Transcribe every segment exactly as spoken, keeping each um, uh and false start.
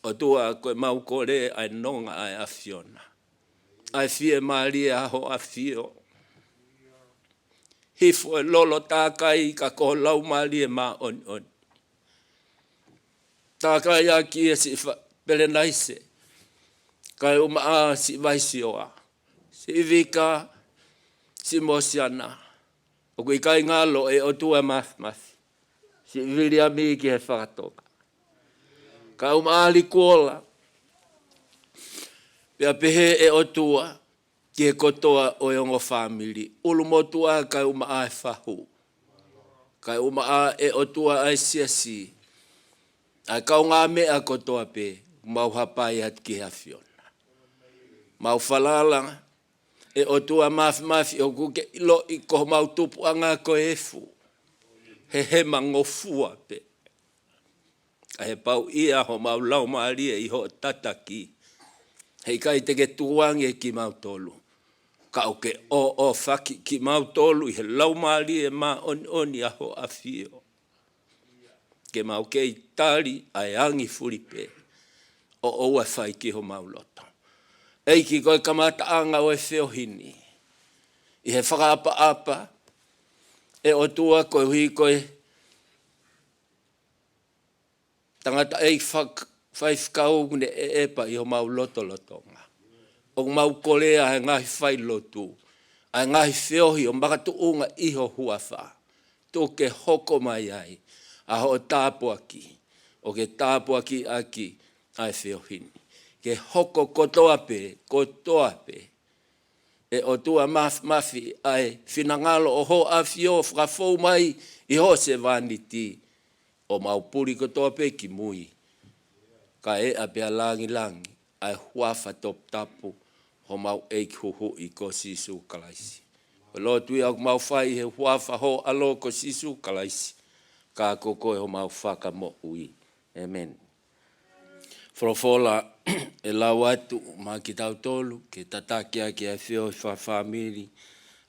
ʻOtua, ko e mau kole ʻa e nonga ʻa e ʻAfiona, ʻa e fiemālie ʻa hoʻo ʻAfio. Hifo e lolo tākai ka ko ho Laumālie Māʻoniʻoni. Tākai ʻaki e siʻi fa-, Pelenaise, kaeʻumaʻā siʻi Vaisioa, siʻi Vika, siʻi Mosiana. ʻOku ʻikai ngalo, ʻe ʻOtua Māfimafi, siʻi Viliami ki he fakatonga, kaeʻumaʻā Likuola, pea pehē ʻe ʻOtua ki he kotoa ʻo e ongo fāmili, ʻulumotuʻa kaeʻumaʻā e fahu, kaeʻumaʻā ʻe ʻOtua ʻa e siasi, ʻa e kaungāmeʻa kotoa pē, mau hapai atu ki he ʻAfiona. Mau falala, ʻe ʻOtua Māfimafi, ʻoku ke ʻiloʻi ko homau tupuʻanga ko e efu, he hemangofua pē. ʻA e pau ia homau laumālie ʻi hoʻo tataki, heʻikai te ke tukuange kimautolu, ka ʻoku ke ʻōʻōfaki kimautolu ʻi he Laumālie Māʻoniʻoni ʻa hoʻo ʻAfio, ke mau kei tali ʻa e angi fuli pē, ʻo ʻoua ʻe fai ki homau loto. ʻEiki, ko e kamataʻanga ʻo e feohi ni, ʻi he fakaʻapaʻapa, ʻe ʻOtua, koeʻuhi ko e tangataʻeiki fak-, faifekau ʻoku ne ʻeʻepa ʻi homau lotolotonga. ʻOku mau kole ʻa e ngaahi failotu, ʻa e ngaahi feohi ʻo makatuʻunga ʻi ho huafa. Tuku ke hoko mai ai ʻa hoʻo tāpuaki, ʻo ke tāpuakiʻaki ʻa e feohi ni. Ke hoko kotoa pē, kotoa pē, ʻe ʻOtua Māfimafi, ʻa e finangalo ʻo hoʻo ʻAfio ʻo fakafou mai ʻi hoʻo sevāniti, ʻo mau puli kotoa pē ki mui, kae ʻeʻa pea langilangi ʻa e huafa toputapu ʻo homau ʻEiki Huhuʻi ko Sīsū Kalaisi. Ko e lotu ia ʻoku mau fai ʻi he huafa ho ʻAlo ko Sīsū Kalaisi, ka ko koe homau Fakamoʻui. ʻĒmeni. Folofola ʻe lau atu maʻa kitautolu ke tataki ʻaki ʻa e feohi fakafāmili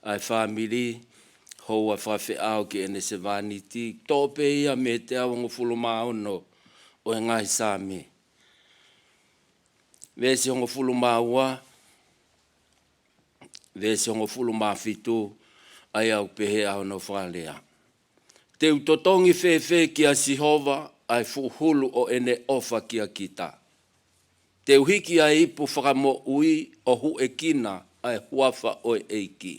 ʻa e fāmili, houa fakafeʻao ki heʻene sevāniti, toʻo pē ia mei he teau hongofulu mā ono ʻo e ngaahi Saame. Veesi hongofulu mā ua, veesi hongofulu mā fitu, ʻa ia ʻoku pehē ʻa hono fakalea: Te u totongi fēfē kia Sihova ʻa e fuʻu hulu ʻo ʻene ʻofa kia kita? Te u hiki ʻa e ipu fakamoʻui ʻo huʻekina ʻa e huafa ʻo e ʻEiki.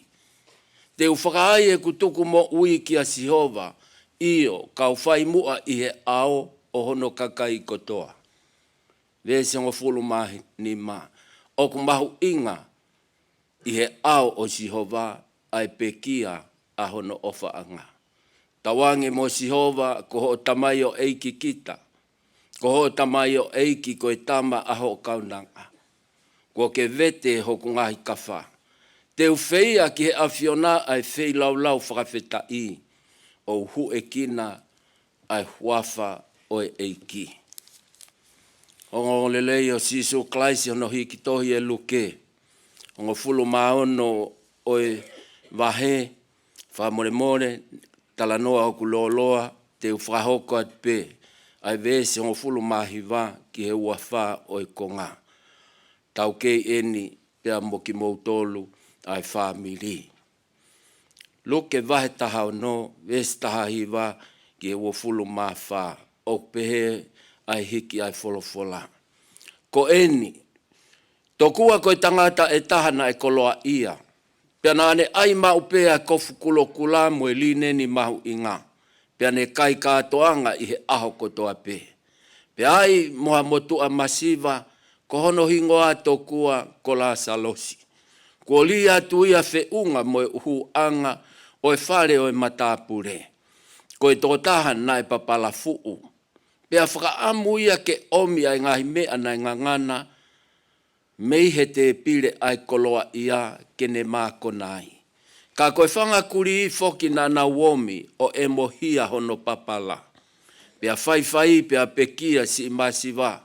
Te u fakaai ʻeku tukumoʻui kia Sihova, ʻio, kau fai muʻa ʻi he ʻao ʻo hono kakai kotoa. Veesi hongofulu mā nima, ʻoku mahuʻinga ʻi he ʻao ʻo Sihova ʻa e pekia ʻa hono ʻofaʻanga. Tauange mo Sihova ko hoʻo tamaioʻeiki kita, ko hoʻo tamaioʻeiki ko e tama ʻa hoʻo kaunanga. Kuo ke vete hoku ngaahi kafa. Te u feia ki he ʻAfiona ʻa e feilaulau fakafetaʻi, ʻo u huʻekina ʻa e huafa ʻo e ʻEiki. Ongoongolelei ʻo Sīsū Kalaisi, hono hiki tohi ʻe Luke, hongofulu mā ono ʻo e vahe, fakamolemole, talanoa ʻoku lōloa, te u fakahoko atu pē ʻa e veesi hongofulu mā hiva ki he ua fā ʻo e konga. Tau kei ʻeni pea mo kimoutolu ʻa e fāmili. Luke vahe taha ono, veesi taha hiva ki he uofulu mā fā, ʻoku pehē ʻa e hiki ʻa e folofola: Ko ʻeni, tokua ko e tangata ʻe taha naʻe koloaʻia, pea naʻa ne ʻai maʻu pē ʻa e kofu kulokula mo e lineni mahuʻinga, pea ne kai kātoanga ʻi he ʻaho kotoa pē. Pea ʻi ai mo ha motuʻa masiva, ko hono hingoa tokua ko Lāsalosi, kuo lī atu ia feʻunga mo e ʻuhuʻanga ʻo e fale ʻo e matāpule. Ko e tokotaha naʻe papala fuʻu, pea fakaʻamu ia ke ʻomi ʻa e ngaahi meʻa naʻe ngangana mei he tēpile ʻa e koloaʻia ke ne mākona ai. Ka ko e fanga kulī foki naʻa nau ōmi ʻo ʻemohia hono papala. Pea faifai, pea pekia siʻi masiva,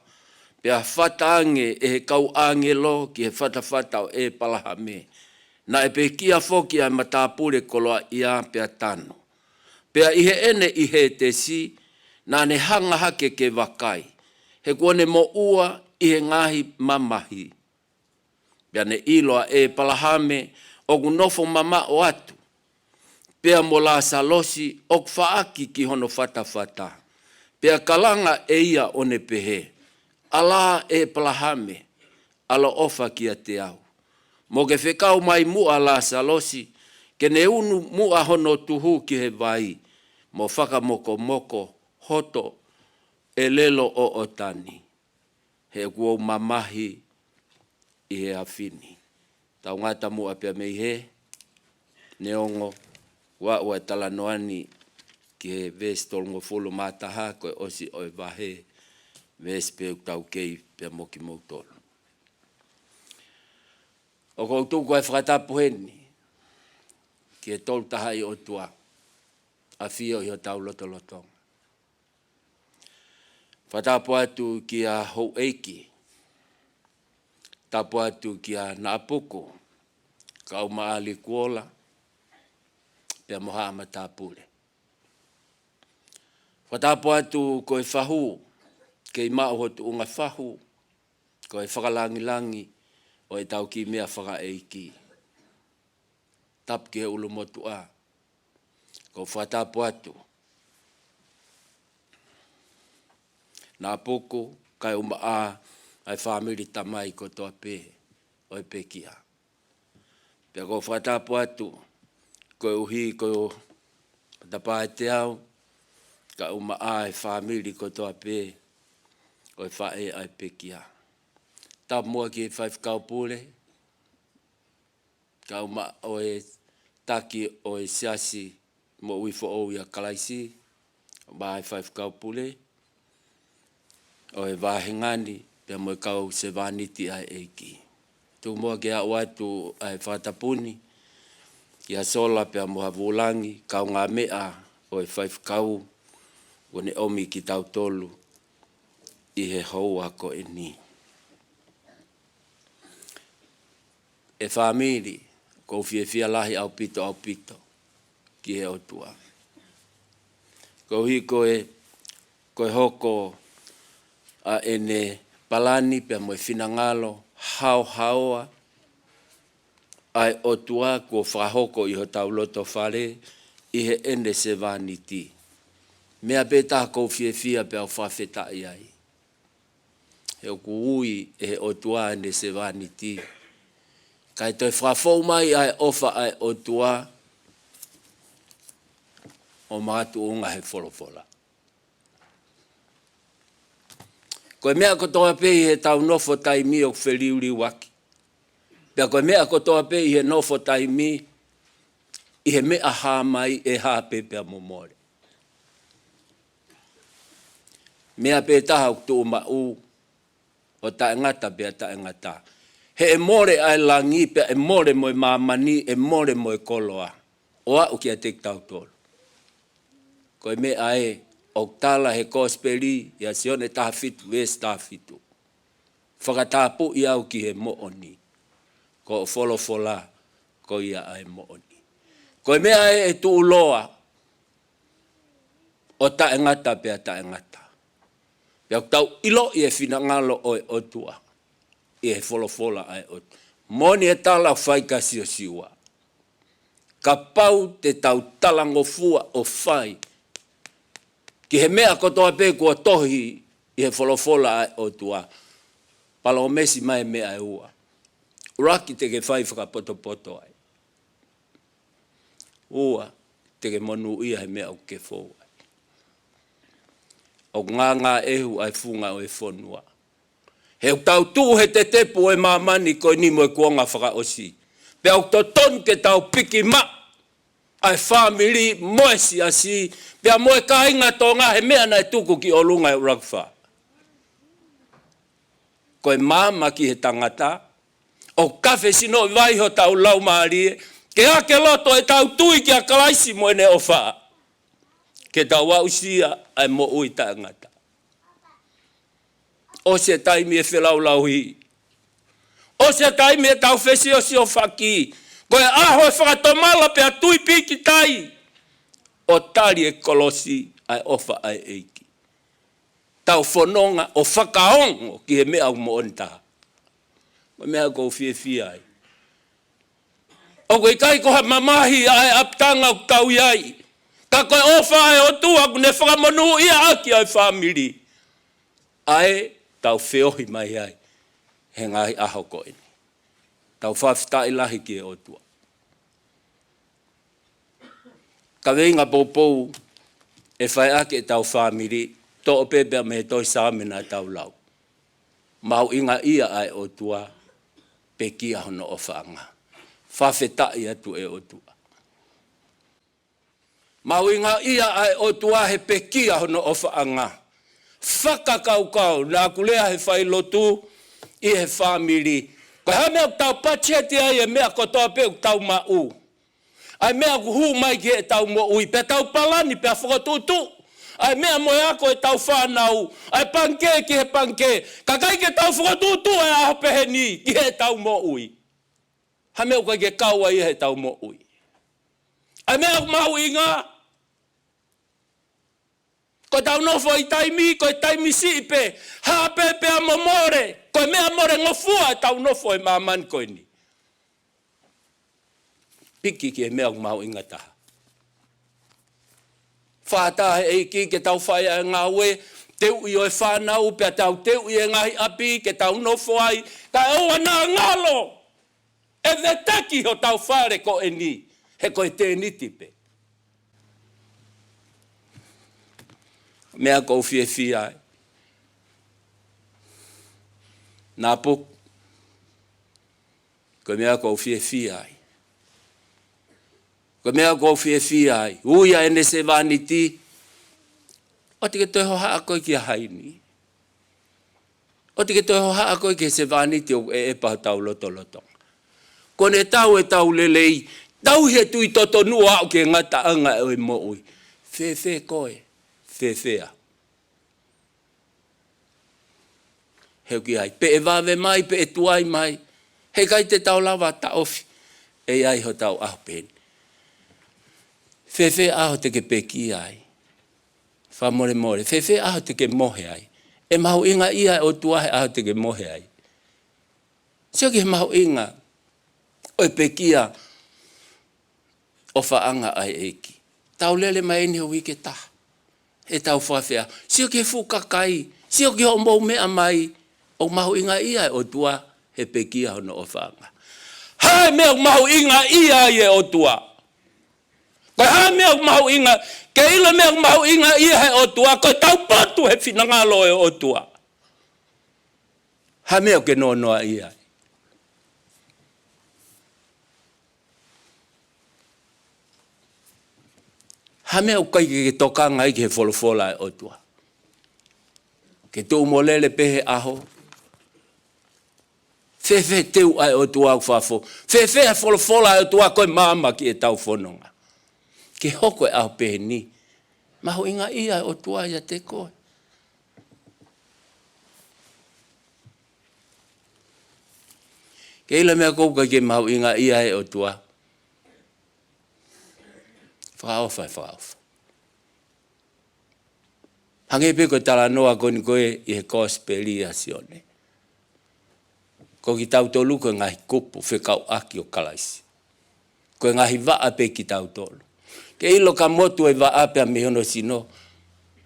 pea fata ange ʻe he kau ʻāngelo ki he fatafata ʻo ʻĒpalahame. Naʻe pekia foki ʻa e matāpule koloaʻia pea tanu. Pea ʻi heʻene ʻi Hētesi, naʻa ne hanga hake ke vakai, he kuo ne moʻua ʻi he ngaahi mamahi. Pea ne ʻilo ʻa ʻEpalahame ʻoku nofo mamaʻo atu, pea mo Lasalosi ʻoku faʻaki ki hono fatafata. Pea kalanga ʻe ia ʻo ne pehē, ʻAlā ʻEpalahame, ʻaloʻofa kiate au, mo ke fekau mai muʻa Lasalosi, ke ne unu muʻa hono tuhu ki he vai, mo fakamokomoko hoto ʻelelo ʻoʻota ni, he kuo u mamahi ʻi he afi ni. Tau ngata muʻa pea mei hē, neongo ʻoku ʻi ai e talanoa ni ki he veesi tolungofulu mā taha, ko e ʻosi ʻo e vahe, veesi pē ʻoku tau kei pea mo kimoutolu. ʻOku ou tuku ʻa e fakatapu heni ki he Tolu Tahaʻi ʻOtua, ʻafio ʻi hotau lotolotonga. Fakatapu atu kia Houʻeiki, tapu atu kia Naʻapuku, kau Maʻali Kuola, pea mo Haʻa Matāpule. Fakatapu atu ko e fahu, kei maʻu ho tuʻunga fahu, ko e fakalangilangi ʻo ʻetau kiʻi meʻa fakaʻeiki. Tapu ki he ʻulumotuʻa, ʻoku ou fakatapu atu. Naʻapuku, kae ʻumaʻā ʻa e fāmili tamai kotoa pē ʻo e pekia. Pea ʻoku ou fakatapu atu, koeʻuhi ko Tapaʻeteau, kae ʻumaʻā e fāmili kotoa pē ʻo e faʻē ʻa e pekia. Tapu muʻa ki he faifekau pule, kae ʻumaʻā ʻa e taki ʻo e Siasi Moʻui Foʻou ʻia Kalaisi, ʻumaʻā e faifekau pule ʻo e vāhenga ni, pea mo e kau sevāniti ʻa e ʻEiki. Tuku muʻa ke u ʻoatu ʻa e fakatapu ni kia Sola pea mo Havulangi, kaungāmeʻa ʻo e faifekau, kuo ne ʻomi kitautolu ʻi he houa ko eni. ʻE fāmili, ʻoku ou fiefia lahi ʻaupito, ʻaupito ki he ʻOtua. Koeʻuhi ko e, ko e hoko ʻa ʻene palani pea mo e finangalo haohaoa ʻa e ʻOtua kuo fakahoko ʻi hotau loto fale ʻi heʻene sevāniti. Meʻa pē taha ʻoku ou fiefia pea u fakafetaʻi ai. He ʻoku ui ʻe he ʻOtua ʻene sevāniti. Kae toe fakafou mai ʻa e ʻofa ʻa e ʻOtua ʻo makatuʻunga he folofola. Ko e meʻa kotoa pē ʻi heʻetau nofo taimi ʻoku feliuliuaki. Pea ko e meʻa kotoa pē ʻi he nofo taimi ʻi he meʻa hā mai ʻe hā pē pea mo mole. Meʻa pē taha ʻoku tuʻumaʻu ʻo taʻengata pea taʻengata. He ʻe mole ʻa e langi pea ʻe mole mo e māmani, ʻe mole mo e koloa. ʻO aʻu kiate kitautolu. Ko e meʻa ē ʻoku tala he kosipeli ʻia Sione taha fitu, veesi taha fitu. Fakatapui au ki he moʻoni. Ko hoʻo folofola ko ia ʻa e moʻoni. Ko e meʻa ē ʻe tuʻuloa ʻo taʻengata pea taʻengata. Pea ʻoku tau ʻiloʻi e finangalo ʻo e ʻOtua ʻi he folofola ʻa e ʻOtua. Moʻoni e tala ʻoku fai kia Siosiua. Kapau te tau talangofua ʻo fai ki he meʻa kotoa pē kuo tohi ʻi he folofola ʻa e ʻOtua, palōmesi mai e meʻa ʻe ua. ʻUluaki, te ke fai fakapotopoto ai. Ua, te ke monūʻia he meʻa ʻoku ke fou ai. ʻOku ngāngāʻehu ʻa e funga ʻo e fonua. He ʻoku tau tuʻu he tetepu ʻo e māmani ko eni mo e kuonga fakaʻosi. Pea ʻoku totonu ke tau piki maʻu ʻa e fāmili mo e siasi, pea mo e kāinga Tonga he meʻa naʻe tuku ki ʻolunga ʻi he ʻUluaki Fā. Ko e maama ki he tangata, ʻoku tafe sino ʻi vai hotau laumālie, ke ake loto ʻetau tui kia Kalaisi mo ʻene ʻofa. Ke tau aʻusia ʻa e moʻui taʻengata. ʻOsi e taimi e felaulauhi. ʻOsi e taimi e tau fesiosiofaki. Ko e ʻaho e fakatomala pea tui pīkitai ʻo tali e kolosi ʻa e ʻofa ʻa e ʻEiki. tau fononga ʻo fakaongo ki he meʻa ʻoku moʻoni taha. Ko e meʻa ʻoku ou fiefia ai. ʻOku ʻikai ko ha mamahi ʻa e ʻapitanga ʻoku tau ʻi ai. Ka ko e ʻofa ʻa e ʻOtua ʻoku ne fakamonūʻia ʻaki ʻa e fāmili. ʻA ē tau feohi mai ai he ngaahi ʻaho ko eni. Tau fakafetaʻi lahi ki he ʻOtua. Kaveinga poupou ʻe fai ʻaki ʻetau fāmili, toʻo pē pea mei he tohi Saame naʻa tau lau. Mahuʻingaʻia ʻa e ʻOtua, pekia hono ʻofaʻanga. Fakafetaʻi atu ʻe ʻOtua. Mahuʻingaʻia ʻa e ʻOtua he pekia hono ʻofaʻanga. Fakakaukau, naʻa ku lea he failotu ʻi he fāmili. Ko e hā e meʻa ʻoku tau patiseti ai e meʻa kotoa pē ʻoku tau maʻu. ʻA e meʻa ʻoku hū mai ki heʻetau moʻui, pea tau palani, pea fokotuʻutuʻu ʻa e meʻa mo e ako ʻetau fānau, ʻa e pangikē ki he pangikē. Ka ʻikai ke tau fokotuʻutuʻu ʻa e ʻaho pehē ni ki heʻetau moʻui. Hā e meʻa ʻoku ʻikai ke kau ai heʻetau moʻui. ʻA e meʻa ʻoku mahuʻinga, ko ʻetau nofo ʻi taimi, ko e taimi siʻi pē, hā pē pea mo mole, ko e meʻa mole ngofua ʻetau nofo he māmani ko eni. Piki ki he meʻa ʻoku mahuʻinga taha. Fakataha he ʻEiki ke tau fai ʻa e ngāue, teuʻi ʻo e fānau, pea tau teuʻi e ngaahi ʻapi, ke tau nofo ai, kae ʻoua naʻa ngalo ʻe veteki hotau fale ko eni, he ko e tēniti pē. Meʻa ʻoku ou fiefia ai. Naʻa puku. Ko e meʻa ʻoku ou fiefia ai. Ko e meʻa ʻoku ou fiefia ai. Ui ʻa ʻene sevāniti. ʻOua te ke toe hohaʻa koe kia Haini. ʻOua te ke toe hohaʻa koe ki he sevāniti ʻoku ʻeʻepa hotau lotolotonga. Ko ʻene tau ʻetau lelei, tau he tui totonu ʻo aʻu ki he ngataʻanga ʻo e moʻui. Fēfē koe, fēfē au. He ʻoku ʻi ai, pe ʻe vave mai, pe ʻe tuai mai. He ʻikai te tau lava taʻofi. ʻE ʻi ai hotau ʻaho pē eni. Fēfē ʻaho te ke pekia ai. Fakamolemole, fēfē ʻaho te ke mohe ai. ʻE mahuʻingaʻia ʻa e ʻOtua he ʻaho te ke mohe ai. Sio ki he mahuʻinga ʻo e pekia ʻofaʻanga ʻa e ʻEiki. Tau lele mai eni he uike ʻe taha. He tau fakafeʻao. Sio ki he fuʻu kakai. Sio ki hoʻomou meʻa mai. ʻOku mahuʻingaʻia ʻa e ʻOtua he pekia hono ʻofaʻanga. Hā e meʻa ʻoku mahuʻingaʻia ai e ʻOtua. Ko e hā e meʻa ʻoku mahuʻinga, ke ʻilo e meʻa ʻoku mahuʻingaʻia he ʻOtua, ko e tau potu he finangalo e ʻOtua. Hā e meʻa ʻoku ke noanoaʻia ai. Hā e meʻa ʻoku ʻikai ke ke tokanga ai ki he folofola e ʻOtua. Ke tuʻu mo lele pē he ʻaho. Fēfē teu ʻa e ʻOtua ʻoku fafo. Fēfē ʻa e folofola ʻa e ʻOtua ko e maama ki heʻetau fononga. Ke hoko e ʻaho pehē ni. Mahuʻingaʻia ʻa e ʻOtua ʻiate koe. Ke ʻilo e meʻa ʻoku ʻikai ke mahuʻingaʻia ʻa e ʻOtua. Fakaʻofa, fakaʻofa. Hangē pē ko e talanoa ko eni ko ē ʻi he kosipeli ʻa Sione. Ko kitautolu ko e ngaahi kupu fekauʻaki ʻo Kalaisi. Ko e ngaahi vaʻa pē kitautolu. Ke ʻilo ka motu e vaʻa pea mei hono sino,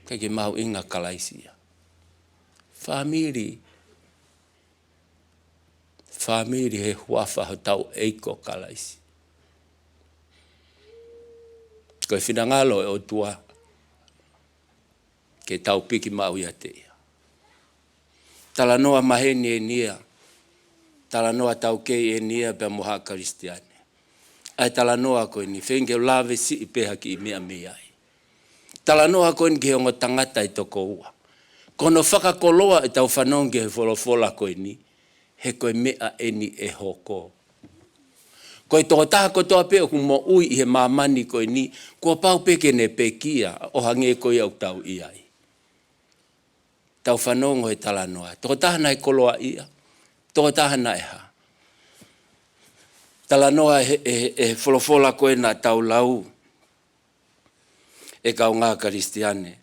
ʻikai ke mahuʻinga Kalaisi ia. Fāmili. Fāmili he huafa hotau ʻEiki ko Kalaisi. Ko e finangalo e ʻOtua ke tau piki maʻu ʻiate ia. Talanoa maheni eni ia. Talanoa taukei eni ia pea mo haʻa Kalisitiane. ʻA e talanoa ko eni, feinga ke u lave siʻi pē ha kiʻi meʻa mei ai. Talanoa ko eni ki he ongo tangata ʻe toko ua. Ko hono fakakoloa ʻetau fanongo ki he folofola ko eni, he ko e meʻa eni ʻe hoko. Ko e tokotaha kotoa pē ʻoku moʻui ʻi he māmani ko eni, kuo pau pē ke ne pekia ʻo hangē ko ia ʻoku tau ʻi ai. Tau fanongo he talanoa. Tokotaha naʻe koloaʻia, tokotaha naʻe hā. Talanoa he, he, he folofola ko ē naʻa tau lau. ʻE kaungā Kalisitiane.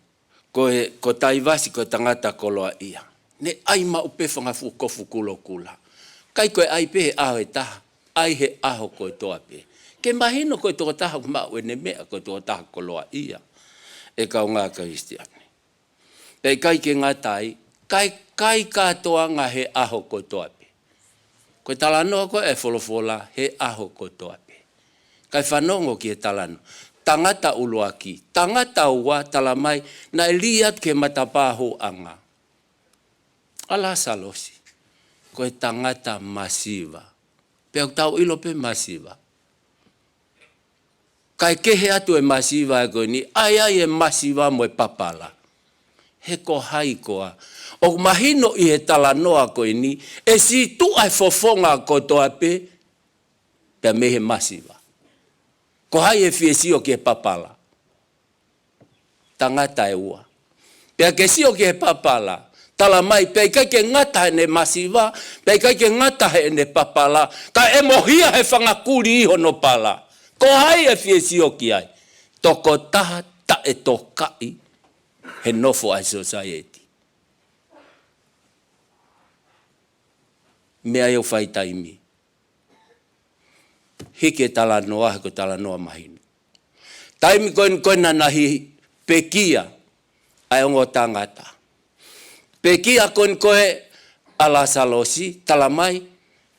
Ko e, ko Taivasi, ko e tangata koloaʻia. Ne ʻai maʻu pē fanga fuʻu kofu kulokula. ʻIkai ko e ʻai pē he ʻaho ʻe taha, ʻai he ʻaho kotoa pē. Ke mahino ko e tokotaha ʻoku maʻu ʻene meʻa ko e tokotaha koloaʻia. ʻE kaungā Kalisitiane. Pea ʻikai ke ngata ai, kae kai kātoanga he ʻaho kotoa pē. Ko e talanoa ko ē ʻa e folofola he ʻaho kotoa pē. Kae fanongo ki he talanoa. Tangata ʻuluaki, tangata ua, tala mai, naʻe lī atu ki he matapā hūʻanga. ʻA Lasalosi, ko e tangata masiva. Pea ʻoku tau ʻilo pē masiva. Kae kehe atu e masiva ko eni, ʻai ai e masiva mo e papala. He ko hai koā. ʻOku mahino ʻi he talanoa ko eni, ʻe sītuʻa e fofonga kotoa pē, pea mei he masiva. Ko hai ʻe fie sio ki he papala. Tangata ʻe ua. Pea ke sio ki he papala, tala mai, pea ʻikai ke ngata heʻene masiva, pea ʻikai ke ngata heʻene papala, kae ʻemohia he fanga kuli ʻi hono pala. Ko hai ʻe fie sio ki ai. Tokotaha taʻetokaʻi he nofo ʻa e sosaieti. Meʻa ia ʻoku fai taimi. Hiki e talanoa, he ko e talanoa mahino. Taimi ko eni ko ē naʻa na hili pekia ʻa e ongo tangata. Pekia ko eni ko ē ʻa Lasalosi, tala mai,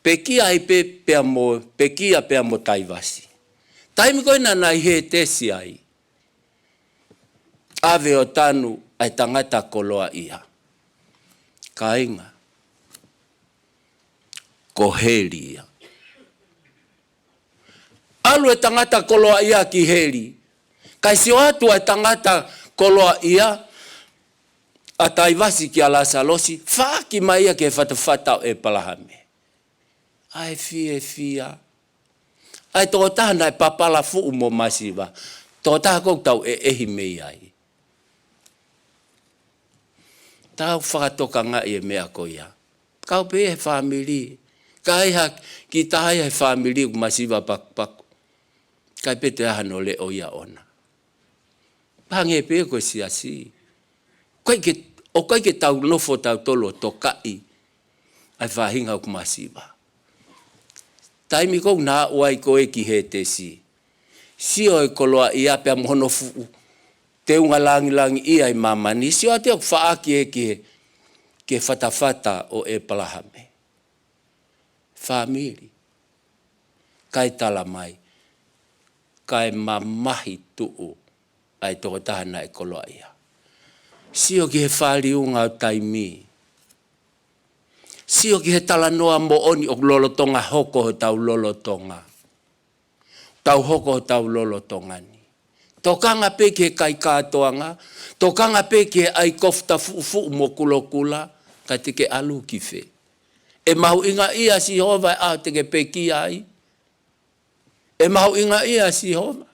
pekia ai pē pea mo, pekia pea mo Taivasi. Taimi ko ē naʻa na ʻi Hētesi ai. ʻAve ʻo tanu ʻa e tangata koloaʻia. Kāinga. Ko heli ia. ʻAlu e tangata koloaʻia ki heli. Kae sio atu ʻa e tangata koloaʻia, ʻa Taivasi kia Lasalosi, faʻaki mai ia ki he fatafata ʻo ʻEpalahame. ʻAi fiefia. ʻAi tokotaha naʻe papala fuʻu mo masiva. Tokotaha ʻoku tau ʻeʻehi mei ai. Tau fakatokangaʻi e meʻa ko ia. Kau pē he fāmili. Kae ʻi ai ha kiʻi taha ia he fāmili ʻoku masiva pakupaku. ʻIkai pē toe ʻi ai hano leʻo ia ʻona. Hangē pē ko e siasi. ʻOku ʻikai ke, ʻoku ʻikai ke tau nofo tautolu ʻo tokaʻi ʻa e faʻahinga ʻoku masiva. Taimi ko ē naʻa na aʻu ai ko ē ki Hētesi. Sio e koloaʻia pea mo hono fuʻu teunga langilangiʻia ʻi māmani. Sio atu ʻoku faʻaki ē ki he, ki he fatafata ʻo ʻEpalahame. Fāmili. Kae tala mai. Kae mamahi tuʻu ʻa e tokotaha naʻe koloaʻia. Sio ki he faliunga ʻo taimi. Sio ki he talanoa moʻoni ʻoku lolotonga hoko hotau lolotonga. Tau hoko hotau lolotonga ni. Tokanga pē ki he kai kātoanga, tokanga pē ki he ʻai kofu tafuʻufuʻu mo kulokula, kae te ke ʻalu ki fē. ʻE mahuʻingaʻia ʻa Sihova ʻa e ʻaho te ke pekia ai. ʻE mahuʻingaʻia ʻa Sihova.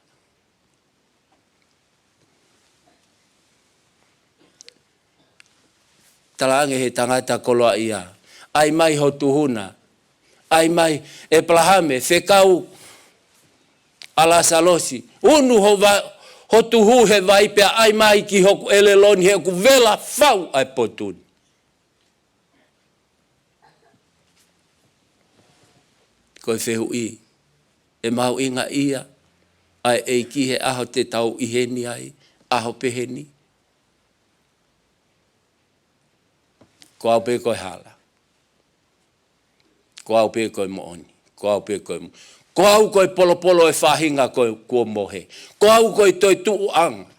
Talaange he tangata koloaʻia. ʻAi mai ho tuhu na. ʻAi mai ʻEpalahame, fekau ʻa Lasalosi. Unu ho va-, ho tuhu he vai pea ʻai mai ki hoku ʻelelo ni he ʻoku vela fau ʻa e potu ni. Ko e fehuʻi, ʻe mahuʻingaʻia ʻa e ʻEiki he ʻaho te tau ʻi heni ai, ʻaho peheni. Ko au pē ko e hala. Ko au pē ko e moʻoni. Ko au pē ko e mo-, ko au ko e polopolo e faʻahinga ko e kuo mohe. Ko au ko e toetuʻuʻanga.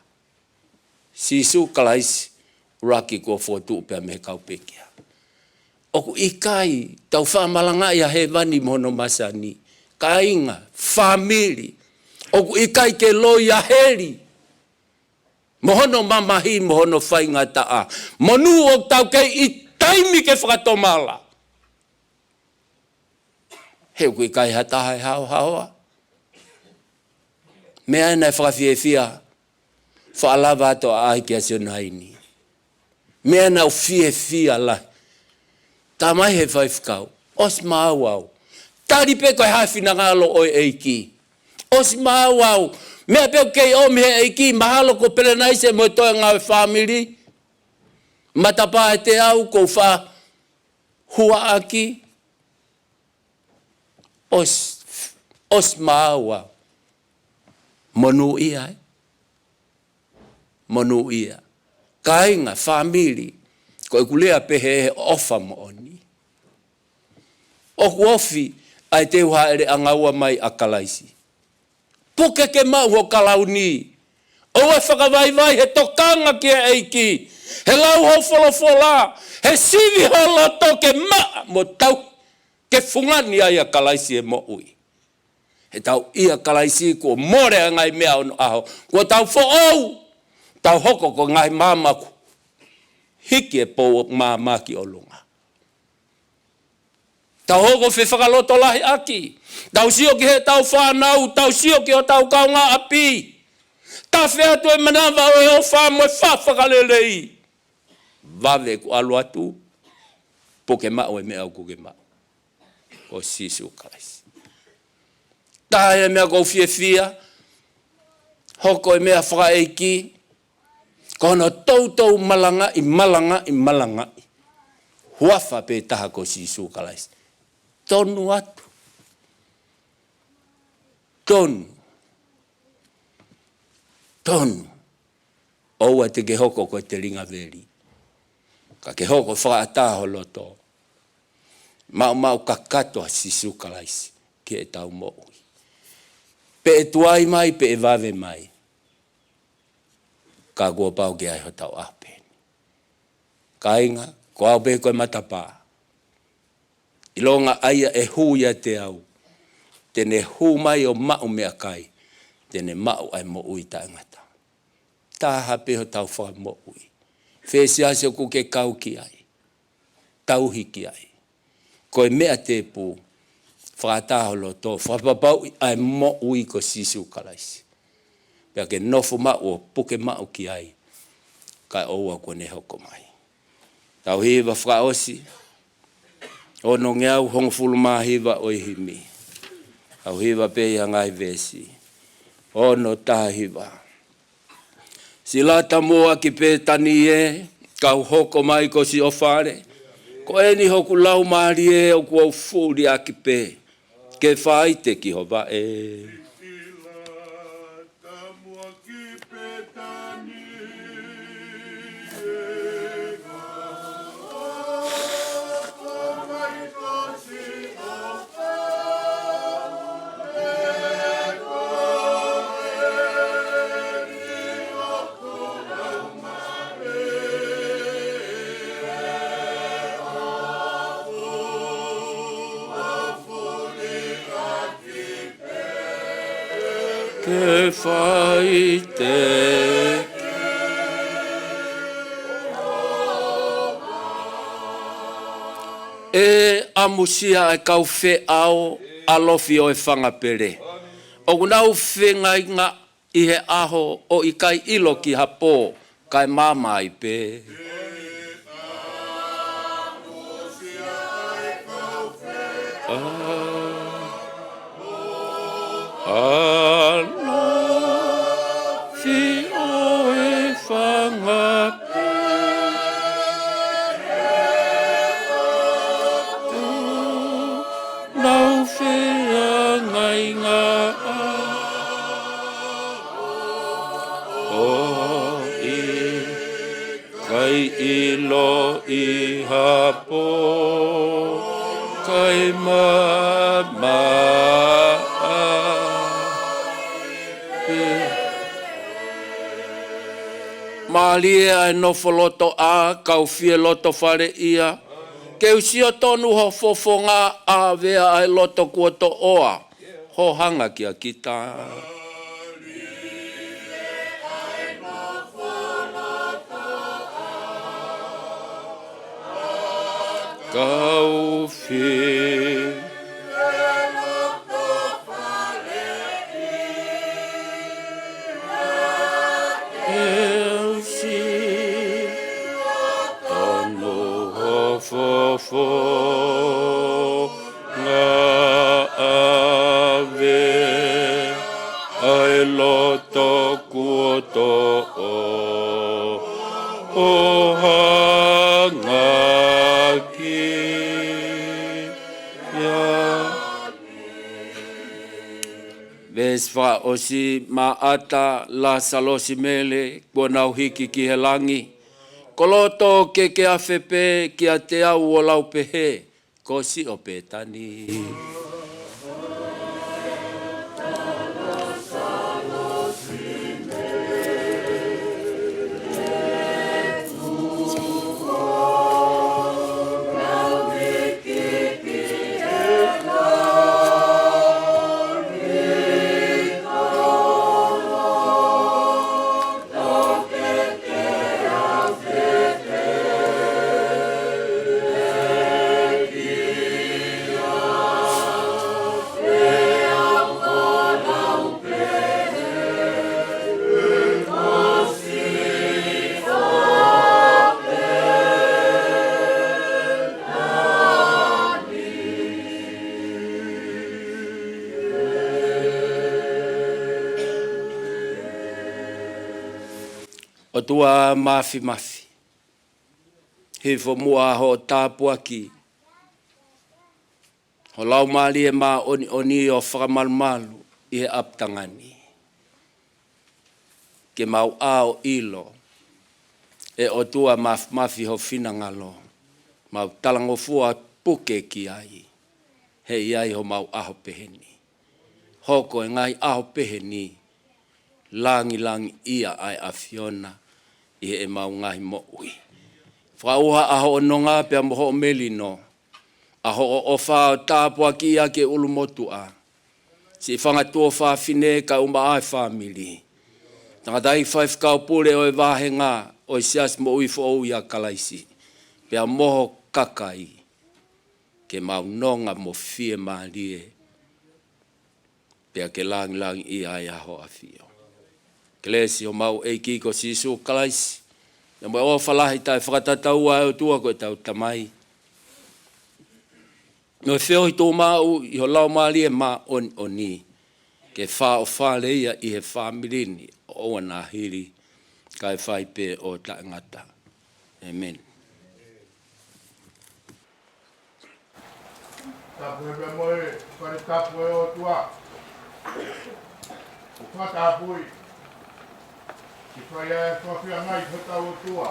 Sīsū Kalaisi, ʻuluaki kuo fokotuʻu pea mei he kau pekia. ʻOku ʻikai, tau faʻa malangaʻi ʻa hēvani mo hono masani. Kāinga, fāmili. ʻOku ʻikai ke loi ʻa heli. Mo hono mamahi, mo hono faingataʻa. Monū ʻoku tau kei ʻi taimi ke fakatomala. He ʻoku ʻikai ha taha ʻe haohaoa. Meʻa ena ʻe fakafiefia, faʻa lava atu ʻa ʻai kia Sionaini. Meʻa ena ʻoku fiefia lahi. Tamai he faifekau. ʻOsi maau au. Tali pē ko e hā e finangalo ʻo e ʻEiki. ʻOsi maau au. Meʻa pē ʻoku kei ʻomi he ʻEiki, mahalo ko Pelenaise mo e toenga ʻo e fāmili. Matapā ʻe teau ʻoku ou faʻa huaʻaki. ʻOsi, ʻosi maua. Monūʻia, ē? Monūʻia. Kāinga, fāmili, ko ʻeku lea pē he ʻofa moʻoni. ʻOku ofi ʻa e teu hāʻele ʻanga ua mai ʻa Kalaisi. Puke ke maʻu ho kalauni. ʻOua ʻe fakavaivai he tokanga ki he ʻEiki. He lau hoʻo folofola. He sivi ho loto ke maʻa mo tau ke fungani ai ʻa Kalaisi ʻi he moʻui. He tau ʻia Kalaisi kuo mole ʻa e ngaahi meʻa ʻo onoʻaho. Kuo tau foʻou. Tau hoko ko e ngaahi māmaku. Hiki e pou māmā ki ʻolunga. Tau hoko fefakalotolahiʻaki. Tau sio ki heʻetau fānau, tau sio ki hotau kaungāʻapi. Tafe atu e manava ʻo e ʻofa mo e fakalelei. Vave ʻeku ʻalu atu, puke maʻu e meʻa ʻoku ke maʻu. Ko Sīsū Kalaisi. Taha e meʻa ʻoku ou fiefia, hoko e meʻa fakaʻeiki, ko hono toutou malangaʻi, malangaʻi, malangaʻi. Huafa pē taha ko Sīsū Kalaisi. Tonu atu. Tonu. Tonu. ʻOua te ke hoko ko e telinga veli. Ka ke hoko fakaʻatā ho loto. Maʻumaʻu kakato ʻa Sīsū Kalaisi ki heʻetau moʻui. Pe ʻe tuai mai, pe ʻe vave mai. Ka kuo pau ke ʻi ai hotau ʻaho pē ʻeni. Kāinga, ko au pē ko e matapā. ʻIlonga ʻa ia ʻe hū ʻiate au. Te ne hū mai ʻo maʻu meʻakai. Te ne maʻu ʻa e moʻui taʻengata. Taha pē hotau fakamoʻui. Fē siasi ʻoku ke kau ki ai. Tauhi ki ai. Ko e meʻa tēpū, fakaʻatā ho loto, fakapapauʻi ʻa e moʻui ko Sīsū Kalaisi. Pea ke nofo maʻu ʻo puke maʻu ki ai, kae ʻoua kuo ne hoko mai. Tau hiva fakaʻosi, onongeau hongofulu mā hiva ʻo e himi. Tau hiva pē ʻi he ngaahi veesi. Ono taha hiva. Siʻi lata muʻa ki Pētani ē, kau hoko mai ko siʻo fale. Ko eni hoku laumālie ʻoku ou fuliʻaki pē. Ke faite ki ho vaʻe. Ke faite. ʻE ʻamusia ʻa e kau feʻao ʻalofi ʻo e fanga pele. ʻOku nau fengāueʻi he ʻaho ʻo ʻikai ʻilo ki ha pō, kae maama ai pē. ʻAlofi ʻo e fanga pele. Nau feangainga ʻo ʻikai ʻilo ʻi ha pō, kae maama ai pē. Mālie ʻa e nofo loto ʻa e kau fie loto fale ia. Ke u sio tonu ho fofonga, ʻave ʻa e loto kuo toʻoa hoʻo hanga kia kita. Kau fie. Ke u sio tonu ho fofonga, ʻave ʻa e loto Siasi fakaʻosi, Maʻata, Lāsalosi, Mele, kuo nau hiki ki he langi. Ko loto ke ke afe pē kiate au ʻo lau pehē, ko siʻo Pētani. ʻOtua Māfimafi, hifo muʻa hoʻo tāpuaki, ho Laumālie Māʻoniʻoni ʻo fakamalumalu ʻi he ʻapitanga ni. Ke mau ʻā ʻo ʻilo, ʻe ʻOtua Māfimafi, ho finangalo, mau talangofua puke ki ai, he ʻe ʻi ai homau ʻaho pehē ni. Hoko e ngaahi ʻaho pehē ni, langilangiʻia ʻa e ʻAfiona ʻi heʻemau ngaahi moʻui. Fakaʻauha ʻa hoʻo nonga pea mo hoʻo melino, ʻa hoʻo ʻofa ʻo tāpuakiʻi ʻa e ʻulumotuʻa, siʻi fanga tuofāfine kae ʻumaʻā e fāmili, tangataʻeiki faifekau pule ʻo e vāhenga ʻo e Siasi Moʻui Foʻou ʻia Kalaisi, pea mo ho kakai, ke mau nonga mo fiemālie, pea ke langilangiʻia ai ʻa ho ʻAfio. Kelesi ʻo homau ʻEiki ko Sīsū Kalaisi, pea mo e ʻofa lahi taʻefakatataua ʻa e ʻOtua ko ʻetau Tamai, mo e feohi tuʻumaʻu ʻi ho Laumālie Māʻoniʻoni, ke fāʻofale ia ʻi he fāmili ni ʻo ʻoua naʻa hili, kae fai pē ʻo taʻengata. ʻĒmeni. Tapu he pea mo e fale tapu ʻo e ʻOtua. ʻOku fakatapui. Ke fai ʻa e fakafiemālie ʻa hotau ʻOtua.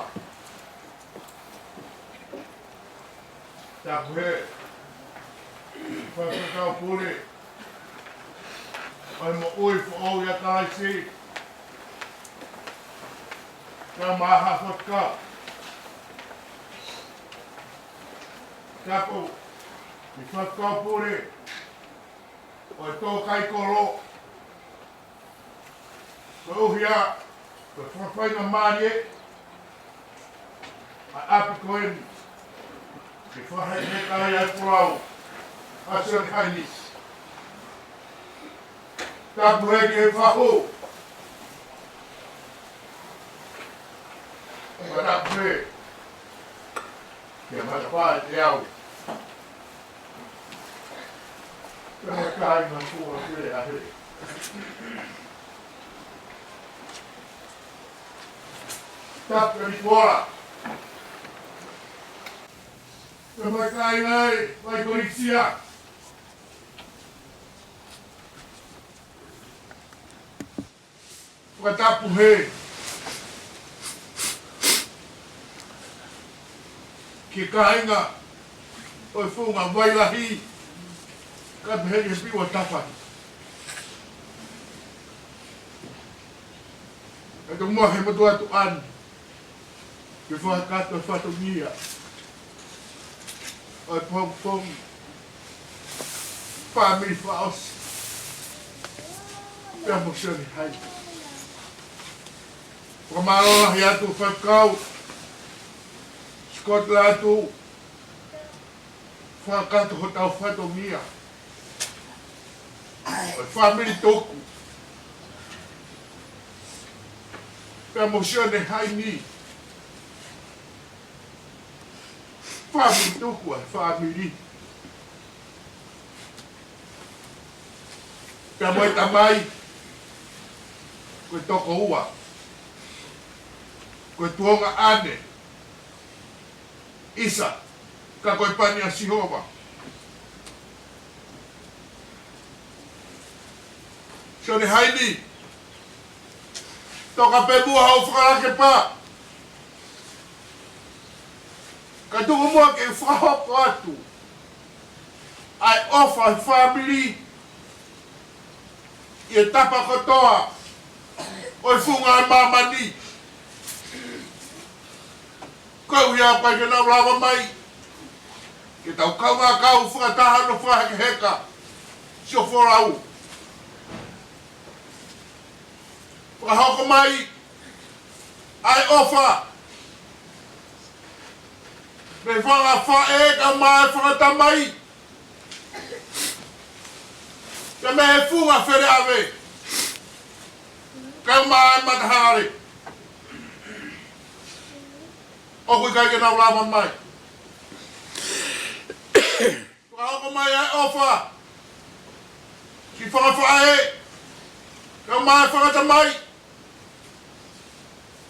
Tapu he faifekau pule ʻo e Moʻui Foʻou ʻia Kalaisi, kae ʻumaʻā ha faifekau. Tapu ki he faifekau pule ʻo e tō kai kolo, koeʻuhi ko e fakafaingamālie ʻa e ʻapi ko eni ke fakaheka ai ʻa e folau ʻa Sione Haini. Tapu he ki he fahu. Tapu he ki he matapā ʻe teau. Pea mo e kāinga kuo pule ʻahe. Tapu ki Nipola. Pea mo e kāinga ʻi Vaikolitia. Fakatapu he ki he kāinga ʻo e Funga Vailahi, kae pehē ki he Piuatapa. Kae tomuʻa he motuʻa tuʻa ni, ke fakakakato e fatongia ʻo e pongipongi, fāmili fakaʻosi, pea mo Sione Haini. Fakamālō lahi atu faifekau Scott Latu, fakakakato hotau fatongia ʻo e fāmili tuku, pea mo Sione Haini, fāmili tuku ʻa e fāmili. Pea mo e tamai, ko e tokoua, ko e tuongaʻane, ʻisa, ka ko e pani ʻa Sihova. Sione Haini, toka pē muʻa hoʻo fakalakepa. Ka tuku muʻa ke u fakahoko atu ʻa e ʻofa ʻa e fāmili ʻi he tapa kotoa ʻo e funga ʻo e māmani. Koeʻuhi ʻoku ʻikai ke nau lava mai ke tau kaungā kau fakataha ʻo fakahekeheka siʻo folau. Fakahoko mai ʻa e ʻofa mei he fanga faʻē kae ʻumaʻā e fanga tamai, pea mei he funga feleʻave kae ʻumaʻā e matahale. ʻOku ʻikai ke nau lava mai. Fakahoko mai ʻa e ʻofa ki he fanga faʻē kae ʻumaʻā e fanga tamai,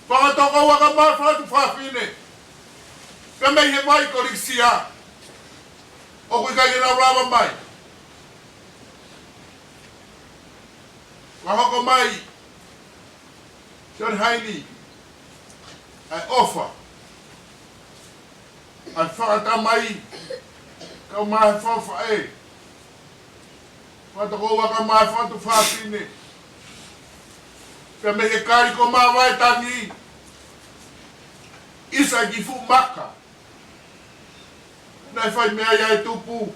fanga tokoua kae ʻumaʻā e fanga tuofāfine, pea mei he vai ko Likisia. ʻOku ʻikai ke nau lava mai. Fakahoko mai, Sione Haini, ʻa e ʻofa ʻa e fanga tamai kae ʻumaʻā e fanga faʻē, fanga tokoua kae ʻumaʻā e fanga tuofāfine, pea mei he kali ko Mavae Tangi, ʻisa ki he fuʻu maka naʻe fai mei ai ʻa e tupu.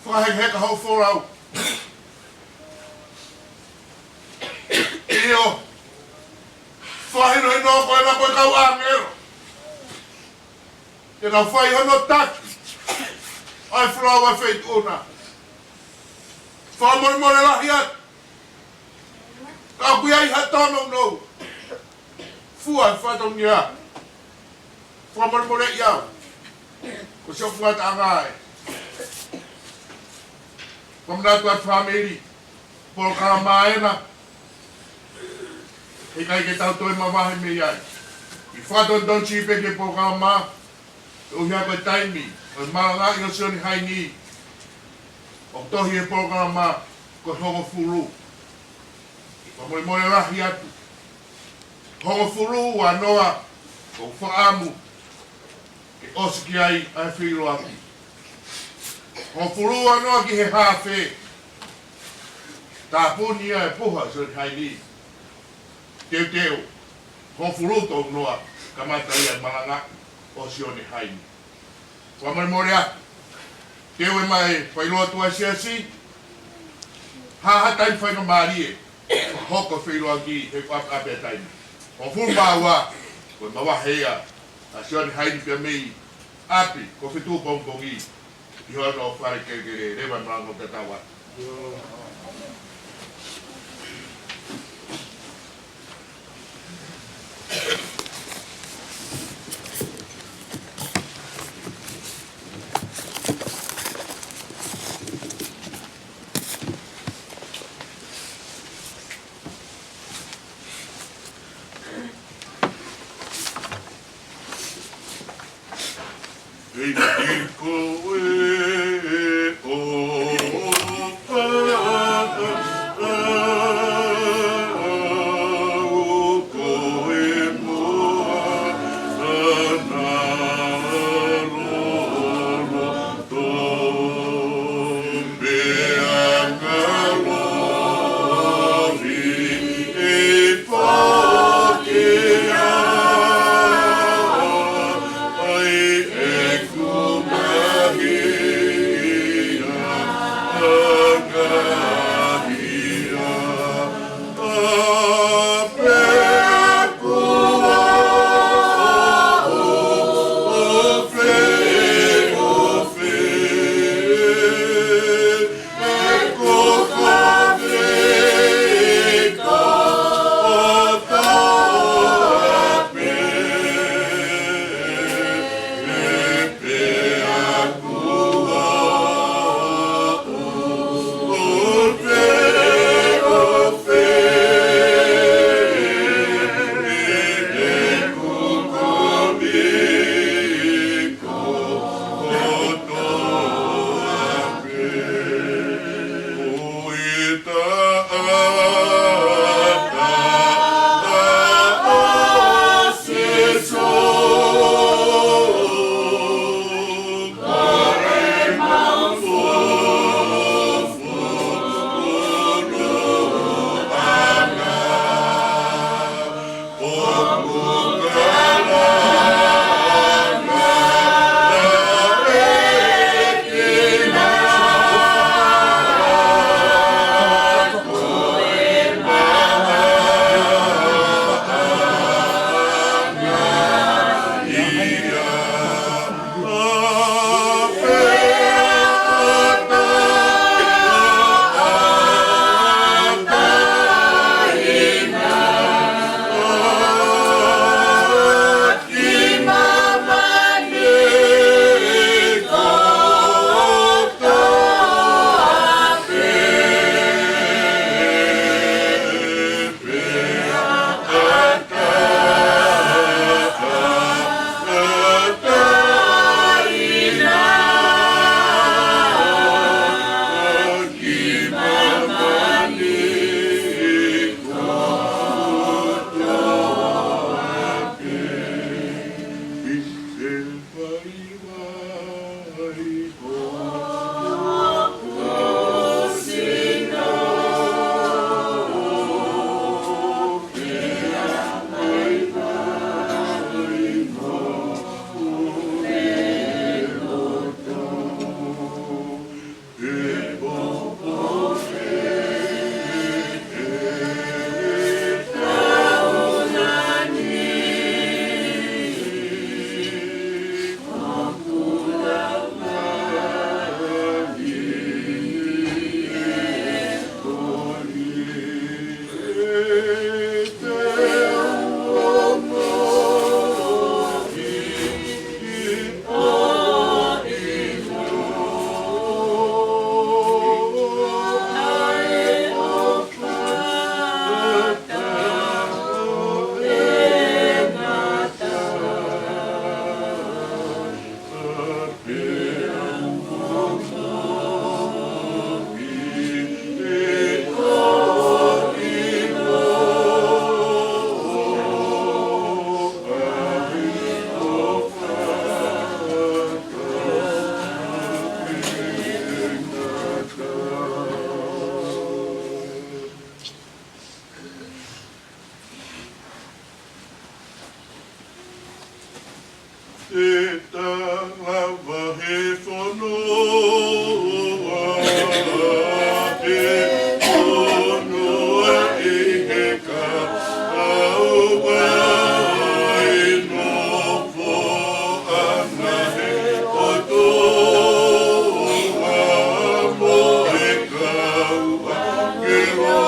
Fakahekeheka hoʻo folau. ʻIo, fakahinohino koe ʻe he kau ʻāngelo ke nau fai hono taki ʻa e folau ʻa e feituʻu na. Fakamolemole lahi atu. Ka ʻoku ʻi ai ha tōnounou, fua he fatongia, fakamolemoleʻi au. Ko siʻoku ngataʻanga ē. Fakamanatu atu fāmili, polokalama ena, heʻikai ke tau toe mavahe mei ai. ʻI he fakatonutonu siʻi pē ki he polokalama, koeʻuhi ko e taimi ʻo e malangaʻi ʻo Sione Haini, ʻoku tohi he polokalama ko e hongofulu. Fakamolemole lahi atu. Hongofulu ua noa, ʻoku ou fakaʻamu ke ʻosi ki ai ʻa e feʻiloaki. Hongofulu ua noa ki he haafe. Tāpuni ʻa e puha ʻo Sione Haini. Teuteu, hongofulu tolu noa, kamata ia e malangaʻi ʻo Sione Haini. Fakamolemole atu. Teu ē mai fai lotu ʻa e siasi. Ha ha taimi faingamālie, hoko feʻiloaki he ʻapi ʻapi ʻa e taimi. Hongofulu mā ua, ko e mavahe ia ʻa Sione Haini pea mei ʻapi, ko Fetuʻu pongipongi, ʻi hono fale kelekele, leva e malangaʻi ʻo tatau atu. Te ta lava he fonua, he fonua ʻi he kahaʻu ʻa e nofo ʻana he ʻOtua mo e kau ʻāngelo.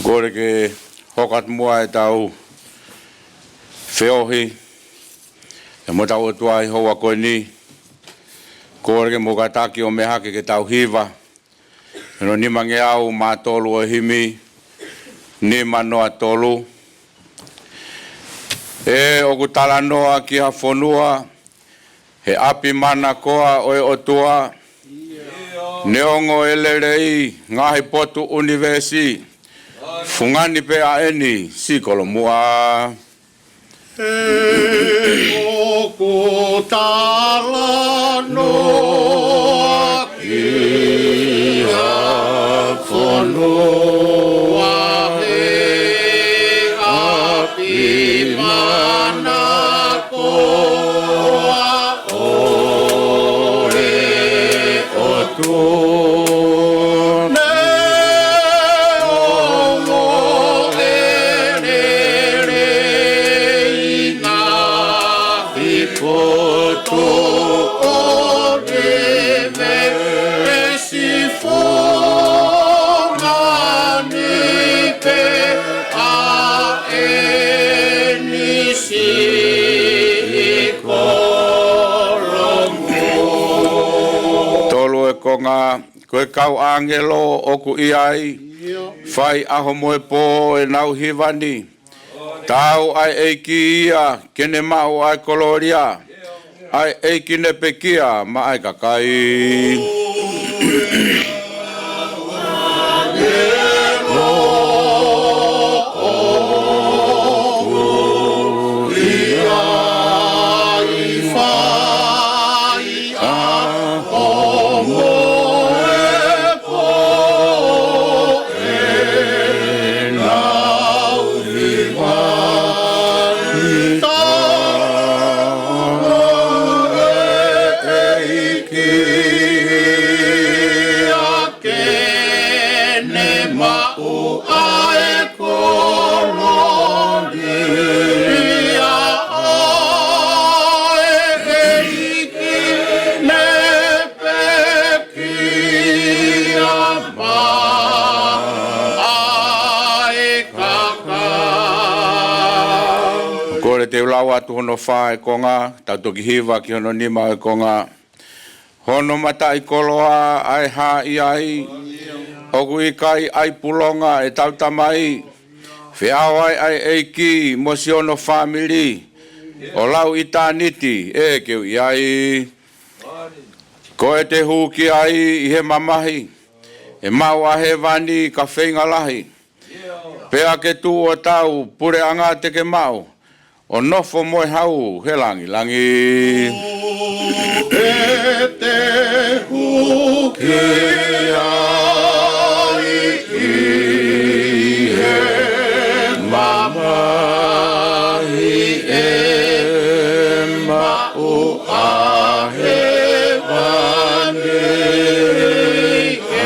Kole ke hoko atu muʻa ʻetau feohi ʻia mo hotau ʻOtua ʻi he houa ko eni. Kole ke mou kātaki ʻo meʻa hake ke tau hiva hono nimangeau mā tolu ʻo e himi, nima noa tolu. ʻE ʻoku talanoa ki ha fonua, he ʻapi manakoa ʻo e ʻOtua. Neongo e lelei ngaahi potu ʻunivēsi, fungani pē ʻa eni siʻi kolomuʻa. ʻE ʻoku talanoa ki ha fonua, he ʻapi manakoa ʻo e ʻOtua. Neongo e lelei ngaahi potu ʻunivēsi, fungani pē ʻa eni siʻi kolomuʻa. Tolu e konga, ko e kau ʻāngelo ʻoku ʻi ai, fai ʻaho mo e pō ʻenau hiva ni. Taau ʻa e ʻEiki ia ke ne maʻu ʻa e kolōlia, ʻa e ʻEiki ne pekia maʻa e kakai. Ke ne maʻu ʻa e kolōlia ʻa e ʻEiki ne pekia maʻa e kakai. Kole te u lau atu hono fā e konga, tau toki hiva ki hono nima e konga. Hono mataʻikoloa ʻa e hā ʻi ai, ʻoku ʻikai ʻai pulonga ʻetau Tamai. Feʻao ai ʻa e ʻEiki mo siʻono fāmili, ʻo lau ʻitāniti ʻe keu ʻi ai. Ko ʻete hū ki ai ʻi he mamahi, ʻe maʻu ʻa hēvani ka feinga lahi. Pea ke tuʻu ʻo tau, puleʻanga te ke maʻu, ʻo nofo mo e hau he langilangi. ʻEte hū ki ai ʻi he mamahi, ʻe maʻu ʻa hēvani ʻe ka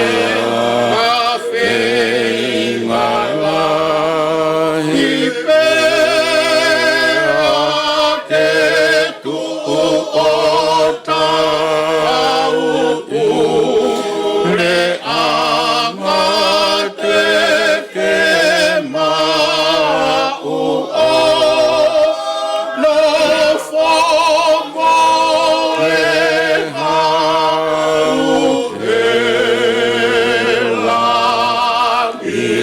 feinga lahi. Pea ke tuʻu ʻo tau, puleʻanga te ke maʻu, ʻo nofo mo e hau he langilangi.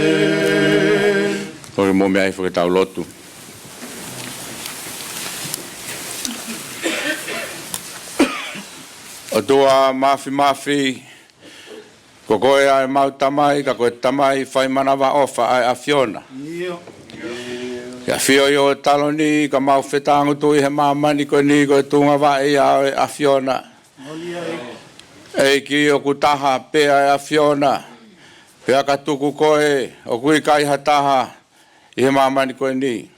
ʻĒmeni. Ko e mou meʻa hifo ke tau lotu. ʻOtua Māfimafi, ko koe ʻa ʻemau Tamai, ka ko e Tamai fai manavaʻofa ʻa e ʻAfiona. ʻIo. ʻI he ʻafio ʻi ho taloni, ka mau fetāngutuʻi he māmani ko eni ko e tuʻunga vaʻe ia ʻo e ʻAfiona. Moʻoni ʻEiki. ʻEiki, ʻoku taha pē ʻa e ʻAfiona, pea ka tuku koe, ʻoku ʻikai ha taha ʻi he māmani ko eni.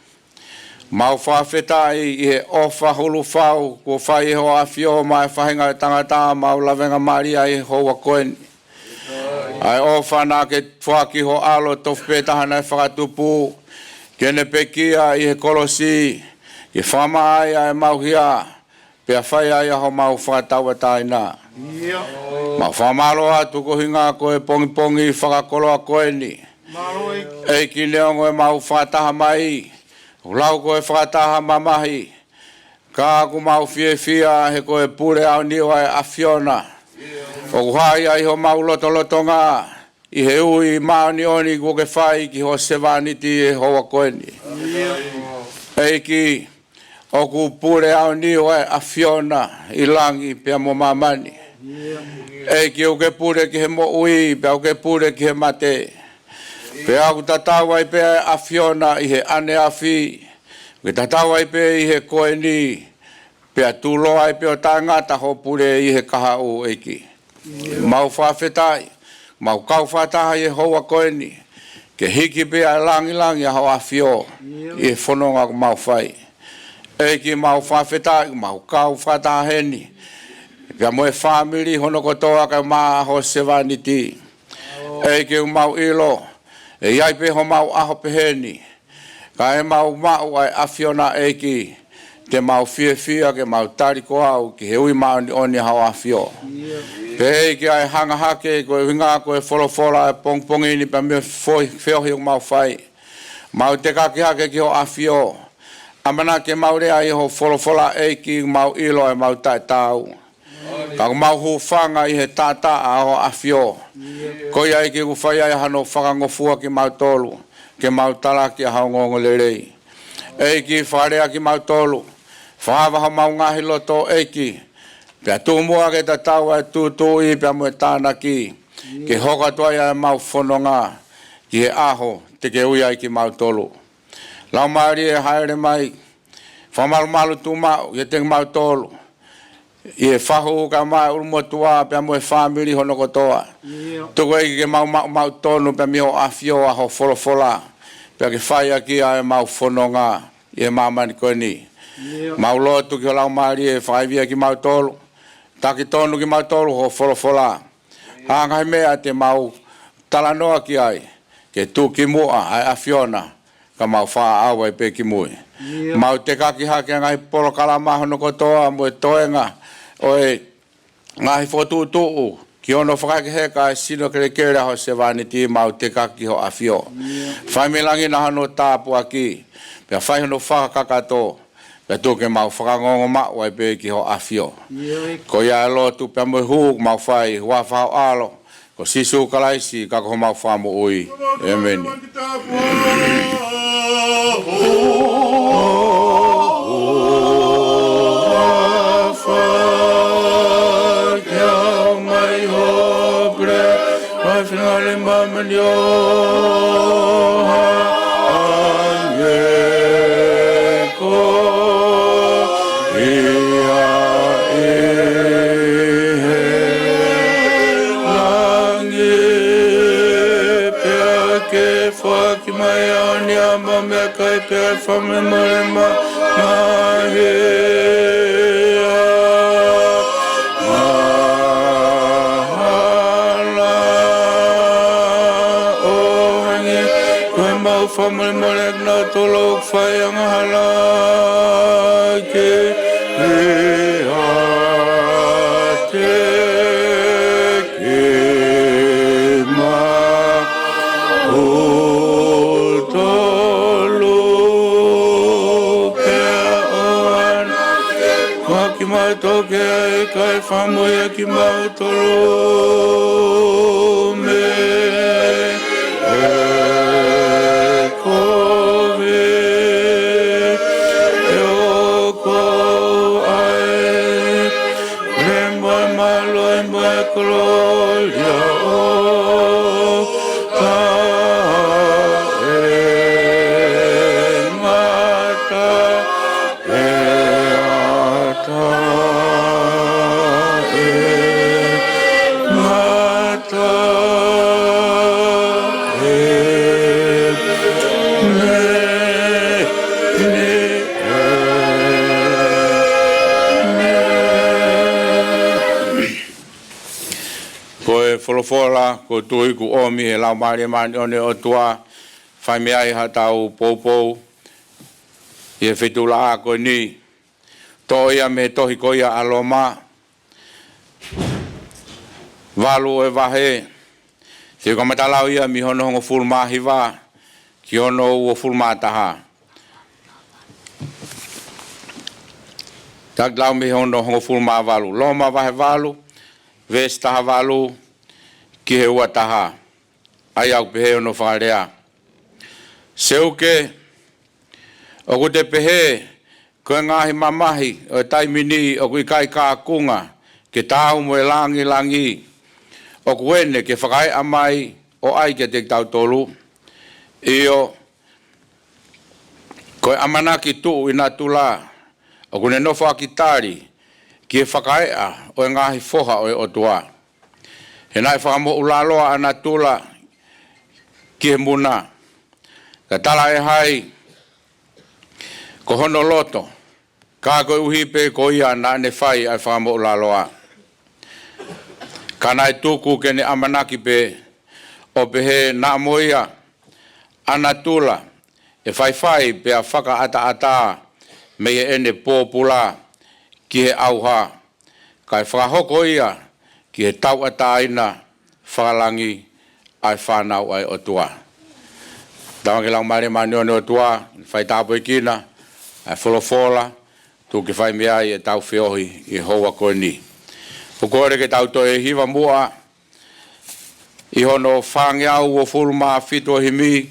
Mau fakafetaʻi ʻi he ʻofa hulufau kuo fai ʻe hoʻo ʻAfio maʻa e faʻahinga ʻo e tangata mau lavengamālie ai he houa ko eni. ʻA e ʻofa naʻa ke foaki ho ʻAlo tofu pē taha naʻe fakatupu, ke ne pekia ʻi he kolosi, ke fakamaʻa ai ʻa ʻemau hia, pea fai ai ʻa homau fakatauʻatāina. Mau fakamālō atu koeʻuhinga ko e pongipongi fakakoloa ko eni. ʻEiki, neongo ʻemau fakataha mai, ʻoku lau ko e fakataha mamahi, ka ʻoku mau fiefia he ko e pule aoniu ʻa e ʻAfiona ʻoku hā ia ʻi homau lotolotonga, ʻi he ui māʻoniʻoni kuo ke fai ki ho sevāniti he houa ko eni. ʻEiki, ʻoku pule aoniu ʻa e ʻAfiona ʻi langi pea mo māmani. ʻEiki, ʻoku ke pule ki he moʻui, pea ʻoku ke pule ki he mate. Pea ʻoku tatau ai pē ʻa e ʻAfiona ʻi he ʻaneafi, ʻoku ke tatau ai pē ʻi he ko eni, pea tuloa ai pē ʻo taʻengata hoʻo pule ʻi he kahaʻu, ʻEiki. Mau fakafetaʻi, mau kau fakataha ʻi he houa ko eni, ke hiki pē ʻa e langilangi ʻa ho ʻAfio ʻi he fononga ʻoku mau fai. ʻEiki, mau fakafetaʻi, mau kau fakataha heni, pea mo e fāmili hono kotoa kae ʻumaʻā ho sevāniti. ʻEiki, ʻoku mau ʻilo ʻe ʻi ai pē homau ʻaho peheni, ka ʻi heʻemau maʻu ʻa e ʻAfiona, ʻEiki, te mau fiefia ke mau tali ko au ki he ui māʻoniʻoni ʻa ho ʻAfio. Pea ʻEiki, ʻa e hanga hake koeʻuhinga ko e folofola ʻa e pongipongi ni pea mo e foʻi feohi ʻoku mau fai, mau tekaki hake ki ho ʻAfio. ʻAmanaki ke mau lea ʻi ho folofola, ʻEiki, mau ʻilo ʻemau taʻetaau, ka ʻoku mau hūfanga ʻi he taʻataʻa ʻa ho ʻAfio. Ko ia, ʻEiki, ʻoku fai ai hano fakangofua kimautolu ke mau talaki ʻa ho ongoongolelei. ʻEiki, fakalea kimautolu, fakaava homau ngaahi loto, ʻEiki, pea tuku muʻa ke tatau ʻa e tūtuuʻi pea mo e tānaki, ke hoko atu ai ʻemau fononga ki he ʻaho te ke ui ai kimautolu. Laumālie, hāʻele mai, fakamalumalu tuʻumaʻu ʻiate kimautolu, ʻi he fahu kae ʻumaʻā e ʻulumotuʻa pea mo e fāmili hono kotoa. Tuku, ʻEiki, ke mau maʻumaʻu tonu pea mei ho ʻAfio ʻa ho folofola, pea ke fai ʻaki ʻemau fononga ʻi he māmani ko eni. Mau lotu ki ho Laumālie, fakaivia kimautolu, taki tonu kimautolu ho folofola. ʻA e ngaahi meʻa te mau talanoa ki ai, ke tuku ki muʻa ʻa e ʻAfiona, ka mau fakaʻau ai pē ki mui. Mau tekaki hake ʻa e ngaahi polokalama hono kotoa mo e toenga ʻo e ngaahi fokotuʻutuʻu ki hono fakahekeheka ʻa e sino kelekele ʻa ho sevāniti, mau tekaki ki ho ʻAfio. Fai mei langi na hano tāpuaki, pea fai hono fakakakato, pea tuku ke mau fakangongomaʻu ai pē ki ho ʻAfio. Ko ia ʻa e lotu pea mo e hū ʻoku mau fai, huafa ho ʻAlo ko Sīsū Kalaisi, ka ko homau Fakamoʻui. ʻĒmeni. Ke foaki mai ʻa e ʻaho ni ʻa ʻemau meʻakai, pea fakamolemole mai ʻa e ngaahi angahala ʻo hangē ko ʻemau fakamolemole ʻa kinautolu ʻoku fai angahala kiate kimautolu. Pea ʻoua naʻa ke foaki kimautolu ki he ʻahiʻahi, kae fakamoʻui ʻa kimautolu mei he kovi. He ʻoku ʻa e lelei mo e mālohi mo e kolōlia ʻo taʻengata pea taʻengata. Ko e folofola kuo tui kuo ʻomi ʻe he Laumālie Māʻoniʻoni ʻo e ʻOtua, fai mei ai haʻatau poupou ʻi he feituʻulaʻā ko eni. toʻo ia mei he tohi ko ia ʻa Loma, valu ʻo e vahe, te u kamata lau ia mei hono hongofulu mā hiva ki hono uofulu mā taha. Te u lau mei hono hongofulu mā valu. Loma vahe valu, veesi taha valu ki he ua taha. ʻA ia ʻoku pehē hono fakalea: Seuke, ʻoku te pehē ko e ngaahi mamahi ʻo e taimi ni ʻoku ʻikai kaunga ke taau mo e langilangi, ʻoku ʻene ke fakaeʻa mai ʻo ʻai kiate kitautolu? ʻIo, ko e ʻamanaki tuʻu ʻi natula ʻoku ne nofoʻaki tali ki he fakaeʻa ʻo e ngaahi foha ʻo e ʻOtua. He naʻe fakamoʻulaloa ʻa natula ki he muna, ka talaʻehai ko hono loto, ka koeʻuhi pē ko ia naʻa ne fai ʻa e fakamoʻulaloa. Ka naʻe tuku ke ne ʻamanaki pē ʻo pehē naʻa mo ia ʻa natula ʻe faifai pea fakaʻataʻatā mei heʻene pōpula ki he ʻauha, kae fakahoko ia ki he tauʻatāina fakalangi ʻa e fānau ʻa e ʻOtua. Tauange ke lau mālie māʻoniʻoni ʻOtua, fai tāpuekina ʻa e folofola, tuku ke fai mei ai ʻetau feohi ʻi he houa ko eni. ʻOku kole ke tau toe hiva muʻa ʻi hono fāngeau uofulu mā fitu ʻo e himi,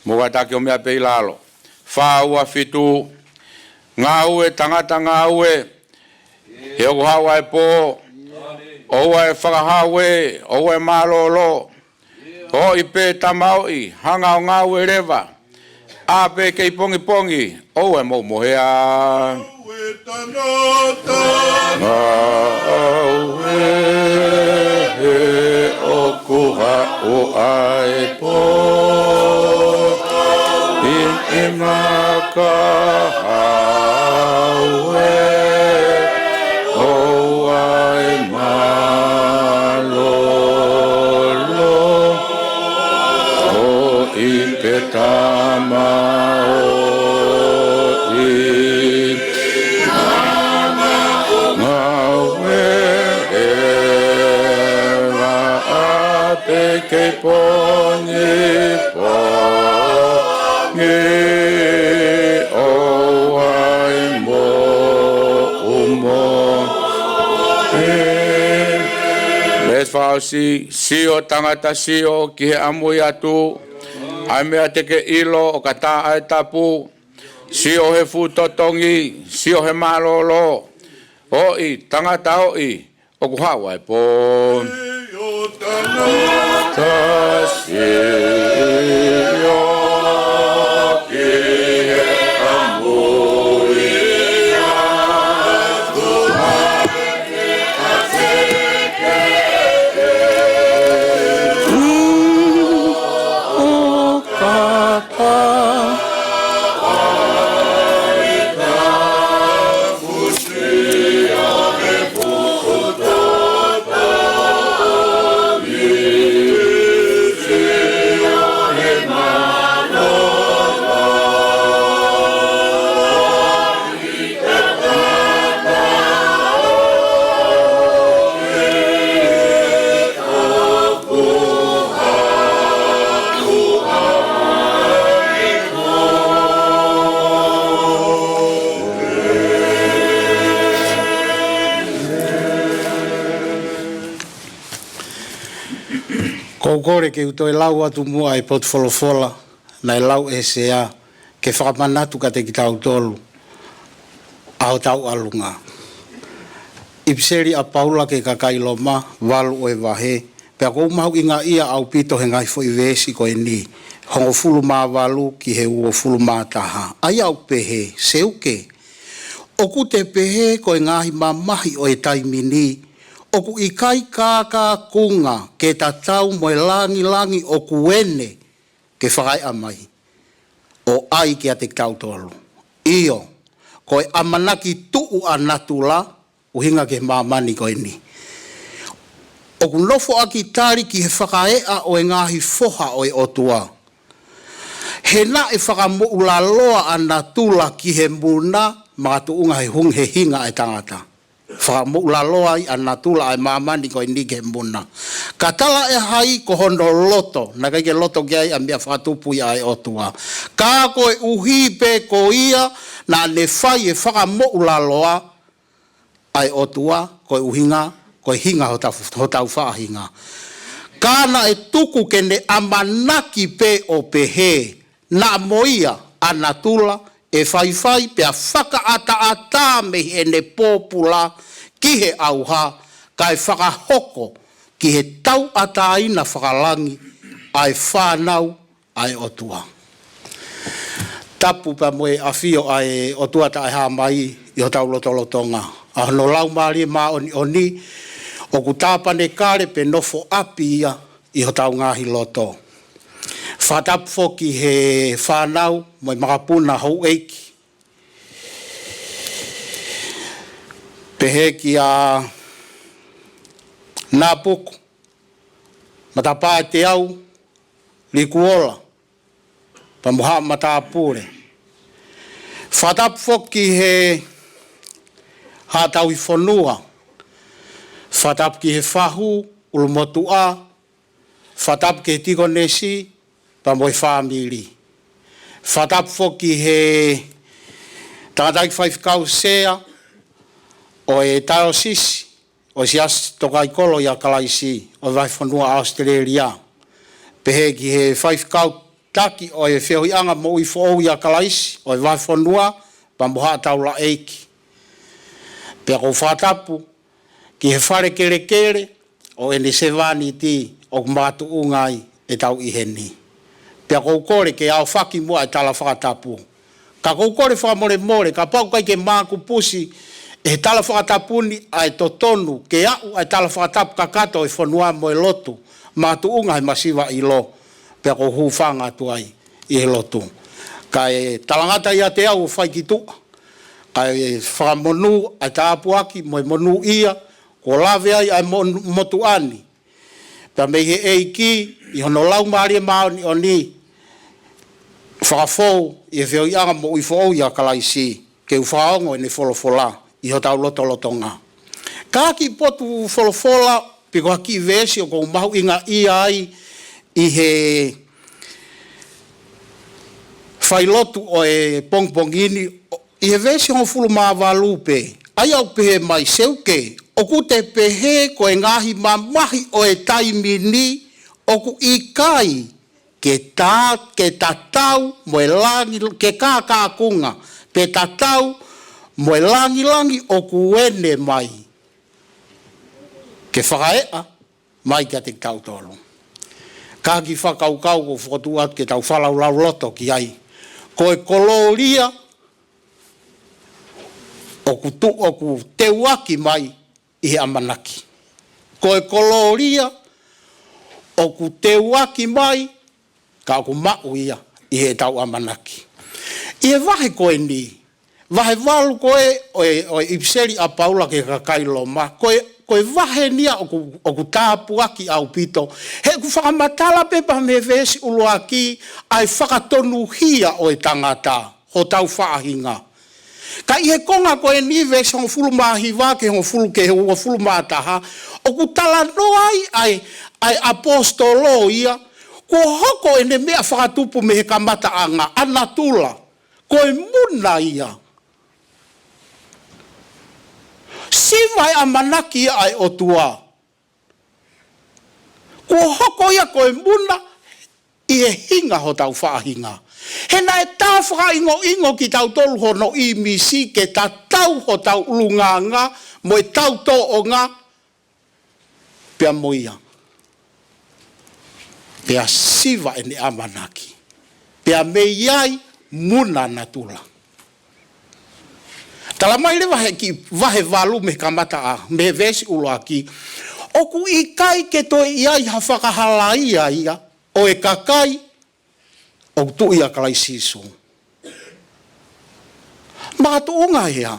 mo kātaki ʻo meʻa pē ʻi lalo. Fā ua fitu. Ngāue tangata ngāue, he ʻoku haʻu ʻa e pō, ʻoua ʻe fakahau ē, ʻoua ʻe mālōlō. Ō ʻi pē tamaoʻi, hanga ʻo ngāue leva, ʻā pē kei pongipongi, ʻoua ʻe mou mohea. Ngāue he ʻoku haʻu ʻa e pō, ʻi he maka hau ē, ʻoua ʻe mālōlō. ʻO ʻi pē tamaoʻi, ngāue leva, ʻā pē kei pongipongi, ʻoua ʻe mou mohea. Veesi fā ʻosi. Sio tangata sio ki he ʻamui atu, ʻa e meʻa te ke ʻilo ʻo ka tā ʻa e tapu. Sio he fuʻu totongi, sio he mālōlō. ʻOi tangata ʻoʻi, ʻoku haʻu ʻa e pō. Sio ki he ʻamui atu, Ko u kole ke u toe lau atu muʻa e potu folofola naʻe lau ʻe he sea, ke fakamanatu kiate kitautolu ʻa hotau ʻalunga. ʻIpiseli ʻa Paula ki he kakai Loma, valu ʻo e vahe, pea ʻoku ou mahuʻingaʻia ʻaupito he ngaahi foʻi veesi ko eni, hongofulu mā valu ki he uofulu mā taha. ʻA ia ʻoku pehē: Seuke, ʻoku te pehē ko e ngaahi mamahi ʻo e taimi ni ʻoku ʻikai kaunga ke tatau mo e langilangi, ʻoku ʻene ke fakaeʻa mai ʻo ʻai kiate kitautolu? ʻIo, ko e ʻamanaki tuʻu ʻa natula, ʻuhinga ki he māmani ko eni, ʻoku nofoʻaki tali ki he fakaeʻa ʻo e ngaahi foha ʻo e ʻOtua. He naʻe fakamoʻulaloa ʻa natula ki he muna, makatuʻunga he hung he hinga ʻa e tangata. Fakamoʻulaloa ai ʻa natula ʻa e māmani ko eni ki he muna. Ka talaʻehai ko hono loto, naʻe ʻikai ke loto ki ai ʻa e meʻa fakatupu ia ʻa e ʻOtua. Ka koeʻuhi pē ko ia naʻa ne fai e fakamoʻulaloa ʻa e ʻOtua, ko e ʻuhinga, ko e hinga hotau, hotau faʻahinga. Ka naʻe tuku ke ne ʻamanaki pē ʻo pehē, naʻa mo ia ʻa natula ʻe faifai pea fakaʻataʻatā mei heʻene pōpula ki he ʻauha, kae fakahoko ki he tauʻatāina fakalangi ʻa e fānau ʻa e ʻOtua. Tapu pea mo e ʻafio ʻa e ʻOtua taʻehāmai ʻi hotau lotolotonga. ʻA hono Laumālie Māʻoniʻoni ʻoku tāpanekale pea nofo ʻapi ia ʻi hotau ngaahi loto. Fakatapu foki he fānau mo e makapuna houʻeiki. Pehē kia Napuku, Matapā Teau, Likuola, pea mo Haʻa Matāpule. Fakatapu foki he Haʻa Tauhi Fonua. Fakatapu ki he fahu, ʻulumotuʻa. Fakatapu ki he tikonesi, pea mo e fāmili. Fakatapu foki he tangataʻeiki faifekau sea ʻo e taiosisi ʻo e Siasi Tokaikoloi ʻa Kalaisi ʻo e Vahefonua ʻAositelēlia. Pehē ki he faifekau taki ʻo e Feohiʻanga Moʻui Foʻou ʻa Kalaisi ʻo e Vahefonua, pea mo Haʻa Taulaʻeiki. Pea ʻoku ou fakatapu ki he fale kelekele ʻo ʻene sevāniti ʻoku makatuʻunga ai ʻetau ʻi heni. Pea ʻoku ou kole ke aofaki muʻa e tala fakatapu. Ka ʻoku ou kole fakamolemole, kapau ʻoku ʻikai ke makupusi ʻe he tala fakatapu ni ʻa e totonu ke aʻu ʻa e tala fakatapu kakato ʻo e fonua mo e lotu, makatuʻunga he masiva ʻilo, pea ʻoku ou hūfanga atu ai ʻi he lotu. Kae talangata ʻiate au ʻo fai ki tuʻa, kae fakamonū ʻa e tāpuaki mo e monūʻia kuo lave ai ʻa e mo-, motuʻa ni. Pea mei he ʻEiki, ʻi hono Laumālie Māʻoniʻoni, fakafou ʻi he Feohiʻanga Moʻui Foʻou ʻa Kalaisi, ke u fakaongo ʻene folofola ʻi hotau lotolotonga. Ka kiʻi potu folofola, pe ko ha kiʻi veesi ʻoku ou mahuʻingaʻia ai ʻi he failotu ʻo e pongipongi ni, ʻi he veesi hongofulu mā valu pē, ʻa ia ʻoku pehē mai: Seuke, ʻoku te pehē ko e ngaahi mamahi ʻo e taimi ni ʻoku ʻikai ke ta-, ke tatau mo e langi, ke kākākunga, pe tatau mo e langilangi ʻoku ʻene mai ke fakaeʻa mai kiate kitautolu. Ka kiʻi fakakaukau ʻoku ou fokotuʻu atu ke tau fakalaulauloto ki ai. Ko e kolōlia ʻoku tu-, ʻoku teuaki mai ʻi he ʻamanaki. Ko e kolōlia ʻoku teuaki mai ka ʻoku maʻu ia ʻi heʻetau ʻamanaki. ʻI he vahe ko eni, vahe valu ko ē ʻo e, ʻo e ʻipiseli ʻa Paula ki he kakai Loma, ko e, ko e vahe eni ia ʻoku, ʻoku tāpuaki ʻaupito. He ʻoku fakamatala pē pea mei he veesi ʻuluaki ʻa e fakatonuhia ʻo e tangata, hotau faʻahinga. Ka ʻi he konga ko eni veesi hongofulu mā hiva ki he hongofulu ki he uofulu mā taha, ʻoku talanoa ai ʻa e, ʻa e ʻaposetolo ia, kuo hoko ʻene meʻa fakatupu mei he kamataʻanga, ʻa natula, ko e muna ia. Siva e ʻamanaki ia ʻa e ʻOtua. Kuo hoko ia ko e muna ʻi he hinga hotau faʻahinga. He naʻe tā fakaʻingoʻingo kitautolu hono ʻīmisi ke tatau hotau ʻulungaanga mo ʻetau tōʻonga pea mo ia. Pea siva ʻene ʻamanaki. Pea mei ai muna natula. Tala mai leva he kiʻi vahe valu mei he kamataʻanga, mei he veesi ʻuluaki, ʻoku ʻikai ke toe ʻi ai ha fakahalaia ia ʻo e kakai ʻoku tui ʻia Kalaisi Sīsū. Makatuʻunga he hā?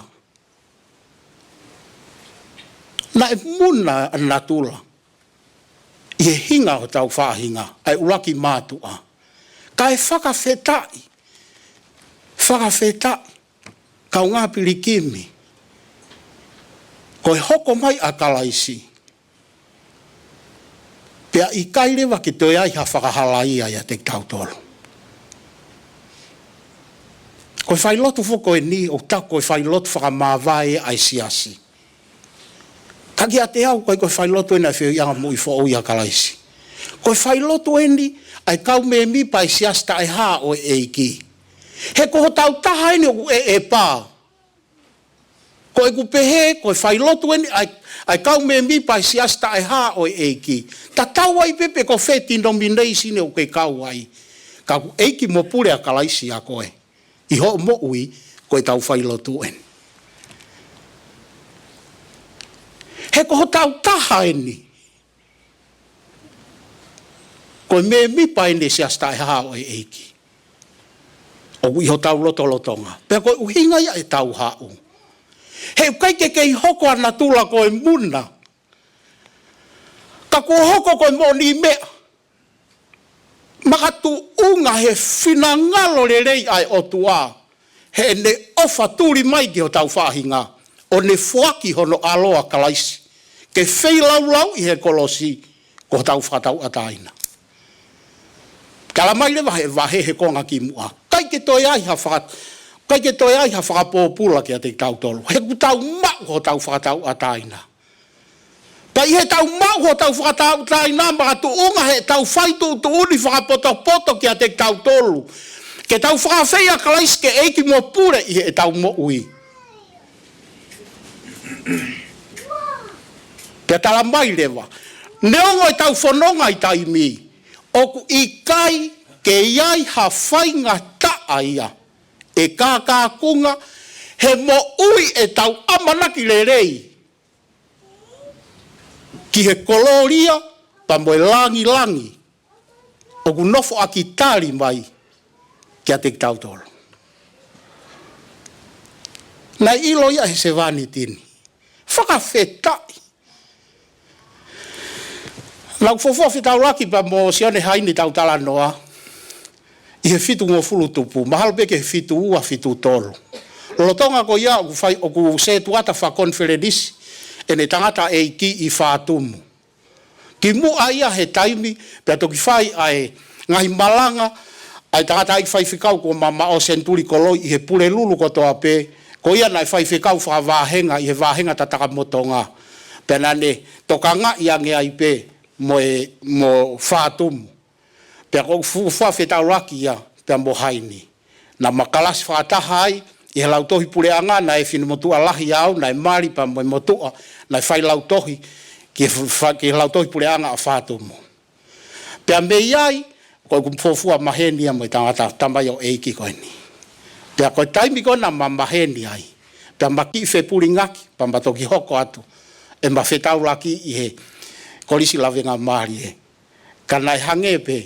Naʻe muna natula ʻi he hinga hotau faʻahinga, ʻa e ʻuluaki mātuʻa. Kae fakafetaʻi, fakafetaʻi, Kaungā pilikimi, ko e hoko mai ʻa Kalaisi, pea ʻikai leva ke toe ai ha fakahalaia ʻiate kitautolu. Ko e failotu foki eni, ʻoku taku ko e failotu fakamāvae ʻa e siasi. Ka kiate au, ʻikai ko e failotu eni ʻa e feohiʻanga moʻui foʻou ʻia Kalaisi. Ko e failotu eni ʻa e kau mēmipa ʻa e siasi taʻehā ʻo e ʻEiki. He ko hotau taha eni ʻoku ʻeʻepā. Ko ʻeku pehē, ko e failotu eni ʻa e, ʻa e kau mēmipa ʻa e siasi taʻehā ʻo e ʻEiki. Tatau ai pē pe ko fē denomination ʻoku ke kau ai. Ka ʻoku ʻEiki mo Pule ʻa Kalaisi ʻa koe. ʻI hoʻo moʻui, ko ʻetau failotu eni. He ko hotau taha eni, ko e mēmipa eni ʻa e siasi taʻehā ʻo e ʻEiki. ʻOku ʻi hotau lotolotonga. Pea ko e ʻuhinga ia ʻetau haʻu. He ʻoku ʻikai ke kei hoko ʻa natula ko e muna. Ka kuo hoko ko e moʻoniʻi meʻa. Makatuʻunga he finangalo lelei ʻa e ʻOtua, heʻene ʻofa tuli mai ki hotau faʻahinga, ʻo ne foaki hono ʻAlo ʻa Kalaisi, ke feilaulauʻi he kolosi, ko hotau fakatauʻatāina. Tala mai leva he vahe he konga kimuʻa. ʻIkai ke toe ai ha faka-, ʻikai ke toe ai ha fakapōpula kiate kitautolu. He kuo tau maʻu hotau fakatauʻatāina. Pea ʻi heʻetau maʻu hotau fakatauʻatāina makatuʻunga heʻetau fai tuʻutuʻuni fakapotopoto kiate kitautolu. Ke tau fakaafeʻi ʻa Kalaisi ke ʻEiki mo Pule ʻi heʻetau moʻui. Pea tala mai leva. Neongo ʻetau fononga ʻi taimi. ʻOku ʻikai ke ʻi ai ha faingataʻa ia. ʻE kākākunga he moʻui ʻetau ʻamanaki lelei. Ki he kolōlia, pea mo e langilangi. ʻOku nofo ʻaki tali mai, kiate kitautolu. Naʻe ʻilo ia he sevāniti ni. Fakafetaʻi. Naʻa ku fuofua fetaulaki pea mo Sione Haini tau talanoa. ʻI he fitungofulu tupu. Mahalo pē ki he fitu ua, fitu tolu. Lolotonga ko ia ʻoku fai, ʻoku sētuata fakakonifelenisi. ʻEne tangataʻeiki ʻi Fātumu. Kimuʻa ia he taimi, pea toki fai ʻa e ngaahi malanga, ʻa e tangataʻeiki faifekau ko Mamaʻo Senituli Koloi ʻi he Pulelulu kotoa pē, ko ia naʻe faifekau fakavāhenga ʻi he vāhenga tatakamotonga. Pea naʻa ne tokangaʻi ange ai pē mo e, mo Fātumu. Pea ʻoku fuofua fetaulaki ia, pea mo Haini. Naʻa ma kalasi fakataha ai, ʻi he lautohi puleʻanga, naʻe finemotuʻa lahi au, naʻe mali pea mo e motuʻa, naʻe fai lautohi, ki he fa-, ki he lautohi puleʻanga ʻa Fātumu. Pea mei ai, ko ʻeku fuofua maheni ia mo e tangata tamaioʻeiki ko eni. Pea ko e taimi ko ē naʻa ma maheni ai, pea ma kiʻi fepulingaki, pea ma toki hoko atu, ʻema fetaulaki ʻi he Kolisi Lavengamālie. Ka naʻe hangē pē,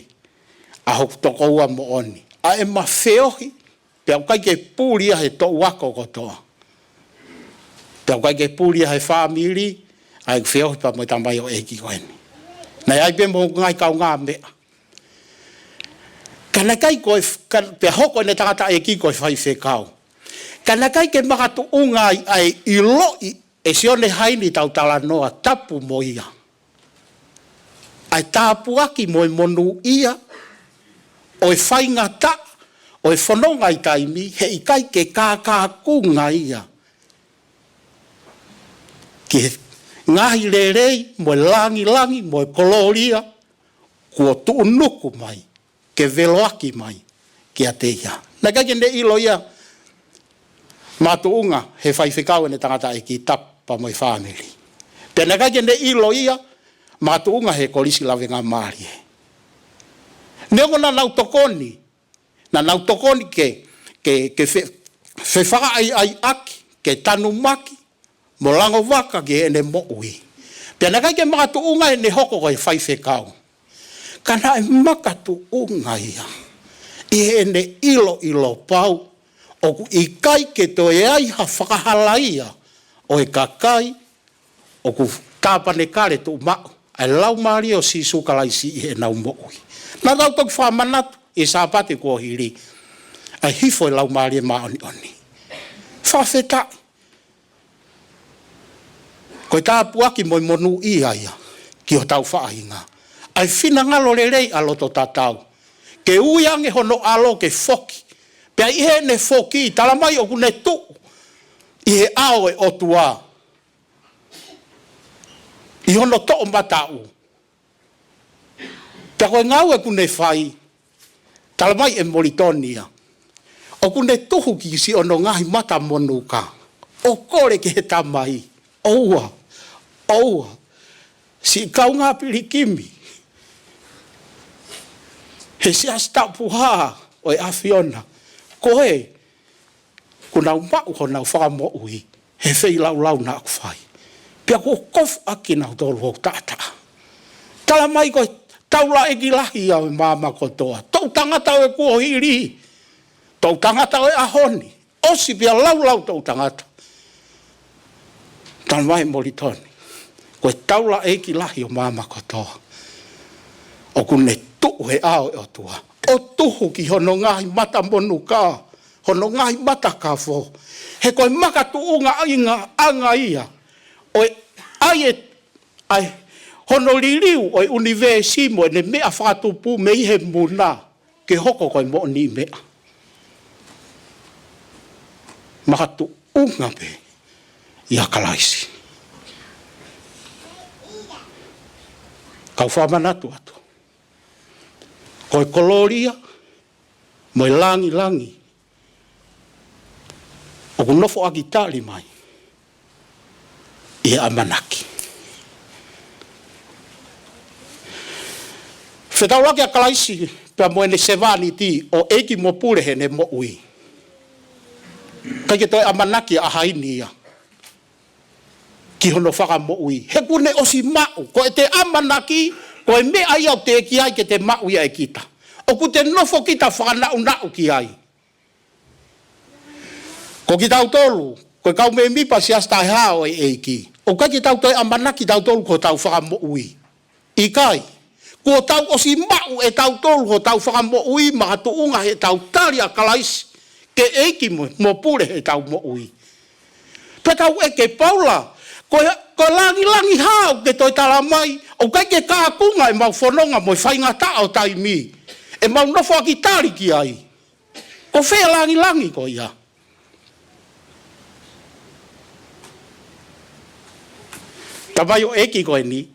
ʻa hoku tokoua moʻoni. ʻA ʻema feohi, pea ʻoku ʻikai ke puli ia he toʻu ako kotoa. Pea ʻoku ʻikai ke puli ia he fāmili, ʻa ʻeku feohi pea mo e tamaioʻeiki ko eni. Naʻe ʻi ai pē mo e ngaahi kaungāmeʻa. Ka naʻe ʻikai ko e f-, ka, pea hoko ʻene tangataʻeiki ko e faifekau. Ka naʻe ʻikai ke makatuʻunga ai ʻa e ʻiloʻi ʻe Sione Haini tau talanoa tapu mo ia. ʻA e tāpuaki mo e monūʻia, ʻo e faingataʻa, ʻo e fononga ʻi taimi, he ʻikai ke kākākunga ia. Ki he ngaahi lelei, mo e langilangi, mo e kolōlia, kuo tuʻunuku mai, ke veloʻaki mai, kiate ia. Naʻe ʻikai ke ne ʻilo ia, makatuʻunga he faifekau ʻene tangataʻeiki tapu pea mo e fāmili. Pea naʻe ʻikai ke ne ʻilo ia, makatuʻunga he Kolisi Lavengamālie. Neongo naʻa nau tokoni, naʻa nau tokoni ke, ke, ke fe-, fefakaʻaiʻaiʻaki, ke tanumaki, mo langovaka ki heʻene moʻui. Pea naʻe ʻikai ke makatuʻunga ʻene hoko ko e faifekau. Ka naʻe makatuʻunga ia. ʻI heʻene ʻiloʻilo pau, ʻoku ʻikai ke toe ai ha fakahalaia, ʻo e kakai, ʻoku tāpanekale tuʻumaʻu, ʻa e Laumālie ʻo Sīsū Kalaisi ʻi heʻenau moʻui. Naʻa tau toki fakamanatu, ʻi Sāpate kuo hili, ʻa e hifo e Laumālie Māʻoniʻoni. Fakafetaʻi. Ko e tāpuaki mo e monūʻia ia ki hotau faʻahinga. ʻA e finangalo lelei ʻa e loto tatau. Ke ui ange hono ʻAlo ke foki. Pea ʻi heʻene foki, talamai ʻoku ne tuʻu ʻi he ʻao ʻo e ʻOtua. ʻI hono toʻomataʻu. Pea ko e ngāue ʻoku ne fai, talamai ʻe Molitoni ia, ʻoku ne tuhu ki siʻono ngaahi mata monuka, ʻo kole ki he Tamai, ʻoua, ʻoua, siʻi kaungā pilikimi he Siasi Taʻu Puha ʻo e ʻAfiona, ko e kuo nau maʻu honau fakamoʻui he feilaulau naʻa ku fai. Pea kuo kofu ʻaki kinautolu hoku taʻataʻa. Talamai ko e taulaʻeiki lahi ia ʻo e maama kotoa. Toʻu tangata ʻo e kuohili. Toʻu tangata ʻo e ʻaho ni. ʻOsi pea laulau toʻu tangata. Talamai ʻe Molitoni, ko e taulaʻeiki lahi ʻo maama kotoa, ʻoku ne tuʻu he ʻao ʻo e ʻOtua, ʻo tuhu ki hono ngaahi mata monuka, hono ngaahi mata kafo. He ko e makatuʻunga ʻainga ʻanga ia ʻo e ʻai e, ʻai hono liliu ʻo e ʻunivēsi mo ʻene meʻa fakatupu mei he muna ke hoko ko e moʻoniʻi meʻa. Makatuʻunga pē ʻia Kalaisi. Kau fakamanatu atu, ko e kolōlia mo e langilangi ʻoku nofoʻaki tali mai ʻi he ʻamanaki. Fetaulaki ʻa Kalaisi pea mo ʻene sevāniti ʻo ʻEiki mo Pule heʻene moʻui. ʻIkai ke toe ʻamanaki ʻa haini ia ki hono fakamoʻui. He kuo ne ʻosi maʻu, ko ʻete ʻamanaki, ko e meʻa ia ʻoku teʻeki ai ke te maʻu ia ʻe kita. ʻOku te nofo kita fakanaʻunaʻu ki ai. Ko kitautolu, ko e kau mēmipa Siasi Taʻehāmai ʻo e ʻEiki, ʻoku ʻikai ke tau toe ʻamanaki tautolu ko hotau fakamoʻui. ʻIkai. Kuo tau ʻosi maʻu ʻe tautolu hotau fakamoʻui makatuʻunga heʻetau tali ʻa Kalaisi ke ʻEiki mo, mo Pule heʻetau moʻui. Pea tau ʻeke Paula, ko e, ko e langilangi hā ʻoku ke toe talamai, ʻoku ʻikai ke kākunga ʻemau fononga mo e faingataʻa ʻo taimi, ʻemau nofoʻaki tali ki ai. Ko fē langilangi ko ia? Tamai ʻo e ʻEiki ko eni,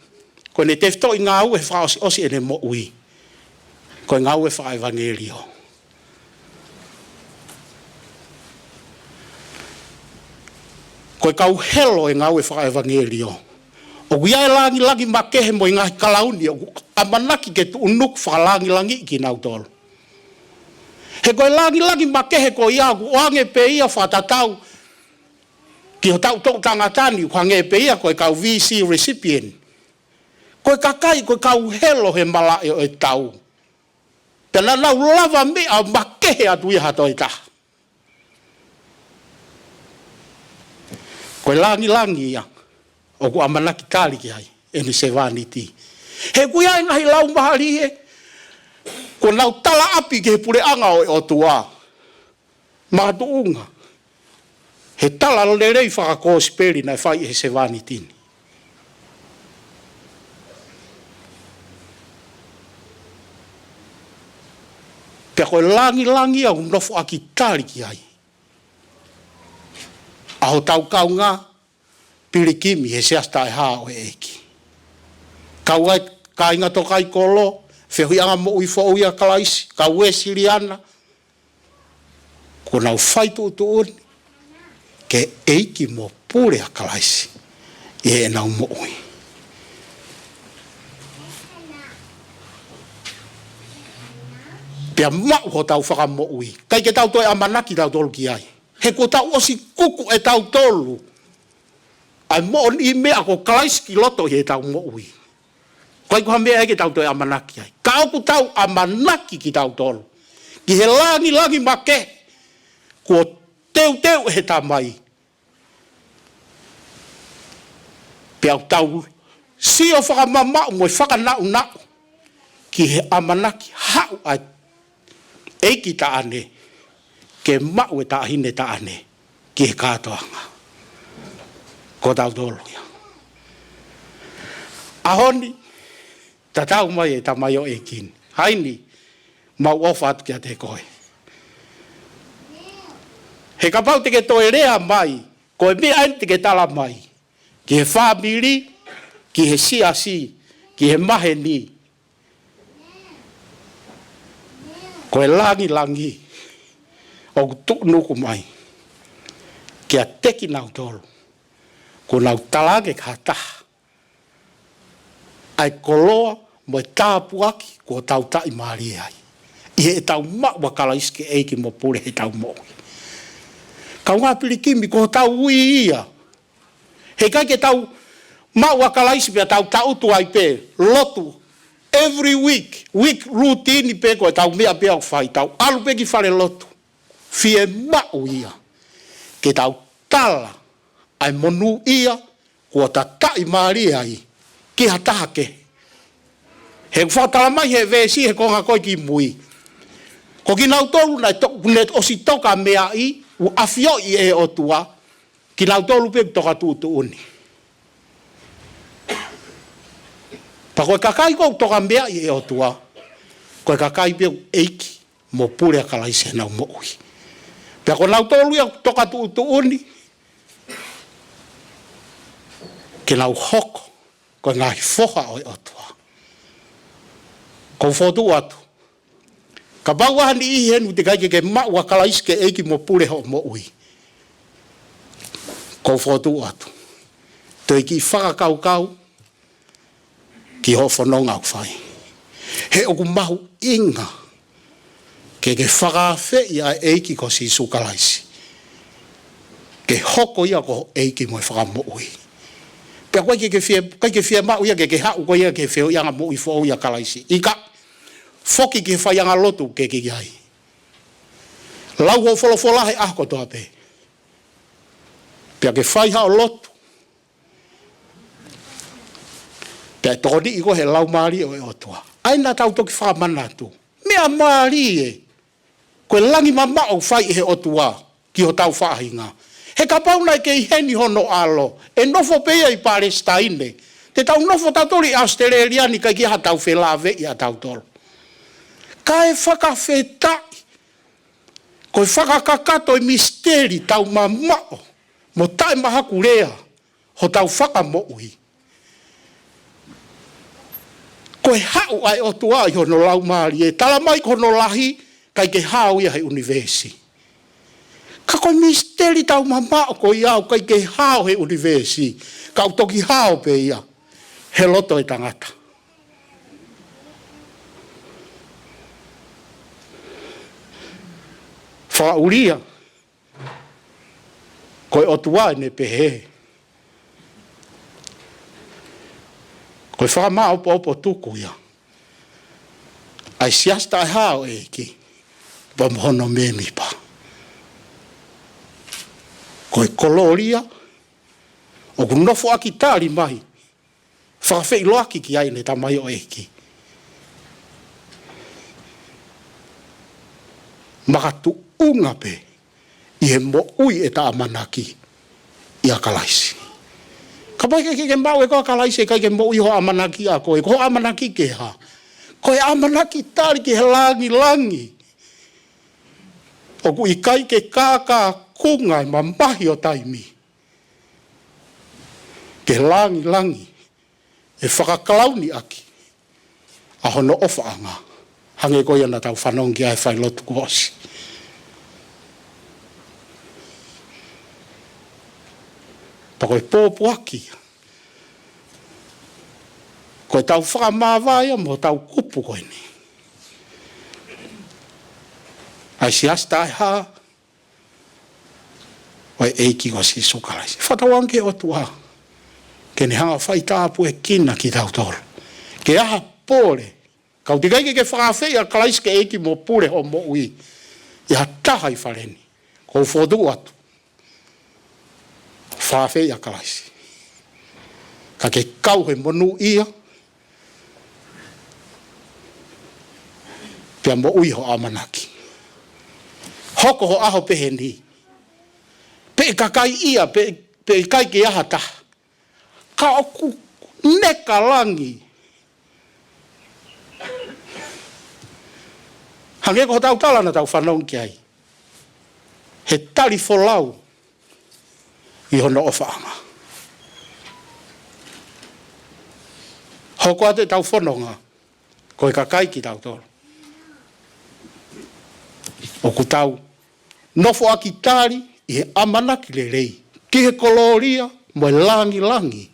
ko ʻene tefitoʻi ngāue fakaʻosiʻosi ʻene moʻui, ko e ngāue fakaʻevangeliō. Ko e kau helo ʻo e ngāue fakaʻevangeliō. ʻOku ʻi ai e langilangi makehe mo e ngaahi kalauni ʻoku ʻamanaki ke tuʻunuku fakalangilangiʻi kinautolu. He ko e langilangi makehe ko ia ʻoku ʻoange pē ia fakatatau ki hotau toʻu tangata ni, ʻoku hangē pē ia ko e kau V C recipient. Ko e kakai, ko e kau helo he malaʻe ʻo e tau. Pea naʻa nau lava meʻa makehe atu ia ha toe taha. Ko e langilangi ia ʻoku ʻamanaki tali ki ai ʻene sevāniti. He ʻoku ʻi ai e ngaahi laumālie kuo nau talaʻapi ki he puleʻanga ʻo e ʻOtua makatuʻunga he tala lelei fakakosipeli naʻe fai ʻe he sevāniti ni. Pea ko e langilangi ia ʻoku nofoʻaki tali ki ai ʻa hotau kaungā pilikimi he Siasi Taʻehāmai ʻo e ʻEiki. Kau ai kāinga tō kai kolo, fehuʻiʻanga moʻui foʻou ʻia Kalaisi, kau Uēsiliana, kuo nau fai tuʻutuʻuni ke ʻEiki mo Pule ʻa Kalaisi ʻi heʻenau moʻui. Pea maʻu hotau fakamoʻui. ʻIkai ke tau toe ʻamanaki tautolu ki ai. He kuo tau ʻosi kuku ʻe tautolu ʻa e moʻoniʻi meʻa ko Kalaisi ki loto ʻi heʻetau moʻui. ʻIkai ko ha meʻa ia ke tau toe ʻamanaki ai. Ka ʻoku tau ʻamanaki kitautolu ki he langilangi makehe kuo teuteu ʻe he Tamai. Pea ʻoku tau sio fakamamaʻu mo e fakanaʻunaʻu ki he ʻamanaki haʻu ʻa e ʻeiki taʻane ke maʻu e taʻahine taʻane. ki he kātoanga. Ko tautolu ia. ʻAho ni, tatau mai e tamaioʻeiki ni. Haini, mau ʻofa atu kiate koe. He kapau te ke toe lea mai, ko e meʻa eni te ke tala mai ki he fāmili, ki he siasi, ki he maheni. Ko e langilangi ʻoku tuʻunuku mai kiate kinautolu kuo nau talaange ki ha taha ʻa e koloa mo e tāpuaki kuo tau taʻimālie ai ʻi heʻetau maʻu ʻa Kalaisi ko e ʻEiki mo Pule heʻetau moʻui. Kaungā pilikimi, ko hotau ui ia. Heʻikai ke tau maʻu ʻa Kalaisi pea tau taʻutu ai pē, lotu every week, week routine pē, ko ʻetau meʻa pē ʻoku fai, tau ʻalu pē ki falelotu. Fiemaʻu ia ke tau tala ʻa e monūʻia kuo ta taʻimālie ai ki ha taha kehe. He ʻoku fakatala mai he veesi he konga ko ē ki mui, ko kinautolu naʻe to-, ne ʻosi tokameaʻi, ʻoku ʻafioʻi ʻe he ʻOtua, kinautolu pē ʻoku toka tuʻutuʻuni. Pea ko e kakai ʻoku tokameaʻi ʻe he ʻOtua, ko e kakai pē ʻoku ʻEiki mo Pule ʻa Kalaisi heʻenau moʻui. Pea ko kinautolu ia ʻoku toka tuʻutuʻuni, ke nau hoko ko e ngaahi foha ʻo e ʻOtua. ʻOku ou fokotuʻu atu, kapau ʻoku ʻi ai ha niʻihi heni ʻoku teʻeki ai ke ke maʻu ʻa Kalaisi ko e ʻEiki mo Pule hoʻo moʻui, ʻoku ou fokotuʻu atu, toe kiʻi fakakaukau ki hoʻo fononga ʻoku fai. He ʻoku mahuʻinga ke ke fakaafeʻi ʻa e ʻEiki ko Sīsū Kalaisi ke hoko ia ko ho ʻEiki mo e Fakamoʻui. Pea ʻoku ʻikai ke ke fie, ʻikai ke fiemaʻu ia ke ke haʻu koe ia ki he feohiʻanga moʻui foʻou ʻia Kalaisi. ʻIkai, foki ki he faiʻanga lotu ʻoku ke ʻi ai. Lau hoʻo folofola he ʻaho kotoa pē. Pea ke fai haʻo lotu. Pea ʻe tokoniʻi koe ʻe he Laumālie ʻo e ʻOtua. ʻA ia naʻa tau toki fakamanatu, meʻa mālie, ko e langi mamaʻo ʻoku fai ʻe he ʻOtua ki hotau faʻahinga. He kapau naʻe ʻikai ke ʻi heni hono ʻAlo, ʻe nofo pē ia ʻi Palesitaine. Te tau nofo tautolu ʻi ʻAositelēlia ni, ʻikai ke ʻi ai haʻatau felāveʻi ʻatautolu. Kae fakafetaʻi, ko e fakakakato e misiteli taumamaʻo mo taʻemahakulea hotau Fakamoʻui. Ko e haʻu ʻa e ʻOtua ʻi hono Laumālie, tala mai ko hono lahi, ʻikai ke hao ia he ʻunivēsi. Ka ko e misiteli taumamaʻo ko ia ʻoku ʻikai ke hao he ʻunivēsi, ka ʻoku toki hao pē ia he loto e tangata. Fakaʻulia, ko e ʻOtua ʻene pehē, ko e fakamāʻopoʻopo tuku ia ʻa e siasi taʻehā ʻo e ʻEiki pea mo hono mēmipa. Ko e kolōlia ʻoku nofoʻaki tali mai, fakafeʻiloaki ki ai ʻene tamaioʻeiki, makatuʻunga pē ʻi he moʻui ʻe ta ʻamanaki ʻia Kalaisi. Kapau ʻe ʻikai ke ke maʻu ʻe koe ʻa Kalaisi, ʻikai ke moʻui hoʻo ʻamanaki ʻa koe, ko hoʻo ʻamanaki ke hā? Ko e ʻamanaki tali ki he langilangi ʻoku ʻikai ke kākākunga e mamahi ʻo taimi, ke langilangi ʻe fakakalauni ʻaki ʻa hono ʻofaʻanga, hangē ko ia naʻa tau fanongo ki ai he failotu kuo ʻosi. Pea ko e pōpoaki ia, ko ʻetau fakamāvae ia mo hotau kupu ko eni, ʻa e siasi taʻehā ʻo e ʻEiki ko Sīsū Kalaisi. Fakatauange ki he ʻOtua ke ne hanga ʻo faitāpuekina kitautolu. Ke ʻi ai ha pole, kapau ʻe ʻikai ke ke fakaafeʻi ʻa Kalaisi ko e ʻEiki mo Pule hoʻo moʻui ʻi ha taha ʻi fale ni, ʻoku ou fokotuʻu atu, fakaafeʻi ʻa Kalaisi, ka ke kau he monūʻia pea moʻui hoʻo ʻamanaki. Hoko ho ʻaho pehē ni, pe ʻe kakai ia pe, pe ʻikai ke ʻi ai ha taha. Ka ʻoku neka langi. Hangē ko hotau tala naʻa tau fanongo ki ai. He tali folau ʻi hono ʻofaʻanga. Hoko atu ʻetau fononga, ko e kakai kitautolu ʻoku tau nofoʻaki tali ʻi he ʻamanaki lelei ki he kolōlia mo e langilangi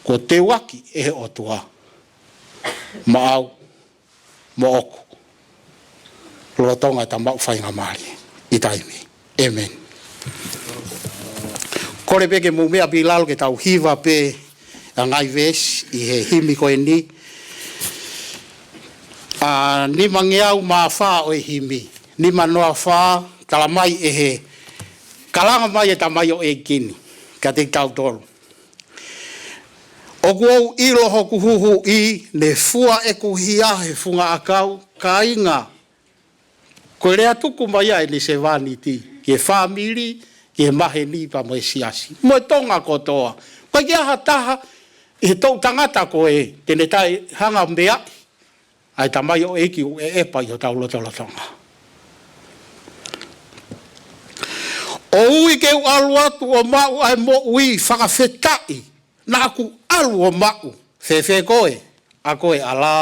kuo teuaki ʻe he ʻOtua maʻau mo ʻoku lolotonga ʻeta maʻu faingamālie ʻi taimi ni. ʻĒmeni. Kole pē ke mou meʻa pē ʻi lalo ke tau hiva pē ʻa e ngaahi veesi ʻi he himi ko eni. ʻA, nimangeau mā fā ʻo e himi. Nima noa fā, tala mai ʻe he kalanga mai e tamaioʻeiki ni kiate kitautolu. ʻOku ou ʻilo hoku huhuʻi, ne fua ʻeku hia he funga ʻakau, kāinga. Ko e lea tuku mai ia ʻeni sevāniti ki he fāmili, ki he maheni pea mo e siasi mo e Tonga kotoa. ʻOku ʻikai ke ʻi ai ha taha ʻi he toʻu tangata ko ē te ne taʻehanga meaʻi ʻa e tamaioʻeiki ʻoku ʻeʻepa ʻi hotau lotolotonga. ʻOku ou ui ke u ʻalu atu ʻo maʻu ʻa e moʻui, fakafetaʻi naʻa ku ʻalu ʻo maʻu. Fēfē koe, ʻa koe ʻAlā?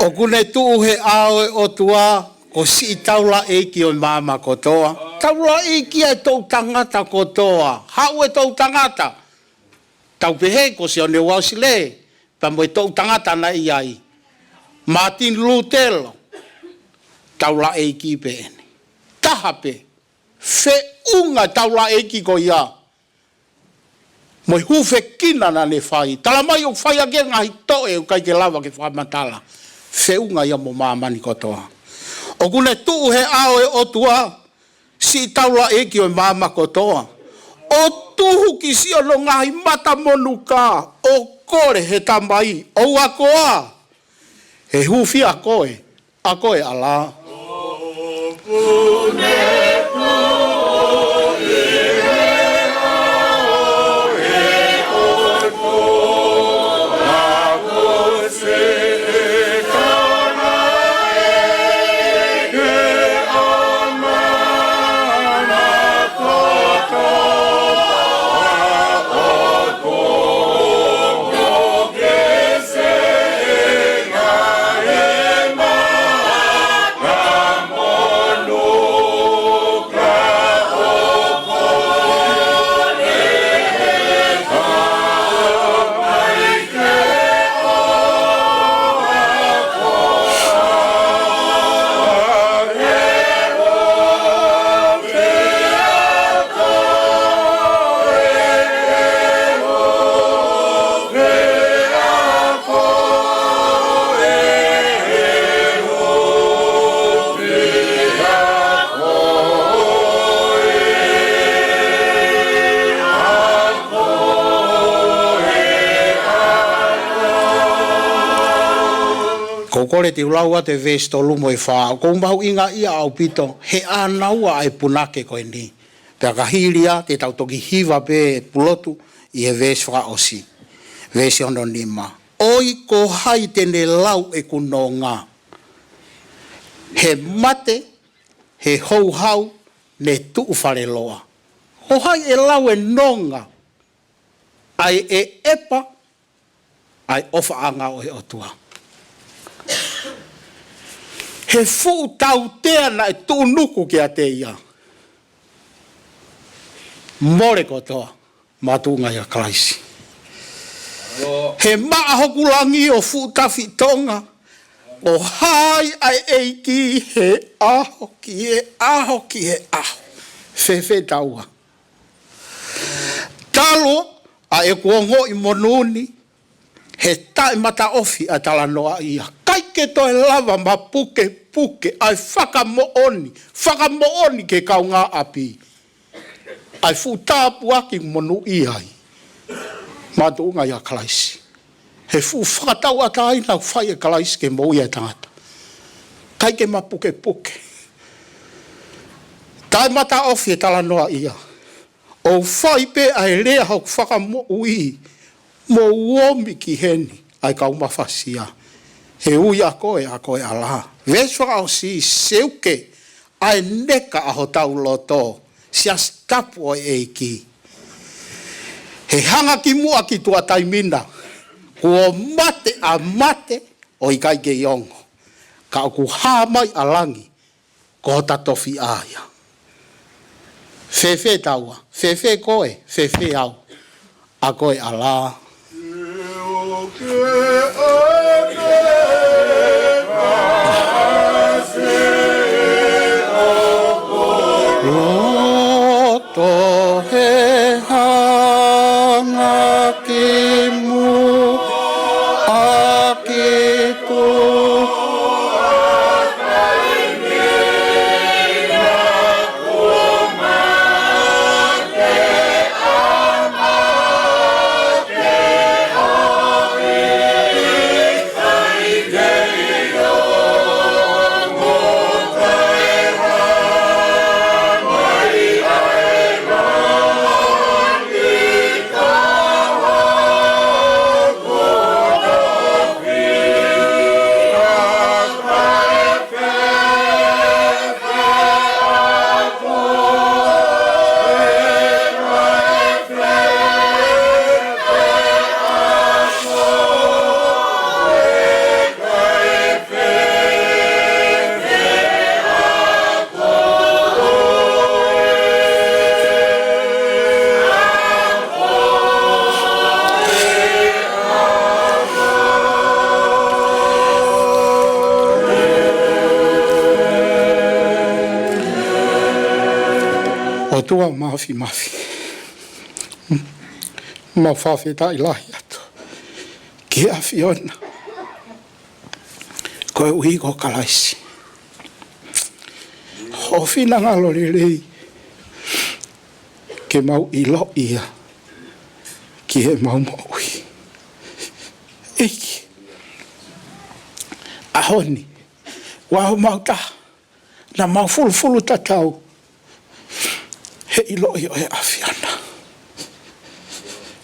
ʻOku ne tuʻu he ʻao ʻo e ʻOtua ko siʻi taulaʻeiki ʻo e maama kotoa. Taulaʻeiki ʻa e toʻu tangata kotoa. Haʻu e toʻu tangata. Tau pehē ko Sione Uesilī, pea mo e toʻu tangata naʻe ʻi ai. Mātini Lūtela, taulaʻeiki pē ʻeni. Taha pē, feʻunga taulaʻeiki ko ia mo e hūfekina naʻa ne fai. Tala mai ʻoku fai ʻaki e ngaahi toʻe ʻoku ʻikai ke lava ke fakamatala. Feʻunga ia mo māmani kotoa. ʻOku ne tuʻu he ʻao ʻo e ʻOtua, siʻi taulaʻeiki ʻo e maama kotoa. ʻO tuhu ki siʻono ngaahi mata monuka, ʻo kole he Tamai, ʻo akoa, he hūfia koe, ʻa koe ʻAlā. Ko u kole te u lau atu e veesi tolu mo e fā, ʻoku ou mahuʻingaʻia ʻaupito he ʻānaua ʻa e punake ko eni. Pea ka hili ia te tau toki hiva pē Pulotu ʻi he veesi fakaʻosi. Veesi ono nima. ʻOi ko hai te ne lau ʻeku nonga. He mate, he houhau, ne tuʻu faleloa. Ko hai ʻe lau e nonga ʻa e ʻepa ʻa e ʻofaʻanga ʻo e ʻOtua. He fuʻu tautea naʻe tuʻunuku kiate ia. Mole kotoa, mātuʻunga ʻia Kalaisi. He maʻa hoku langi ʻo fuʻu tafitonga, ko hai ʻa e ʻEiki he ʻaho ki he ʻaho ki he ʻaho. Fēfē taua. Talu ʻa ʻeku ongoʻi monū ni, he taʻemataʻofi ʻa e talanoa ia. ʻIkai ke toe lava mapukepuke ʻa e fakamoʻoni, fakamoʻoni ki he kaungāʻapi. ʻA e fuʻu tāpuaki monūʻia ai. Mātuʻunga ʻia Kalaisi. He fuʻu fakatauʻatāina ʻoku fai ʻe Kalaisi ke moʻui ʻa e tangata. ʻIkai ke mapukepuke. Taʻemataʻofi e talanoa ia. ʻOu fai pē ʻa e lea hoku fakamoʻui, mou omi ki heni ʻa e kau mafasia. He ui ʻa koe, ʻa koe ʻAlā. Veesi fakaʻosi, seuke ʻa e neka ʻa hotau loto, siasi tapu ʻo e ʻEiki. He hanga ki muʻa ki tuʻa taimi na, kuo mate ʻa mate ʻo ʻikai kei ongo. Ka ʻoku hā mai ʻa langi, ko hota tofiʻa ia. Fēfē taua, fēfē koe, fēfē au, ʻa koe ʻAlā. Loto he hanga ki muʻa ki tuʻa. ʻOtua Mafimafi, mau fakafetaʻi lahi atu ki he ʻAfiona, koeʻuhi ko Kalaisi. Hoʻo finangalo lelei ke mau ʻilo ia ki heʻemau moʻui. ʻEiki, ʻaho ni, ʻoku mau taha, naʻa mau fulufulu tatau he ʻiloʻi ʻo e ʻAfiona.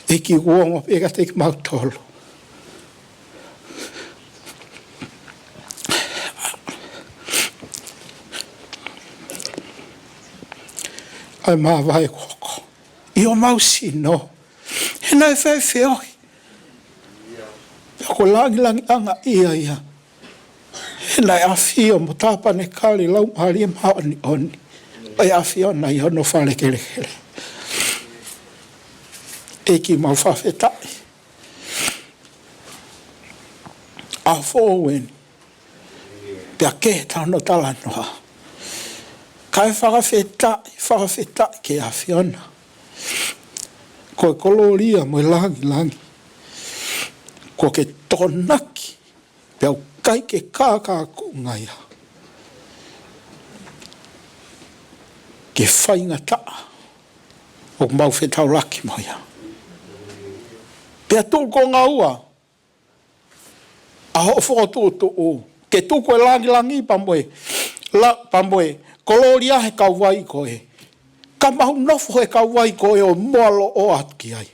ʻEiki, ʻoku ongo pē kiate kimautolu ʻa e māvae kuo hoko ʻi homau sino. He naʻe faifai ʻohi. Pea ko e langilangiʻanga ia ia. He naʻe ʻafio mo tāpanekale Laumālie Māʻoniʻoni ʻo e ʻAfiona ʻi hono fale kelekele. ʻEiki, mau fakafetaʻi ʻa e foʻou eni. Pea kehe ʻetau talanoa. Kae fakafetaʻi, fakafetaʻi ki he ʻAfiona. Ko e kolōlia mo e langilangi kuo ke tokonaki, pea ʻoku ʻikai ke kākākuʻunga ia ki he faingataʻa ʻoku mau fetaulaki mo ia. Pea tuʻu ko e ngāue ʻa hoʻo fokotuʻutuʻu ke tuku e langilangi pea mo e la-, pea mo e kolōlia he kauvai ko ē. Ka mau nofo he kauvai ko ē ʻo moʻua loa atu ki ai.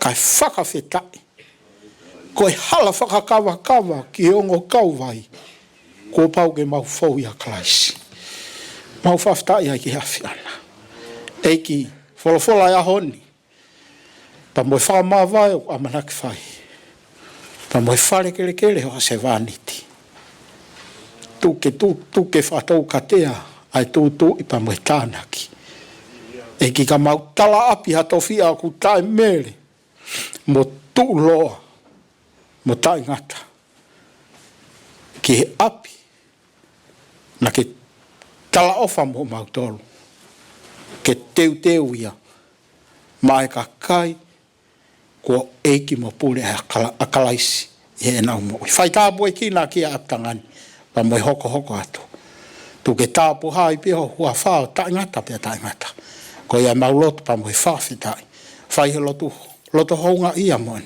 Kae fakafetaʻi. Ko e hala fakakavakava ki he ongo kauvai. Kuo pau ke mau fou ʻia Kalaisi. Mau fakafetaʻi ai ki he ʻAfiona. ʻEiki, folofola ʻo e ʻaho ni. Pea mo e fakamāvae ʻoku ʻamanaki fai. Pea mo e fale kelekele ʻo e sevāniti. Tuku ke tu, tuku ke fakatoukatea ʻa e tūtuuʻi pea mo e tānaki. ʻEiki, ka mau talaʻapi ha tofiʻa ʻoku taʻemele mo tuʻuloa mo taʻengata ki he ʻapi naʻa ke talaʻofa mo mautolu ke teuteu ia maʻa e kakai kuo ʻeiki mo pule ʻa Kala-, ʻa Kalaisi ʻi heʻenau moʻui. Fai tāpuekina ki he ʻapitanga ni, pea mo e hokohoko atu. Tuku ke tāpuhā ai pē ho huafa ʻo taʻengata pea taʻengata. Ko ia ʻemau lotu pea mo e fakafetaʻi. Fai he lotu, loto houngaʻia moʻoni.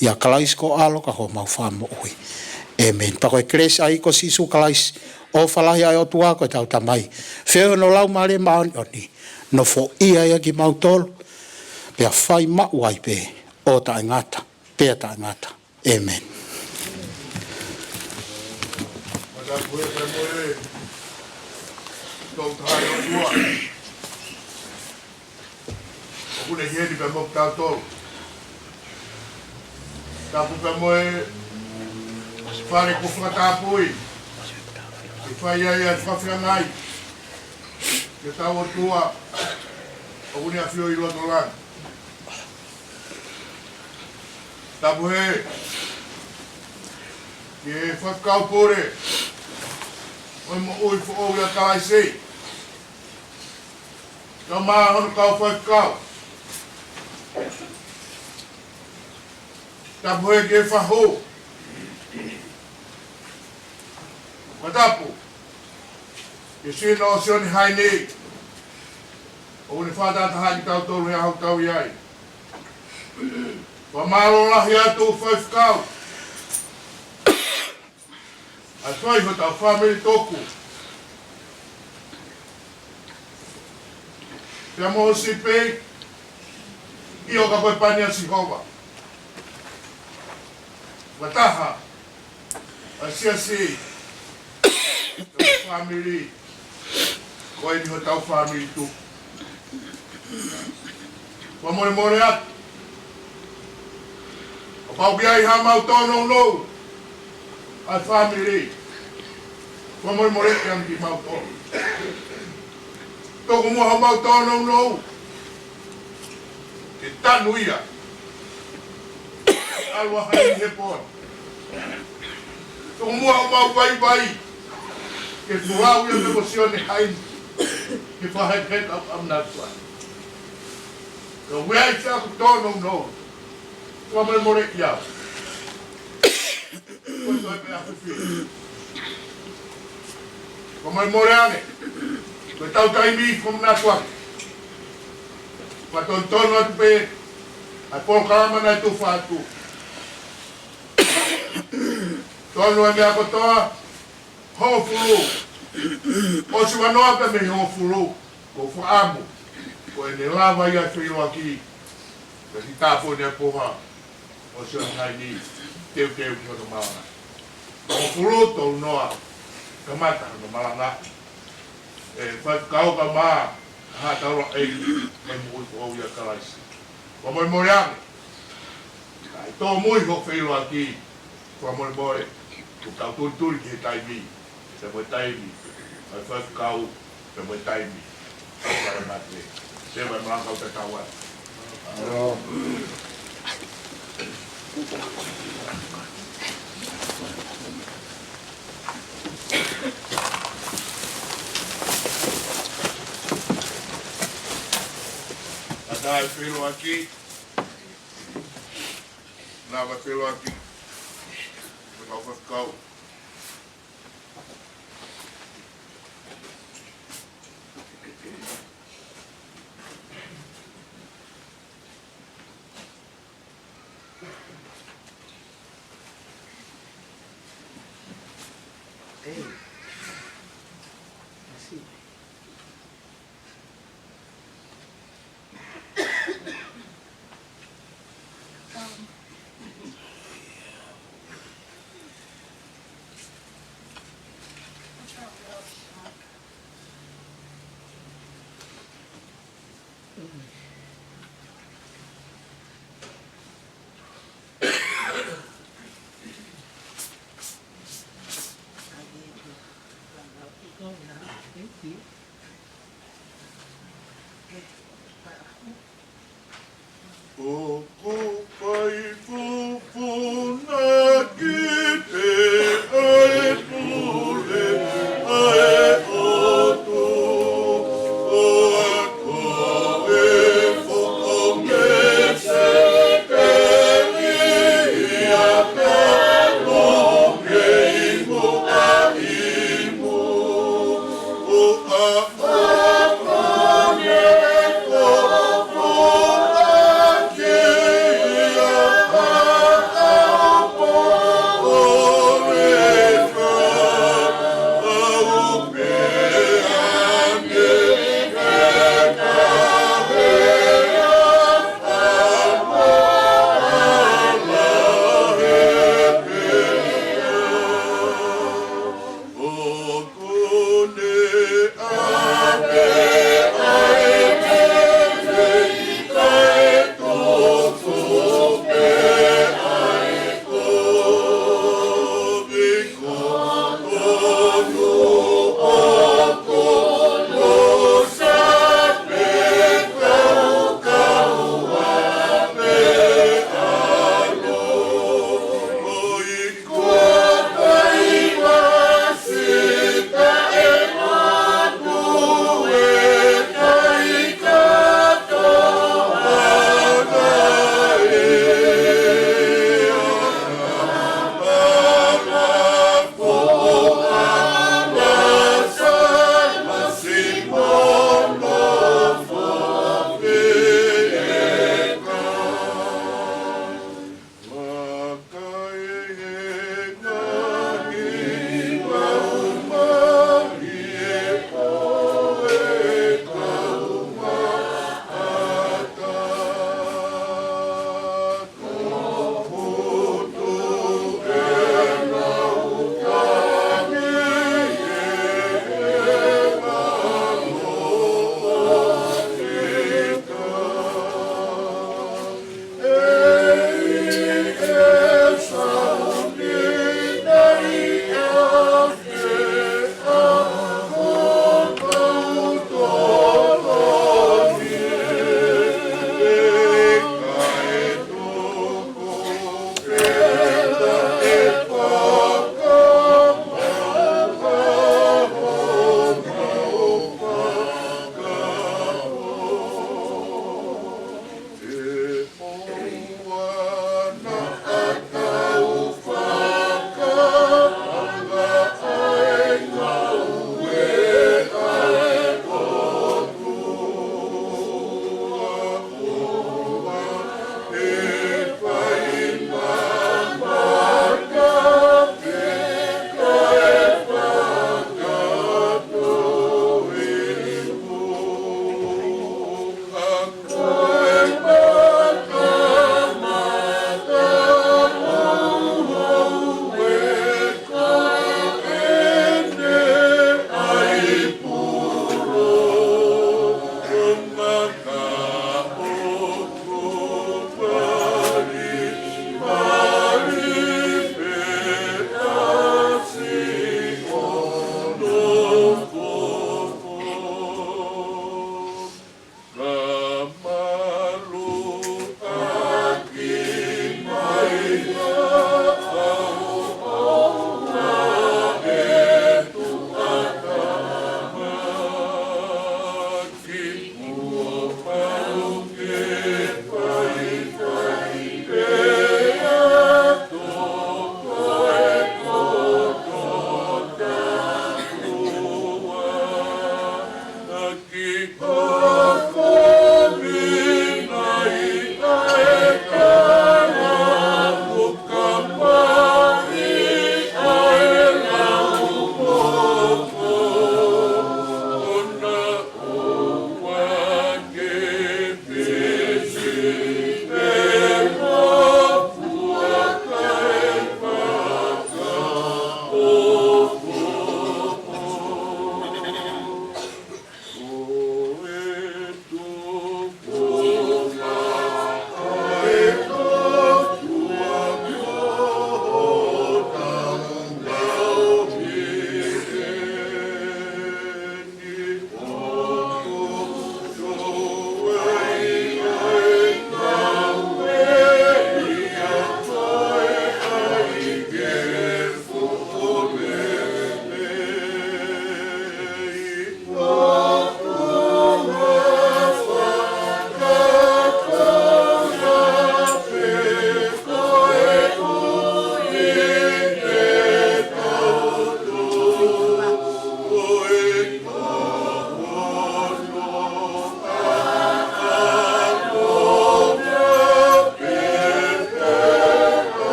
ʻIa Kalaisi ko ho ʻAlo ka ko homau Fakamoʻui. ʻĒmeni. Pea ko e kelesi ʻa e ʻEiki ko Sīsū Kalaisi, ʻofa lahi ʻa e ʻOtua ko ʻetau Tamai, feohi hono Laumālie Māʻoniʻoni, nofoʻia ia kimautolu, pea fai maʻu ai pē ʻo taʻengata pea taʻengata. ʻĒmeni. Mataku e kamoe, tau taha e ʻOtua. ʻOku ne ʻi heni pea mo kitautolu. Tapu pea mo e fale kuo fakatapui ke fai ai ʻa e fakafeangai ki hotau ʻOtua ʻoku ne ʻafio ʻi loto langi. Tapu hē ki he faifekau pule ʻo e moʻui foʻou ʻia Kalaisi, kae ʻumaʻā hono kau faifekau. Tapu hē ki he fahu. Fakatapu ki he sino ʻo Sione Haini, ʻoku ne fakatahatahaʻi kitautolu he ʻaho ʻoku tau ʻi ai. Fakamālō lahi atu faifekau. ʻA e fai hotau fāmili tuku. Pea mo ho sipi, ʻio ka ko e pani ʻa Sihova. Fakataha ʻa e siasi, ʻa e fāmili, ko eni hotau fāmili tuku. Fakamolemole atu. Kapau ʻoku ʻi ai haʻamau tōnounou ʻa e fāmili, fakamolemoleʻi ange kimautolu. Tuku muʻa haʻamau tōnounou ke tanu ia ʻi he ʻalu ʻa Haini he pō ni. Tuku muʻa haʻamau vaivai ke folau ia pea mo Sione Haini ke fakahekeheka ʻa e ʻamanaki. Ka ʻoku ʻi ai siʻaku tōnounou, fakamolemoleʻi au. Ko e toe pē ʻa e fifi. Fakamolemole ange. Ko ʻetau taimi fakamanatu atu. Fakatonutonu atu pē ʻa e polokalama naʻe tufa atu. Tonu e meʻa kotoa, hongofulu. ʻOsi ua noa pē mei he hongofulu, ko e fakaʻamu ko ʻene lava ia ʻo feʻiloaki. Pea siʻi tāpuni ʻa e puha ʻo Sione Haini, teuteu ki hono malanga. Hongofulu tolu noa, kamata hono malanga. ʻE faifekau kae ʻumaʻā haʻa taulaʻeiki ʻo e moʻui foʻou ʻia Kalaisi. Fakamolemole ange. Kae tōmui hoʻo feʻiloaki. Fakamolemole. Kuo tau tulituli ki he taimi. Pea mo e taimi ʻa e faifekau, pea mo e taimi ʻa e palōmesi. Pea mo e malanga ʻoku tatau ai. Kae ʻatā e feʻiloaki. Naʻa mau feʻiloaki mo e kau faifekau. Ei. Asi.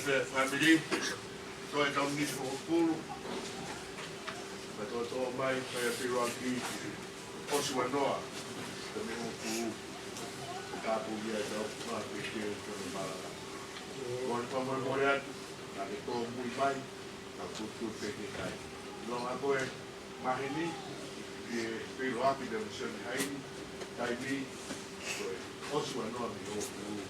Fāmili, toe tau misi mo Hokupulu. Ka toe tō mai, ka ia pilo aki, ʻosi ua noa, ka me Hokupulu, ka puli ai tau ma ke ke tō na mala. Ko ni pa mo mo ya, na ke tō mui mai, ka kutu pe ke kai. Lo a koe, maheni, ke pilo aki de misione hai, taimi, ko e, ʻosi ua noa me Hokupulu.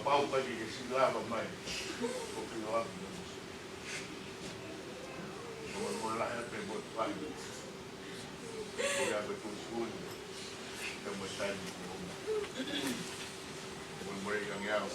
Pau ka ke ke sila ava mai. Ko ke lo aku na musu. Ko mo la e pe mo fai. Ko ia pe tuʻutuʻuni. Ka mo tani ko mo. Mo mo le kange au.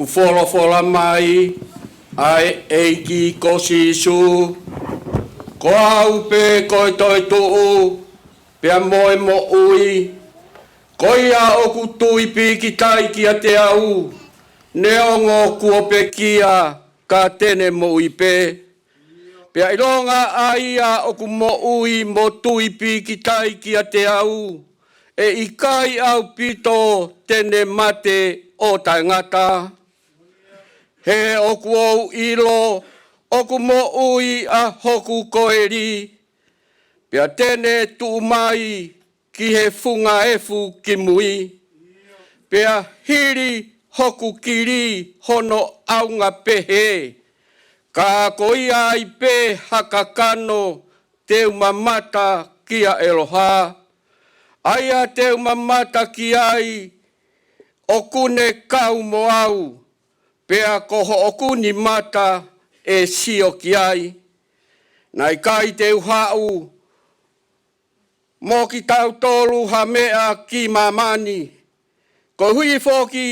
ʻOku folofola mai ʻa e ʻEiki ko Sīsū, ko au pē ko e toetuʻu, pea mo e moʻui, ko ia ʻoku tui pīkitai kiate au, Neongo kuo pekia, ka te ne moʻui pē. Pea ʻilonga ʻa ia ʻoku moʻui mo tui pīkitai kiate au, ʻe ʻikai ʻaupito te ne mate ʻo taʻengata. He ʻoku ou ʻilo ʻoku moʻui ʻa hoku koeli, pea te ne tuʻu mai ki he funga efu ki mui. Pea hili hoku kili hono ʻaunga pehē, ka ko ia ai pē ha kakano te u mamata kia ʻEloha. ʻA ia te u mamata ki ai ʻoku ne kau mo au, pea ko hoʻoku nimata ʻe sio ki ai. Naʻe ʻikai te u haʻu mo kitautolu ha meʻa ki māmani, koeʻuhi foki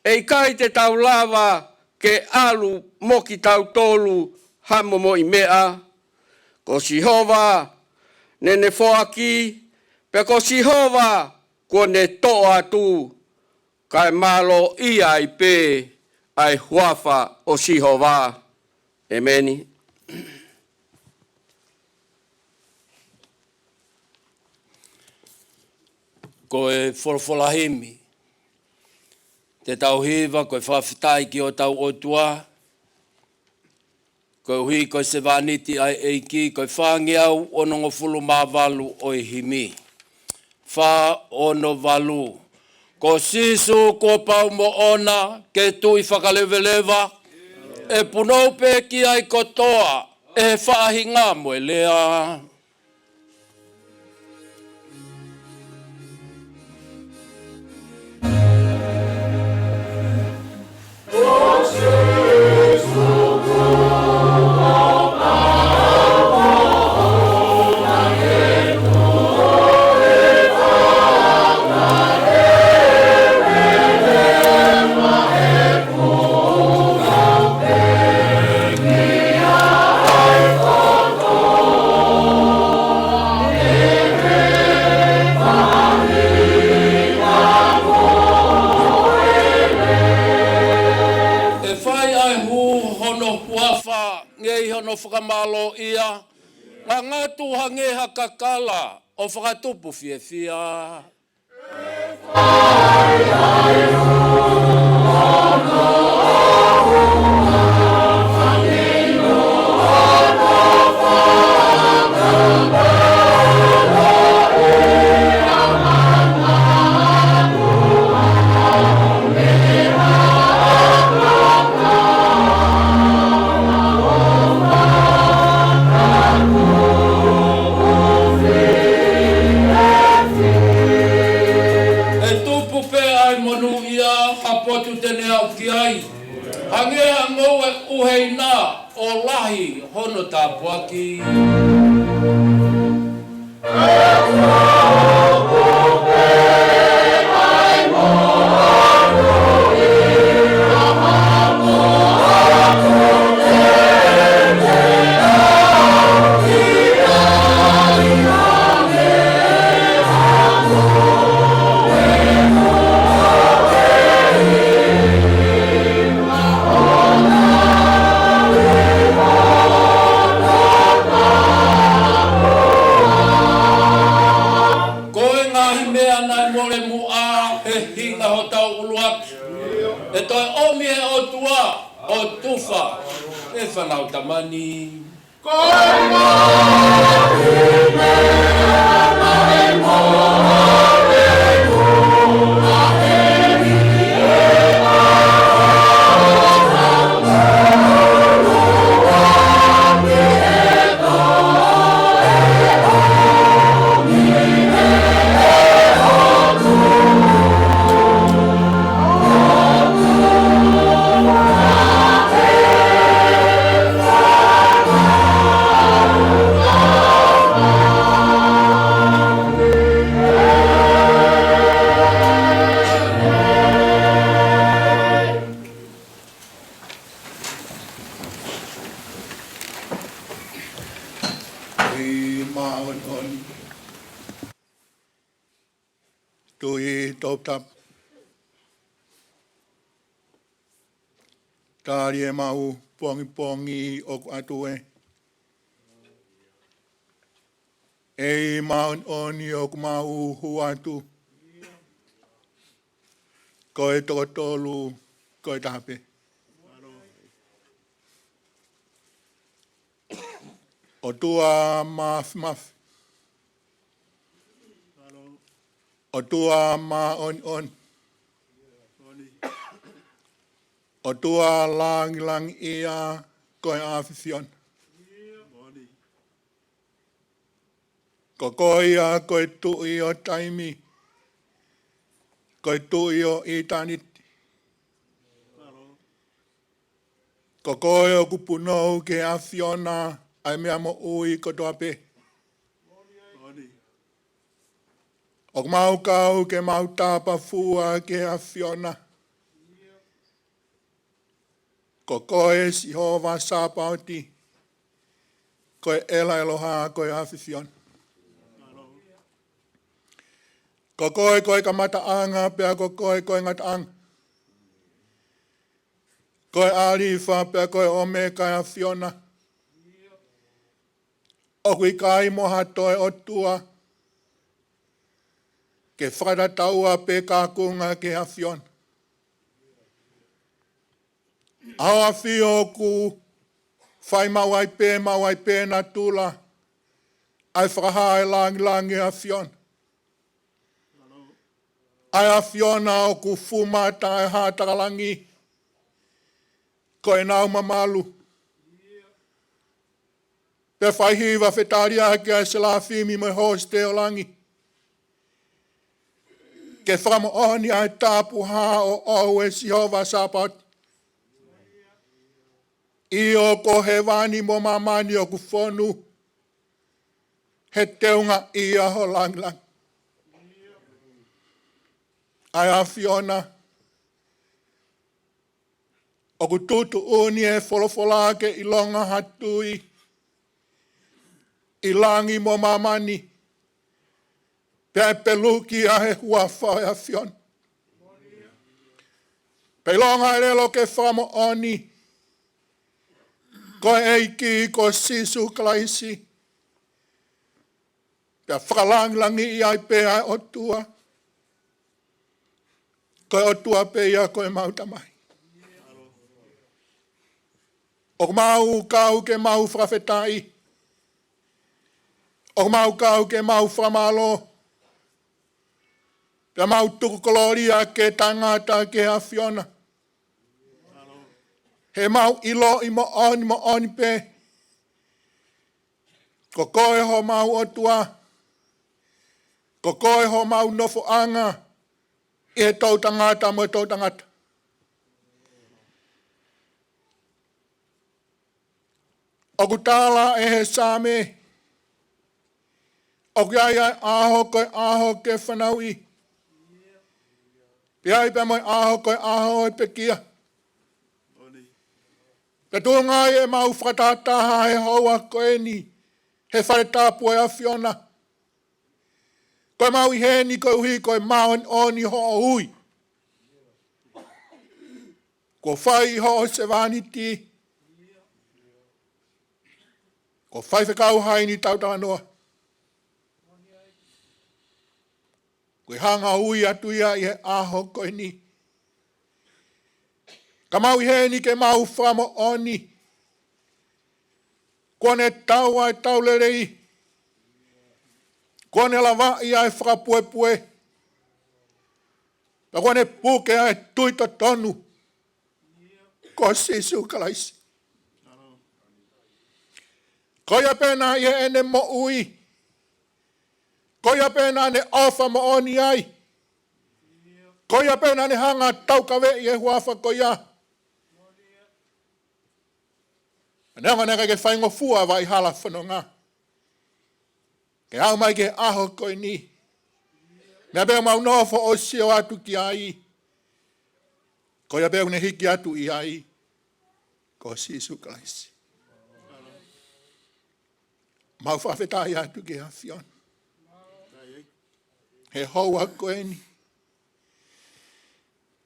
ʻe ʻikai te tau lava ke ʻalu mo kitautolu ha momoʻi meʻa. Ko Sihova naʻa ne foaki, pea ko Sihova kuo ne toʻo atu, kae mālōʻia ai pē ʻa e huafa ʻo Sihova. ʻEmeni. Ko e folofola himi te tau hiva, ko e fakafetaʻi ki hotau ʻOtua, koeʻuhi ko e sevāniti ʻa e ʻEiki, ko e fāngeau onongofulu mā valu ʻo e himi. Fā ono valu. Ko Sīsū kuo pau moʻona ke tuʻi fakaleveleva, ʻe punou pē ki ai kotoa ʻe he faʻahinga mo e lea. ʻE fai ʻa e hū hono huafa, ngei hono fakamālōʻia, ngangatu hangē ha kakala ʻo fakatupu fiefia. ʻE tupu pē ʻa e monūʻia ha potu te ne aʻu ki ai, hangē ha ngoue ʻuheina ʻo lahi hono tāpuaki. Ko e ngaahi meʻa naʻe mole muʻa he hinga hotau ʻuluaki, ʻe toe ʻomi ʻe he ʻOtua ʻo tufa ʻe he fānau tamani. Tui māʻoniʻoni. Tui toputama. Tali ʻemau pongipongi ʻoku ʻatu ē. ʻEiki māʻoniʻoni, ʻoku mau hū atu ko e toko tolu, ko e taha pē. ʻOtua Māfimafi. ʻOtua Māʻoniʻoni. ʻOtua Langilangiʻia, ko e ʻAfiona. Ko koe ia ko e Tuʻi ʻo taimi. Ko e Tuʻi ʻo ʻitāniti. Ko koe ʻoku punou ki he ʻAfiona ʻa e meʻa moʻui kotoa pē. ʻOku mau kau ke mau tapafua ki he ʻAfiona. Ko koe Sihova Sāpaoti, ko e ʻEla ʻEloha, ko e ʻAfiona. Ko koe ko e kamataʻanga, pea ko koe ko e ngataʻanga. Ko e ʻAlifa, pea ko e ʻOmeka, ʻe ʻAfiona. ʻOku ʻikai mo ha toe ʻOtua ke fakatataua pe kaunga ki he ʻAfiona. ʻA e ʻAfio ʻoku fai maʻu ai pē, maʻu ai pē natula ʻa e fakahā ʻa e langilangi ʻo e ʻAfiona. ʻA e ʻAfiona ʻoku fumata ʻa e haʻa takalangi ko ʻenau mamalu. Pea fai hiva fetaliʻaki ʻa e selafimi mo e hōsite ʻo langi ke fakamoʻoni ʻa e tapuhā ʻoʻou, ʻe Sihova Sāpaoti. ʻIo, ko hēvani mo māmani ʻoku fonu he teunga ʻi ho langilangi. ʻA e ʻAfiona, ʻoku tuʻutuʻuni ʻe he folofola ke ʻilonga ha tui ʻi langi mo māmani, pea ʻe peluki ʻa e huafa ʻo e ʻAfiona. Pea ʻilonga ʻa e ʻelelo ke fakamoʻoni ko e ʻEiki ko Sīsū Kalaisi, pea fakalangilangiʻi ai pē ʻa e ʻOtua. Ko e ʻOtua pē ia ko ʻemau Tamai. ʻOku mau kau ke mau fakafetaʻi. ʻOku mau kau ke mau fakamālō. Pea mau tuku kolōlia ke tangata ki he ʻAfiona. He mau ʻiloʻi moʻoni moʻoni pē ko koe homau ʻOtua. Ko koe homau nofoʻanga ʻi he toʻutangata mo e toʻutangata. ʻOku tala ʻe he Saame, ʻoku ʻi ai ʻa e ʻaho ko e ʻaho ke fanauʻi. Pea ʻi ai pē mo e ʻaho ko e ʻaho ʻo e pekia. Pea tuʻunga ai ʻemau fakatahataha he houa ko eni he fale tapu ʻo e ʻAfiona. Ko ʻemau ʻi heni koeʻuhi ko e māʻoniʻoni hoʻo ui. Kuo fai ʻi hoʻo sevāniti. Kuo faifekau Haini Tautalanoa. Ko e hanga ui atu ia ʻi he ʻaho ko eni. Ka mau ʻi heni ke mau fakamoʻoni. Kuo ne tau ʻa e tau lelei. Kuo ne lavaʻi ʻa e fakapuepue. Pea kuo ne puke ʻa e tui totonu. Ko Sīsū Kalaisi. Ko ia pē naʻe ʻi heʻene moʻui. Ko ia pē naʻa ne ʻofa moʻoni ai. Ko ia pē naʻa ne hanga taukaveʻi e huafa ko ia. Neongo naʻe ʻikai ke faingofua ʻa e hala fononga ke aʻu mai ki he ʻaho ko eni. Meʻa pē ʻoku mau nofo ʻo sio atu ki ai. Ko ia pē ʻoku ne hiki atu ʻi ai. Ko Sīsū Kalaisi. Mau fakafetaʻi atu ki he ʻAfiona he houa ko eni.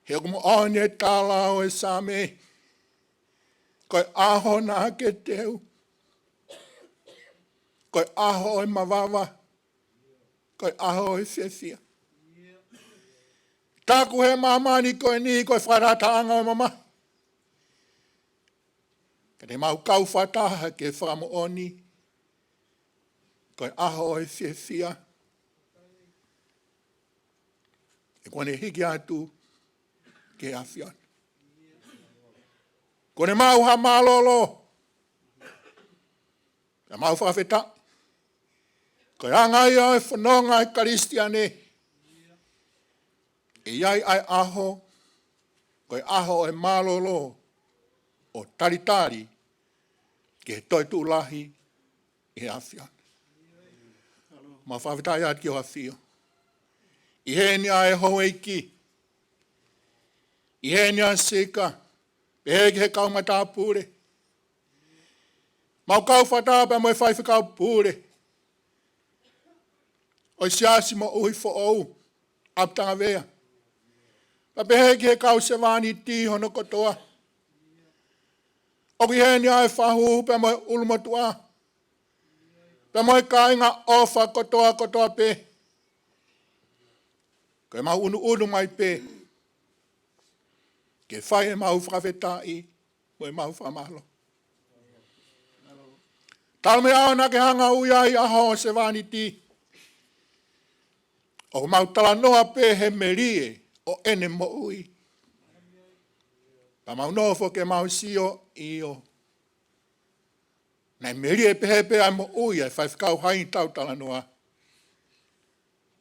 He ʻoku moʻoni e tala ʻo e Saame. Ko e ʻaho naʻa ke teu. Ko e ʻaho ʻo e mavava. Ko e ʻaho ʻo e fiefia. Taku he māmani ko eni ko e fakalataʻanga ʻo e mamahi. Ka te mau kau fakataha ke fakamoʻoni. Ko e ʻaho ʻo e fiefia. ʻE kuo ne hiki atu ki he ʻAfiona. Kuo ne maʻu ha mālōlō. Ka mau fakafetaʻi. Ko e anga ia ʻo e fononga ʻa e Kalisitiane. ʻE ʻi ai ʻa e ʻaho, ko e ʻaho ʻo e mālōlō, ʻo talitali, ki he toetuʻu lahi, ʻi he ʻAfiona. Mau fakafetaʻi atu ki hoʻo ʻAfio. ʻI heni ʻa e houʻeiki. ʻI heni ʻa Sika. Pehē ki he kau matāpule. Mau kau fakataha pea mo e faifekau pule. ʻO e Siasi Moʻui Foʻou. ʻApitanga Vea. Pea pehē ki he kau sevāniti hono kotoa. ʻOku ʻi heni ʻa e fahu pea mo e ʻulumotuʻa. Pea mo e kāinga ʻofa kotoa kotoa pē. Ko e mau ʻunuʻunu mai pē. Ke fai ʻemau fakafetaʻi, mo ʻemau fakamālō. Talu mei he ʻaho naʻa ke hanga ʻo ui ai ʻa hoʻo sevāniti. ʻOku mau talanoa pē he melie ʻo ʻene moʻui. Pea mau nofo ke mau sio ʻio. Naʻe melie pehē pē ʻa e moʻui ʻa e faifekau Haini Tautalanoa.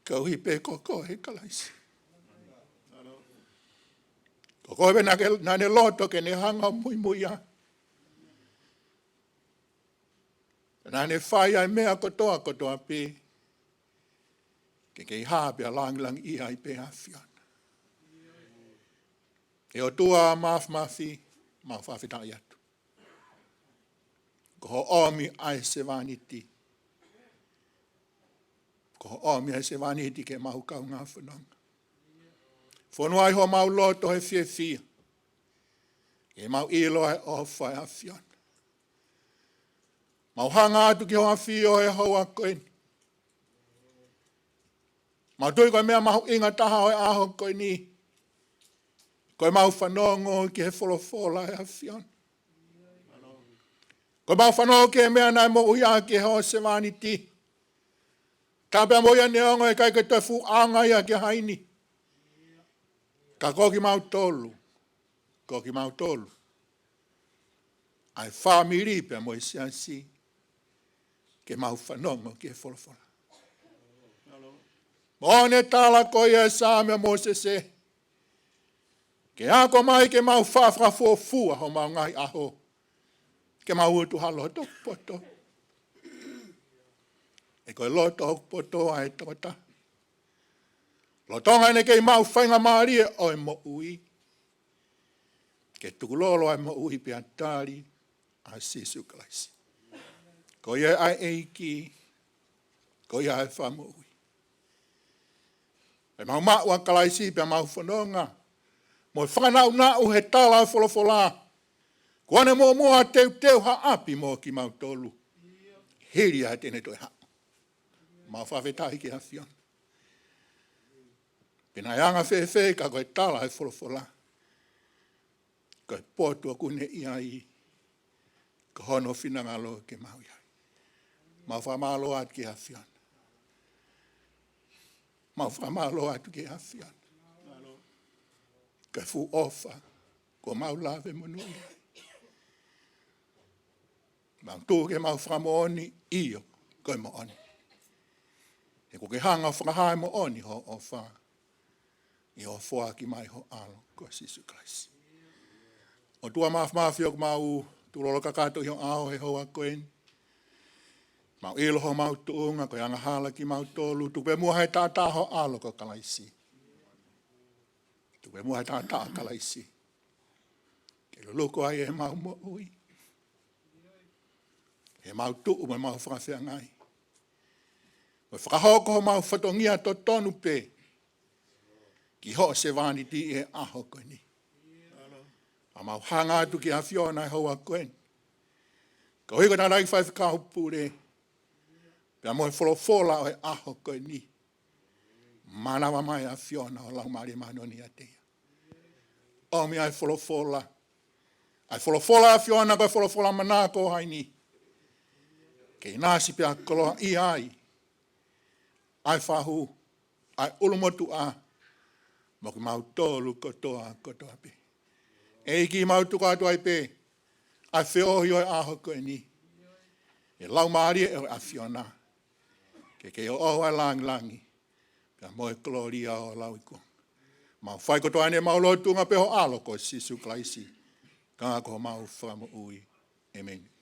Koeʻuhi pē ko koe Kalaisi. Ko koe pē naʻa ke, naʻa ne loto ke ne hanga ʻo muimui ai. Naʻa ne fai ʻa e meʻa kotoa kotoa pē. Ke kei hā pea langilangiʻia ai pē ʻa e ʻAfiona. ʻE ʻOtua Māfimafi, mau fakafetaʻi atu. Ko hoʻo ʻomi ʻa e sevāniti. Ko hoʻo ʻomi ʻa e sevāniti ke mau kaungā fononga. Fonu ai homau loto he fiefia. Ke mau ʻilo ʻa e ʻofa ʻa e ʻAfiona. Mau hanga atu ki hoʻo ʻAfio he houa ko eni. Mau tui ko e meʻa mahuʻinga taha ʻo e ʻaho ko eni. Ko ʻemau fanongo ki he folofola ʻa e ʻAfiona. Ko ʻemau fanongo ki he meʻa naʻe moʻui ʻaki ʻe hoʻo sevāniti. Ka pea mo ia neongo ʻe ʻikai ke toe fuʻu ʻaonga ia kia Haini. Ka ko kimautolu. Ko kimautolu. ʻA e fāmili pea mo e siasi. Ke mau fanongo ki he folofola. Mo ʻene tala ko ia ʻe Saame mo Mōsese. Ke ako mai ke mau fakafuofua homau ngaahi ʻaho. Ke mau utu ha loto poto. ʻE ko e loto poto ʻa e tangata. Lolotonga ʻene kei maʻu faingamālie ʻo e moʻui. Ke tukulolo ʻa e moʻui pea tali ʻa Sīsū Kalaisi. Ko ia ʻa e ʻEiki, ko ia ʻa e Fakamoʻui. ʻE mau maʻu ʻa Kalaisi pea mau fononga. Mo e fakanāunau he tala ʻo e folofola. Kuo ne muʻomuʻa teuteu ha ʻapi mo kimautolu. Hili ia te ne toe haʻu. Mau fakafetaʻi ki he ʻAfiona. Pe naʻe anga fēfē ka ko e tala ʻo e folofola. Ko e potu ʻoku ne ʻi ai. Ko hono finangalo ke mau ʻi ai. Mau fakamālō atu ki he ʻAfiona. Mau fakamālō atu ki he ʻAfiona. Ko e fuʻu ʻofa. Kuo mau lave monūʻia ai. Mau tuʻu ke mau fakamoʻoni ʻio, ko e moʻoni. He kuo ke hanga ʻo fakahā e moʻoni hoʻo ʻofa. ʻI hoʻo foaki mai ho ʻAlo ko Sīsū Kalaisi. ʻOtua Māfimafi ʻoku mau tukulolo kakato ʻi ho ʻao he houa ko eni. Mau ʻilo homau tuʻunga ko e angahala kimautolu tuku pē muʻa he taʻataʻa ho ʻAlo ko Kalaisi. Tuku pē muʻa he taʻataʻa Kalaisi. Ke luluku ai ʻemau moʻui. ʻEmau tuʻu mo ʻemau fakafeangai. Mo fakahoko homau fatongia totonu pē. Ki hoʻo sevāniti he ʻaho ko eni. ʻA Mau hanga atu ki he ʻAfiona he houa ko eni, koeʻuhi ko e tangataʻeiki faifekau pule, pea mo e folofola ʻo e ʻaho ko eni. Mānava mai ʻAfiona ho Laumālie Māʻoniʻoni ʻiate ia. ʻOmi ʻa e folofola, ʻa e folofola ʻAfiona ko e folofola manako ʻa e ʻaho ni, ke ʻinasi pea koloaʻia ai ʻa e fahu, ʻa e ʻulumotuʻa, mo kimautolu kotoa, kotoa pē. ʻEiki, mau tuku atu ai pē ʻa e feohi ʻo e ʻaho ko eni ʻi he Laumālie ʻo e ʻAfiona, ke ke ʻoʻou ʻa e langilangi pea mo e kolōlia ʻo lauikuonga. Mau fai kotoa eni ʻemau lotunga pē ʻi ho ʻAlo ko Sīsū Kalaisi, ka ko homau Fakamoʻui. ʻĒmeni.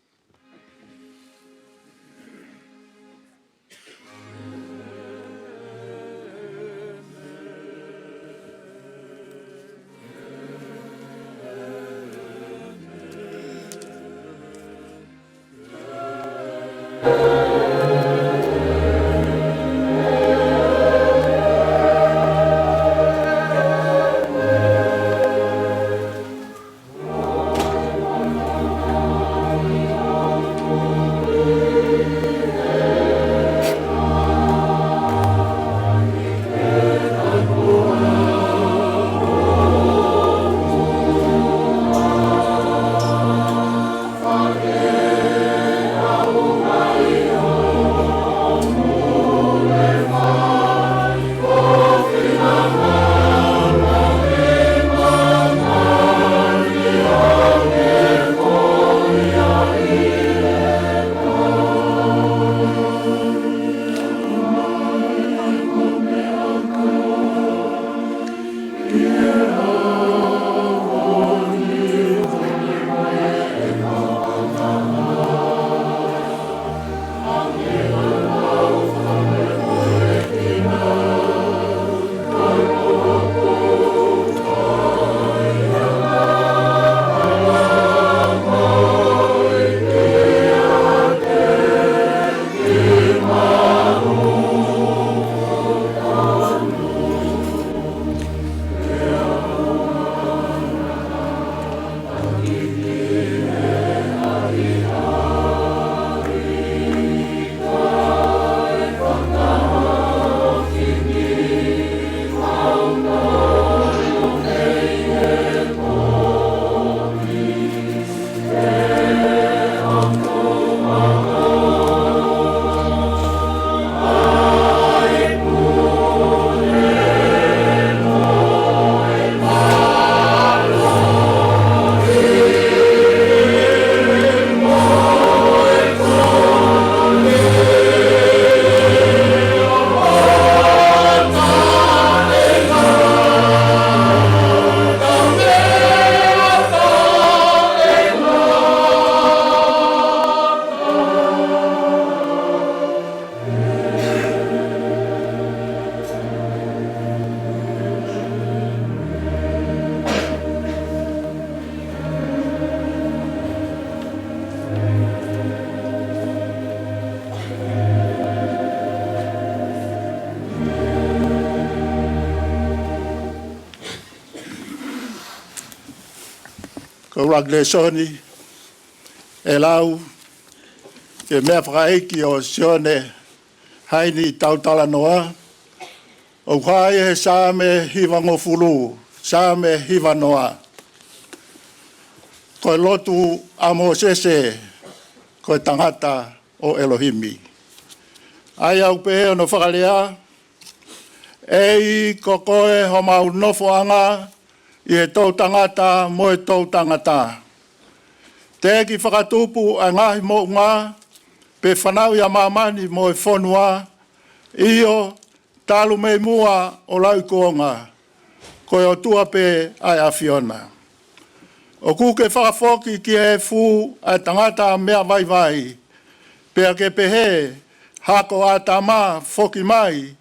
Ko e ʻuluaki lēsoni ʻe lau ʻi he meʻafakaʻeiki ʻo Sione Haini Tautalanoa, ʻoku hā ia he Saame hivangofulu, Saame hivanoa. Ko e lotu ʻa Mōsese, ko e tangata ʻo ʻElohimi. ʻA ia ʻoku pehē hono fakalea: ʻEiki, ko koe homau nofoʻanga ʻi he toʻutangata mo e toʻutangata. Teʻeki fakatupu ʻa e ngaahi moʻunga, pe fanauʻi ʻa māmani mo e fonua, ʻio, talu mei muʻa ʻo lauikuonga, ko e ʻOtua pē ʻa e ʻAfiona. ʻOku ke fakafoki ki he efu ʻa e tangata meʻa vaivai, pea ke pehē, Hako ʻĀtama, foki mai.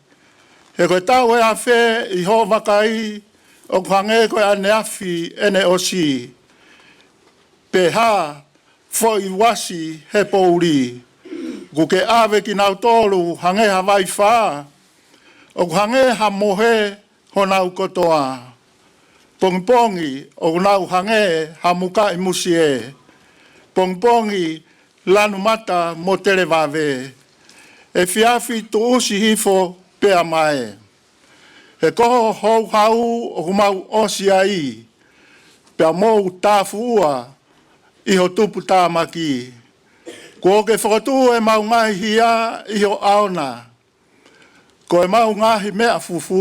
He ko e taʻu ʻe afe ʻi hoʻo vakai, ʻoku hangē ko e ʻaneafi ʻene ʻosi, pe ha foʻi uasi he poʻuli. ʻOku ke ʻave kinautolu hangē ha vaifā, ʻoku hangē ha mohe honau kotoa. Pongipongi ʻoku nau hangē ha mukaʻi musie. Pongipongi lanu mata mo televave. Efiafi tuʻusi hifo pea mae. He ko ho houhau ʻoku mau ʻosi ai, pea mou tāfuʻua ʻi ho tupu tāmaki. Kuo ke fokotuʻu ʻemau ngaahi hia ʻi ho ʻao na. Ko ʻemau ngaahi meʻa fufū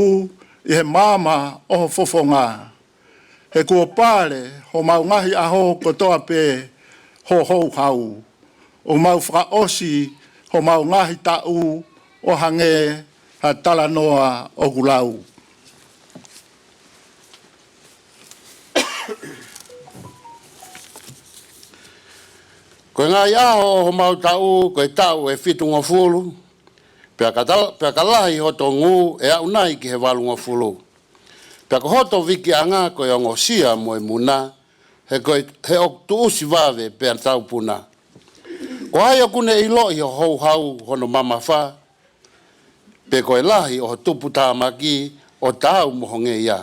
ʻi he maama ʻo ho fofonga. He kuo pale homau ngaahi ʻaho kotoa pē ho houhau. ʻOku mau fakaʻosi homau ngaahi taʻu ʻo hangē ha talanoa ʻoku lau. Ko e ngaahi ʻaho ʻo homau taʻu, ko e taʻu ʻe fitungofulu, pea ka tal-, pea ka lahi hoto ngū ʻe aʻu nai ki he valungofulu. Pea ko hoto vikiʻanga ko e ongosia mo e muna, he ko e, he ʻoku tuʻusi vave pea taupuna. Ko hai ʻoku ne ʻiloʻi ho houhau hono mamafa, pe ko e lahi ʻo ho tupu tāmaki ʻo taau mo ho ngeia?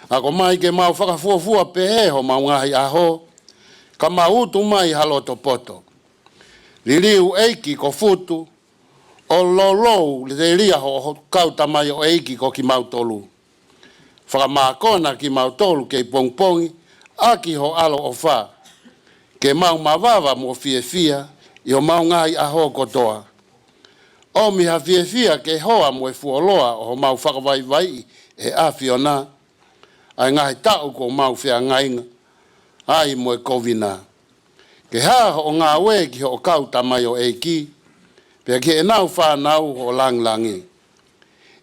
Ako mai ke mau fakafuofua pehē homau ngaahi ʻaho, ka mau utu mai ha loto poto. Liliu ʻeiki ko Futu, ʻo loulou telia ho, ho kau tamaioʻeiki ko kimautolu. Fakamākona kimautolu kei pongipongi ʻaki ho ʻaloʻofa, ke mau mavava mo fiefia ʻi homau ngaahi ʻaho kotoa. ʻOmi ha fiefia ke hoa mo e fuoloa ʻo homau fakavaivaiʻi ʻe he ʻAfiona ʻa e ngaahi taʻu kuo mau feangainga ai mo e Kovina. Ke hā hoʻo ngāue ki hoʻo kau tamaioʻeiki, pea ki heʻenau fānau hoʻo langilangi.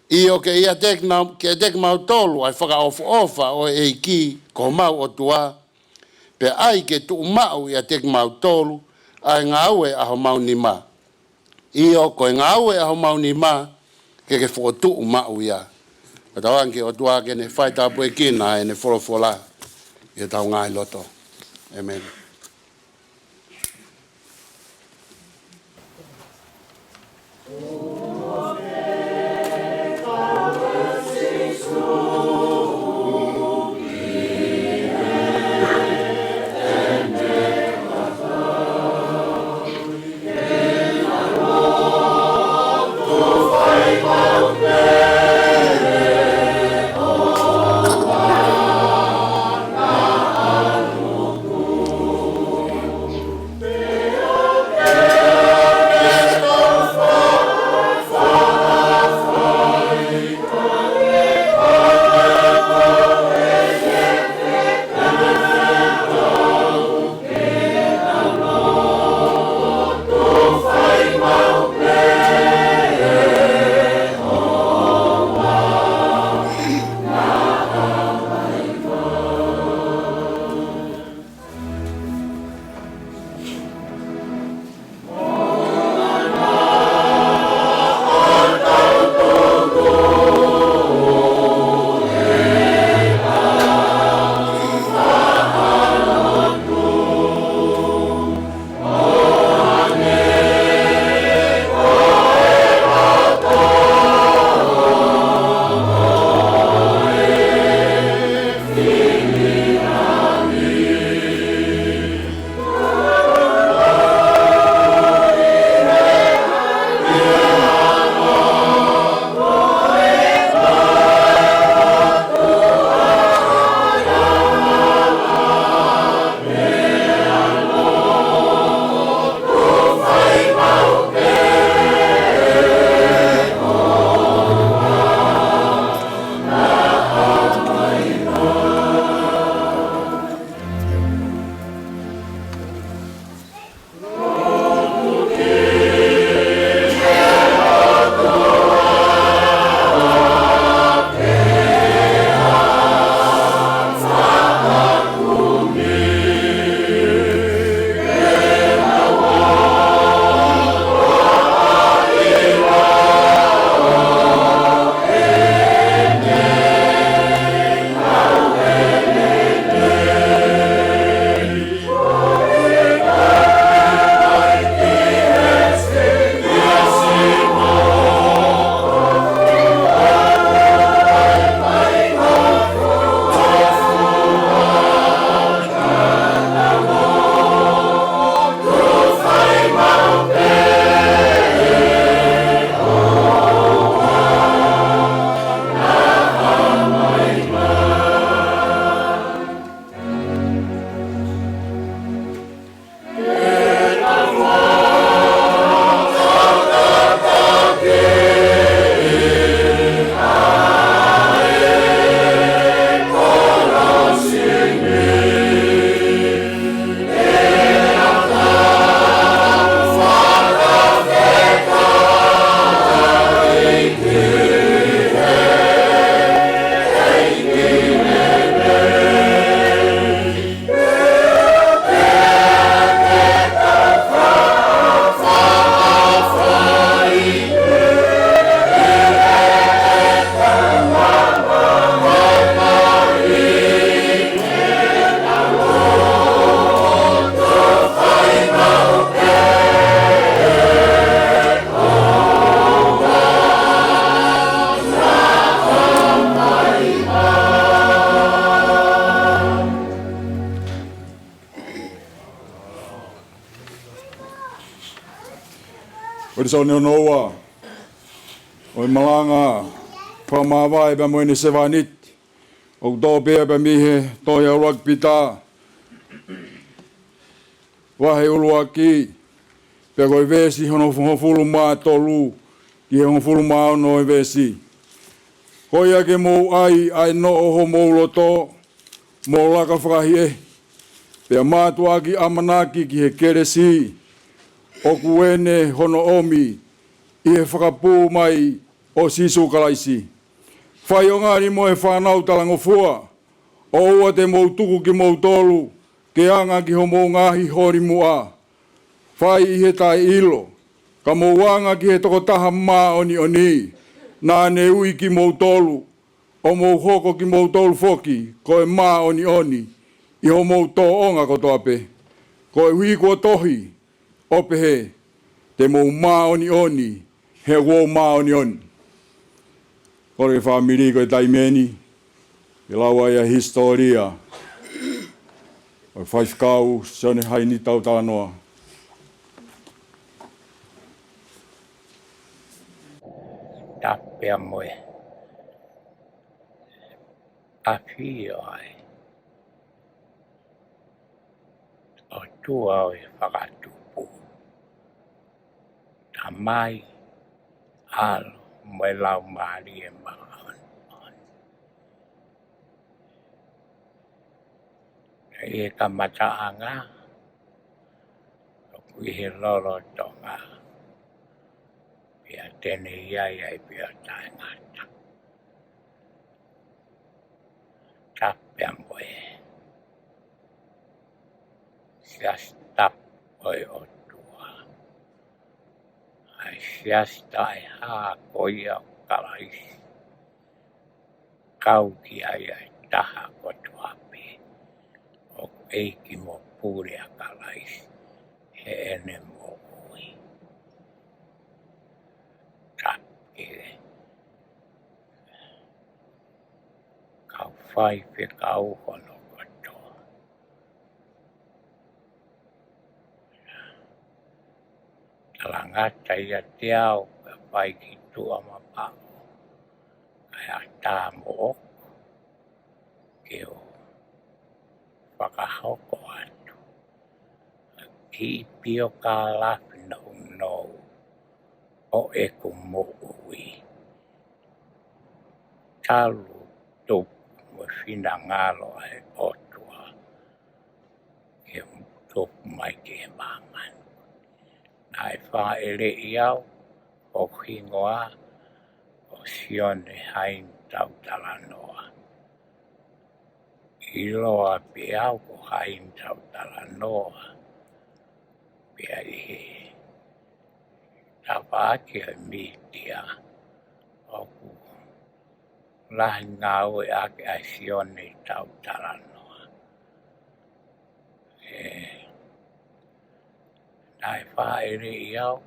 ʻIo, ke ʻiate kinau-, ke ʻiate kimautolu ʻa e fakaʻofoʻofa ʻo e ʻEiki ko homau ʻOtua, pea ʻai ke tuʻu maʻu ʻiate kimautolu ʻa e ngāue ʻa homau nima. ʻIo, ko e ngāue ʻa homau nima, ke ke fokotuʻu maʻu ia. Fakatauange ki he ʻOtua ke ne faitāpuekina ʻene folofola ʻi hotau ngaahi loto. ʻĒmeni. Ko e lēsoni hono ua ʻo e malanga fakamāvae pea mo ʻene sevāniti, ʻoku tō pē ia pea mei he tohi ʻa ʻuluaki Pita, vahe ʻuluaki, pea ko e veesi hono hongofulu mā tolu ki he hongofulu mā ono ʻo e veesi. Ko ia ke mou ʻai ʻa e noʻo homou loto, mo laka fakaʻehiʻehi, pea mātuʻaki ʻamanaki ki he kelesi ʻoku ʻene hono ʻomi ʻi he fakapū mai ʻo Sīsū Kalaisi. Fai ʻo ngali mo e fānau talangofua, ʻoua te mou tuku kimoutolu ke anga ki homou ngaahi holi muʻa, fai ʻi he taʻeʻilo, ka mou anga ki he tokotaha māʻoniʻoni, naʻa ne ui kimoutolu, ʻo mou hoko kimoutolu foki ko e māʻoniʻoni ʻi homou tōʻonga kotoa pē. Koeʻuhi kuo tohi ʻo pehē, te mou māʻoniʻoni he ʻoku ou māʻoniʻoni. Kole ki he fāmili ko e taimi ni ke lau ai ʻa e hisitōlia ʻo e faifekau Sione Haini Tautalanoa. Tapu pea mo e ʻafio ʻa e ʻOtua ʻo e fakatupu, Tamai, ʻAlo mo e Laumālie Māʻoniʻoni. ʻI he kamataʻanga, ʻoku ʻi he lolotonga, pea te ne ʻi ai ai pea taʻengata. Tapu pea mo e Siasi Tapu ʻo e ʻOtua, ʻa e siasi taʻehā ko ia ʻo Kalaisi, kau ki ai ʻa e taha kotoa pē ʻoku ʻeiki mo pule ʻa Kalaisi heʻene moʻui. Tapu ki he kau faifekau hono kotoa. Talangata ʻiate au, pea fai ki tuʻa mapaʻo, kae ʻatā moʻoku ke u fakahoko atu ʻa e kiʻi piokālafi nounou ʻo ʻeku moʻui, talu tupu mo e finangalo ʻa e ʻOtua ke tupu mai ki māmani. Naʻe fāʻeleʻi au, hoku hingoa ko Sione Haini Tautalanoa. ʻIloa pē au ko Haini Tautalanoa, pea ʻi he tafaʻaki ʻa e mītia ʻoku lahi ngāueʻaki ʻa e Sione Tautalanoa. ʻE, naʻe fāʻeleʻi au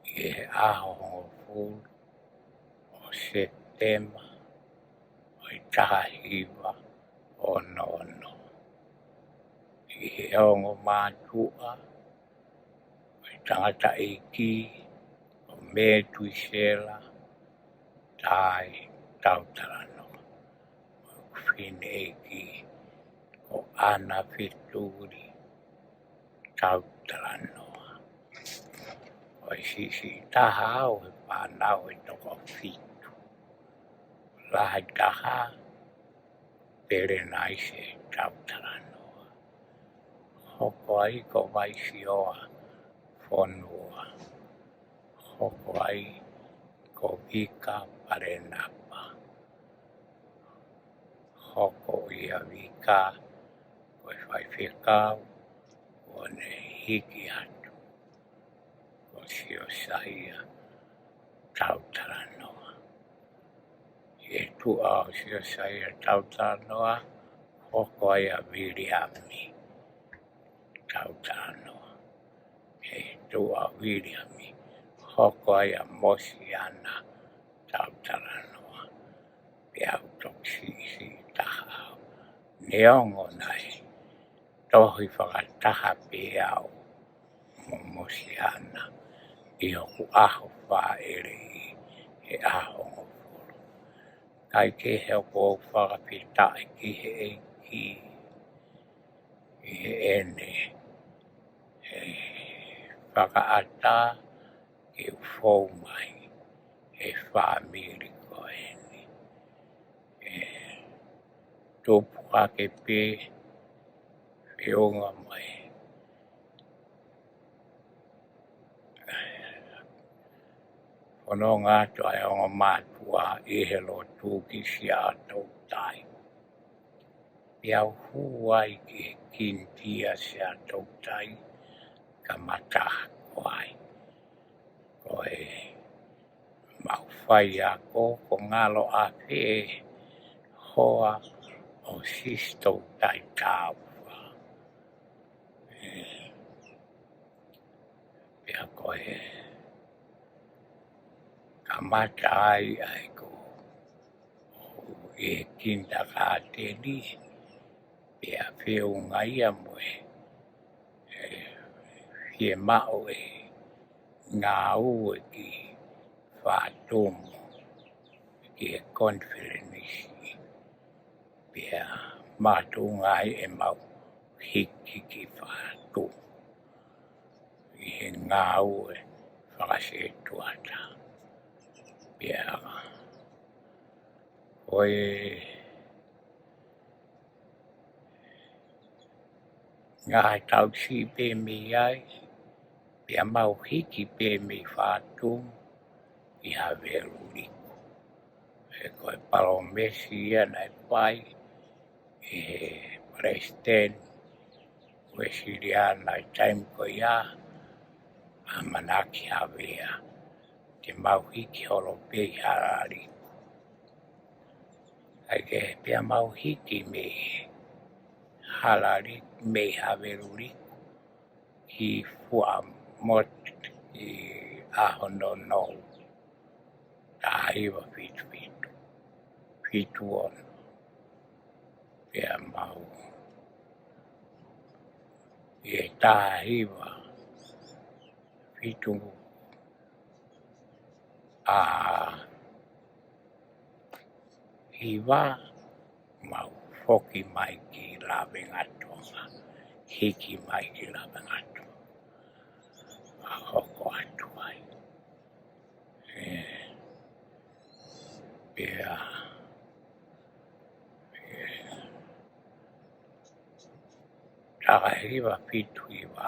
ʻi he ʻaho hongofulu ʻo Sepitema ʻo e taha hiva ono ono, ʻi he ongo mātuʻa ʻo e tangataʻeiki ko Metuisela Tai Tautalanoa, mo ʻeku fineʻeiki ko ʻAna Fetuli Tautalanoa. Ko e siʻisiʻi taha au he fānau ʻe toko fitu. Lahi taha, Pelenaise Tautalanoa. Hoko ai ko Vaisioa Fonua. Hoko ai ko Vika Palenapa. Hoko ʻia Vika ko e faifekau, kuo ne hiki atu ko Siosaia Tautalanoa. ʻI he tuʻa ʻo Siosaia Tautalanoa, hoko ai ʻa Viliami Tautalanoa. ʻI he tuʻa ʻo Viliami, hoko ai ʻa Mosiana Tautalanoa. Pea u toki siʻisiʻi taha au. Neongo naʻe tohi fakataha pē au mo Mosiana, ʻi hoku ʻaho fāʻeleʻi he ʻaho hongofulu. Kae kehe ʻoku ou fakafetaʻi ki he ʻEiki ʻi heʻene fakaʻatā ke u fou mai he fāmili ko eni. ʻE tupu hake pē feʻunga mai fononga atu ʻa e ongo mātuʻa ʻi he lotu ki Siaʻatoutai. Pea u hū ai ki he Kinitia Siaʻatoutai, kamata hake ai. Ko e mau faiako, ko ngalo ʻafē hoa ʻo Sisitoutai Taufa. Pea ko e kamata ai ʻa ʻeku ʻi he kinitakāteni, pea feʻunga ia mo e fiemaʻu e ngāue ki Fatumu ki he konifelenisi. Pea makatuʻunga ai ʻemau hiki ki Fatumu ʻi he ngāue fakasētuata. Pea ko e ngaahi taʻu siʻi pē mei ai, pea mau hiki pē mei Fatumu ki Haveluliku. He ko e palōmesi ia naʻe fai ʻe he Palesiteni Uēsiliana ʻi he taimi ko ia, ʻAmanaki Havea, te mau hiki holo pē ʻi Haveluliku. Kae kehe pea mau hiki mei Haveluliku, mei Haveluliku ki Fuaʻamotu ʻi he ʻaho nounou, taha hiva fitu fitu, fitu ono. Pea mau ʻi he taha hiva fitu, ʻa hiva, mau foki mai ki Lavengatonga, hiki mai ki Lavengatonga, ʻa hoko atu ai. ʻE, pea, ʻe, taha hiva fitu hiva,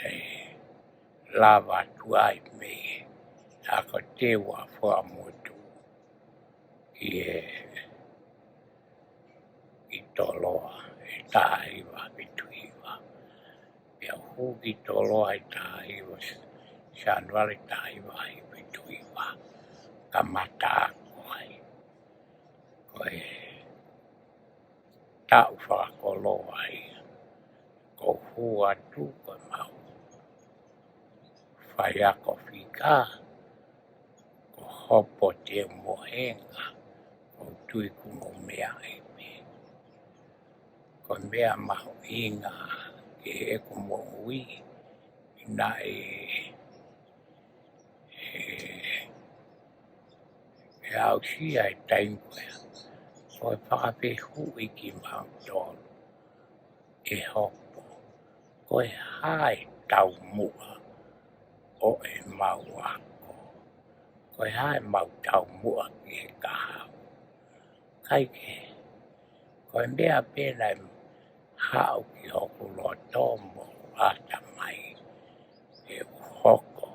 ʻe lava atu ai mei he ako teu ʻa Fuaʻamotu ki he, ki Toloa, ʻe taha hiva fitu hiva. Pea u hū ki Toloa ʻi he taha hiva, Sānuali taha hiva fitu hiva, kamata ako ai. Ko e taʻu fakakoloa ia, ko u hū atu ko e mau faiako fika, ko hopo te mohenga, ko u tui kuo mou meaʻi pē. Ko e meʻa mahuʻinga ki heʻeku moʻui, naʻe, ʻe, ʻe aʻusia e taimi ko ia, ko e fakafehuʻi kimautolu ʻe hopo, ko e hā e taumuʻa ʻo ʻemau ako, ko e hā ʻemau taumuʻa ki he kahaʻu. Kae kehe, ko e meʻa pē naʻe haʻu ki hoku loto mo ʻatamai, ʻe u hoko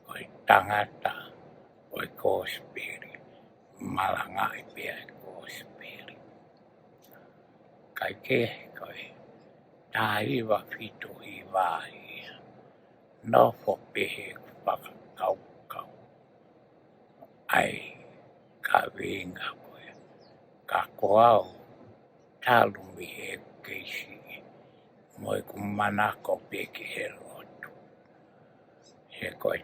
ko e tangata ʻo e kosipeli, malangaʻi pē ʻa e kosipeli. Kae kehe, ko e taha hiva fitu hiva ia, nofo pē heʻeku fakakaukau ʻa e kaveinga ko ia, ka ko au talu mei heʻeku kei siʻi, mo ʻeku manako pē ki he lotu. He ko e,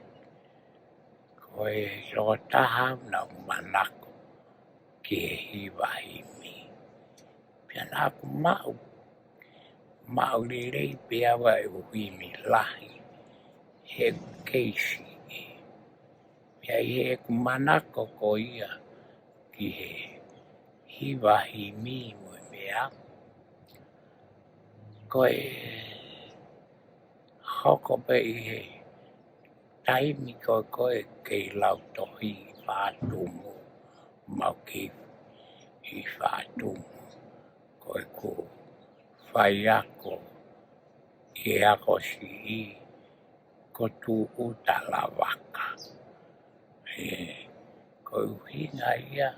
ko e tokotaha naʻa ku manako ki he hiva himi. Pea naʻa ku maʻu, maʻu lelei pē au ʻa e ʻū himi lahi, he kei siʻi. Pea ʻi heʻeku manako ko ia ki he hiva himi mo e meʻa, ko e hoko pē ʻi he taimi ko ē ko ē kei lautohi faʻa tumu, mau kei faʻa tumu, ko ʻeku faiako ʻi he ako siʻi ko Tuʻu Talavaka. He ko e ʻuhinga ia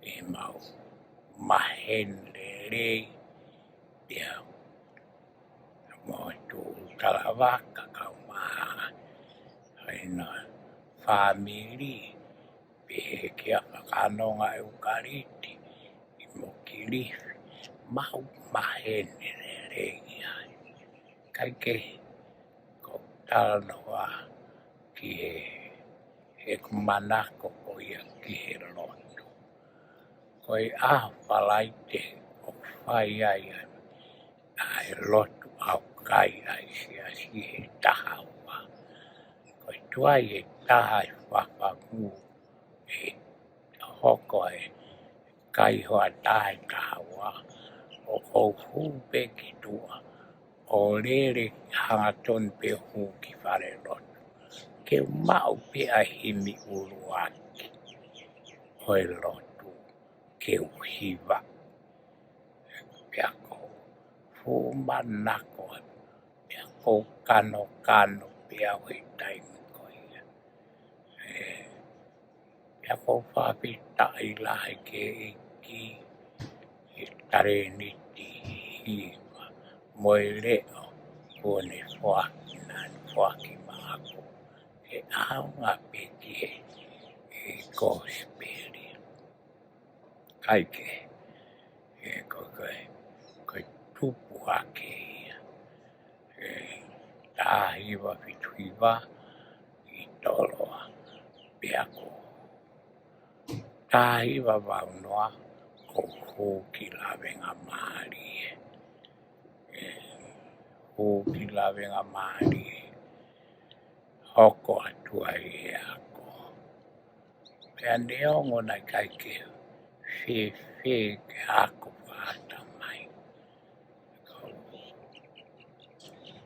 ʻemau maheni lelei, pea mo Tuʻu Talavaka kau maha ʻena fāmili, pehē ki he fakanonga ʻeukaliti ʻi Mokilifi, mau maheni lelei ai. Kae kehe, ko e talanoa ki he, heʻeku manako ko ia ki he lotu. Ko e ʻaho Falaite ʻoku fai ai ʻa e lotu ʻaukai ʻa e siasi he taha ua. Ko e tuai e taha e fafangu ʻe hoko e kai hoʻatā e taha ua, ʻoku ou hū pē ki tuʻa, ʻo lele hangatonu pē hū ki fale lotu. Ke u maʻu pē ʻa e himi ʻuluaki ʻo e lotu ke u hiva. Pea ʻoku ou fuʻu manako, pea ʻoku ou kanokano pē au he taimi ko ia. Ē, pea ʻoku ou fakafetaʻi lahi ki he ʻEiki he talēniti hiva mo e leʻo kuo ne foaki, naʻa ne foaki maʻaku ke ʻaonga pē ki he, he kosipeli. Kae kehe, ē, ko e, ko e tupu hake ia. Ē, taha hiva fitu hiva ʻi Toloa, pea ko e taha hiva valu noa ʻoku ou hū ki Lavengamālie. Ē, hū ki Lavengamālie, hoko atu ai e ako. Pea neongo naʻe ʻikai ke fēfē ke ako fakaʻatamai, ka ʻoku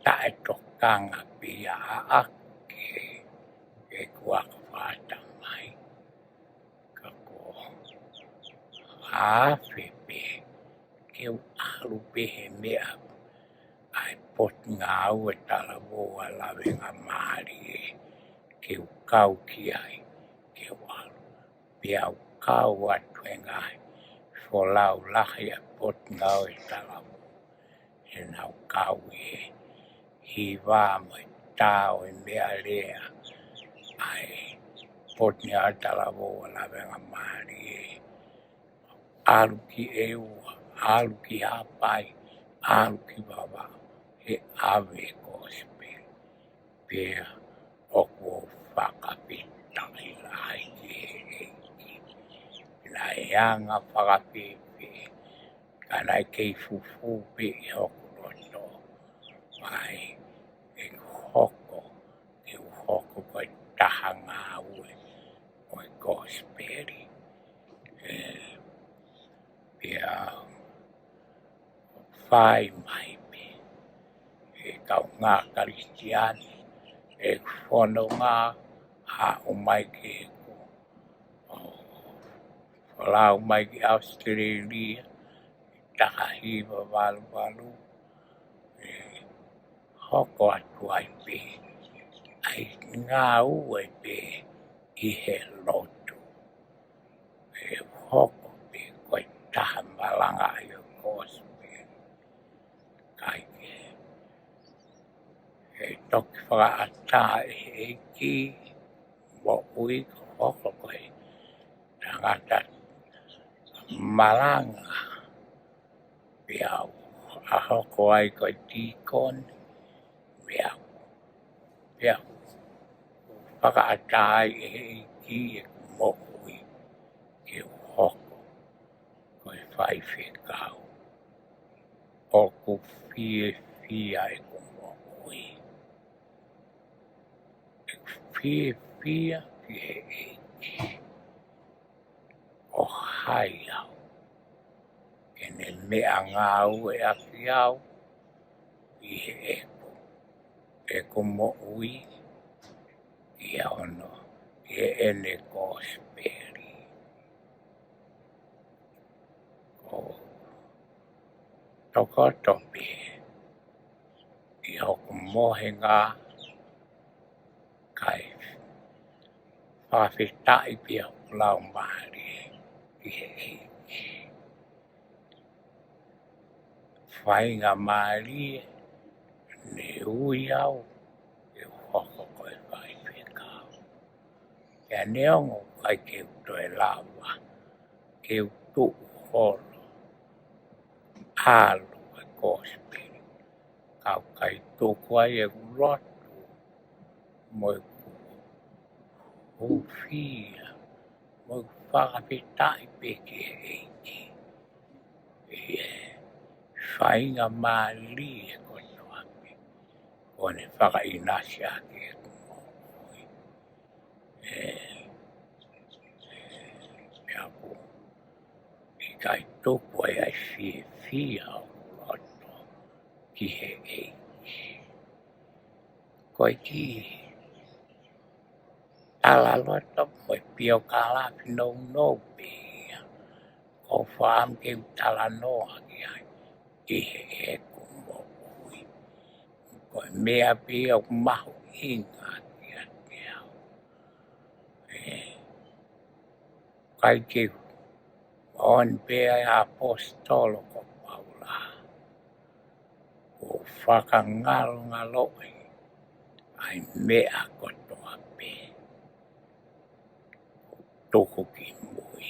taʻetokanga pē ia ʻaʻaku ki heʻeku ako fakaʻatamai. Ka ko e afe pē ke u ʻalu pē he meʻa ʻa e Potungāue Talavou ʻa Lavengamālie, ke u kau ki ai, ke u ʻalu. Pea u kau atu he ngaahi folau lahi ʻa e Potungāue Talavou, he naʻa ku kau ʻi he hiva mo e tā ʻo e meʻalea ʻa e Potungāue Talavou ʻa Lavengamālie. ʻAlu ki ʻEua, ʻalu ki Haʻapai, ʻalu ki Vavaʻu, he ʻave e kosipeli. Pea ʻoku ou fakafetaʻi lahi ki he ʻEiki. Naʻe anga fakafēfē, ka naʻe kei fufū pē ʻi hoku loto, mai ʻeku hoko, ke u hoko ko e taha ngāue ʻo e kosipeli. Ē, pea fai mai pē ʻe he kaungā Kalisitiane ʻeku fononga, haʻu mai ki heʻeku, ʻo, folau mai ki ʻAositelēlia, taha hiva valu valu, ē, hoko atu ai pē ʻa e ngāue pē ʻi he lotu. Ē, hoko pē ko e taha malangaʻi ʻo e kosipeli. Kae kehe, ʻe toki fakaʻatā ʻe he ʻEiki moʻui ko e hoko ko e tangata malanga. Pea u hoko ai ko e tīkoni, pea u, pea u fakaʻatā ai ʻe he ʻEiki ʻeku moʻui ke u hoko ko e faifekau. ʻOku fiefia ʻeku moʻui. fiefia ki he ʻEiki. Ko hai au ke ne meʻangāueʻaki au ʻi heʻeku, ʻeku moʻui ʻi hono, ʻi heʻene kosipeli. Ko tokoto pē ʻi hoku mohenga kae fakafetaʻi pē hoku laumālie ki he ʻEiki. Faingamālie ne ui au ke u hoko ko e faifekau. Pea neongo ʻikai ke u toe lava ke u tuʻu holo ʻalu e kosipeli, ka u kai tuku ai ʻeku lotu mo ʻeku hūfia mo ʻeku fakafetaʻi pē ki he ʻEiki ʻi he faingamālie kotoa pē kuo ne fakaʻinasi ʻaki ʻeku moʻui. ʻE, ʻe, pea ʻoku ʻikai tuku ai ʻa e fiefia ʻoku loto ki he ʻEiki. Ko e kiʻi talaloto mo e piokalafi nounou pē ia ʻoku ou fakaʻamu ke u talanoa ki ai ʻi heʻeku moʻui. Ko e meʻa pē ia ʻoku mahuʻinga kiate au. ʻE, ʻikai ke u ʻoni pē ʻa e ʻaposetolo ko Paula. ʻOku fakangalongaloʻi ʻa e meʻa kotoa pē ʻoku tuku ki mui.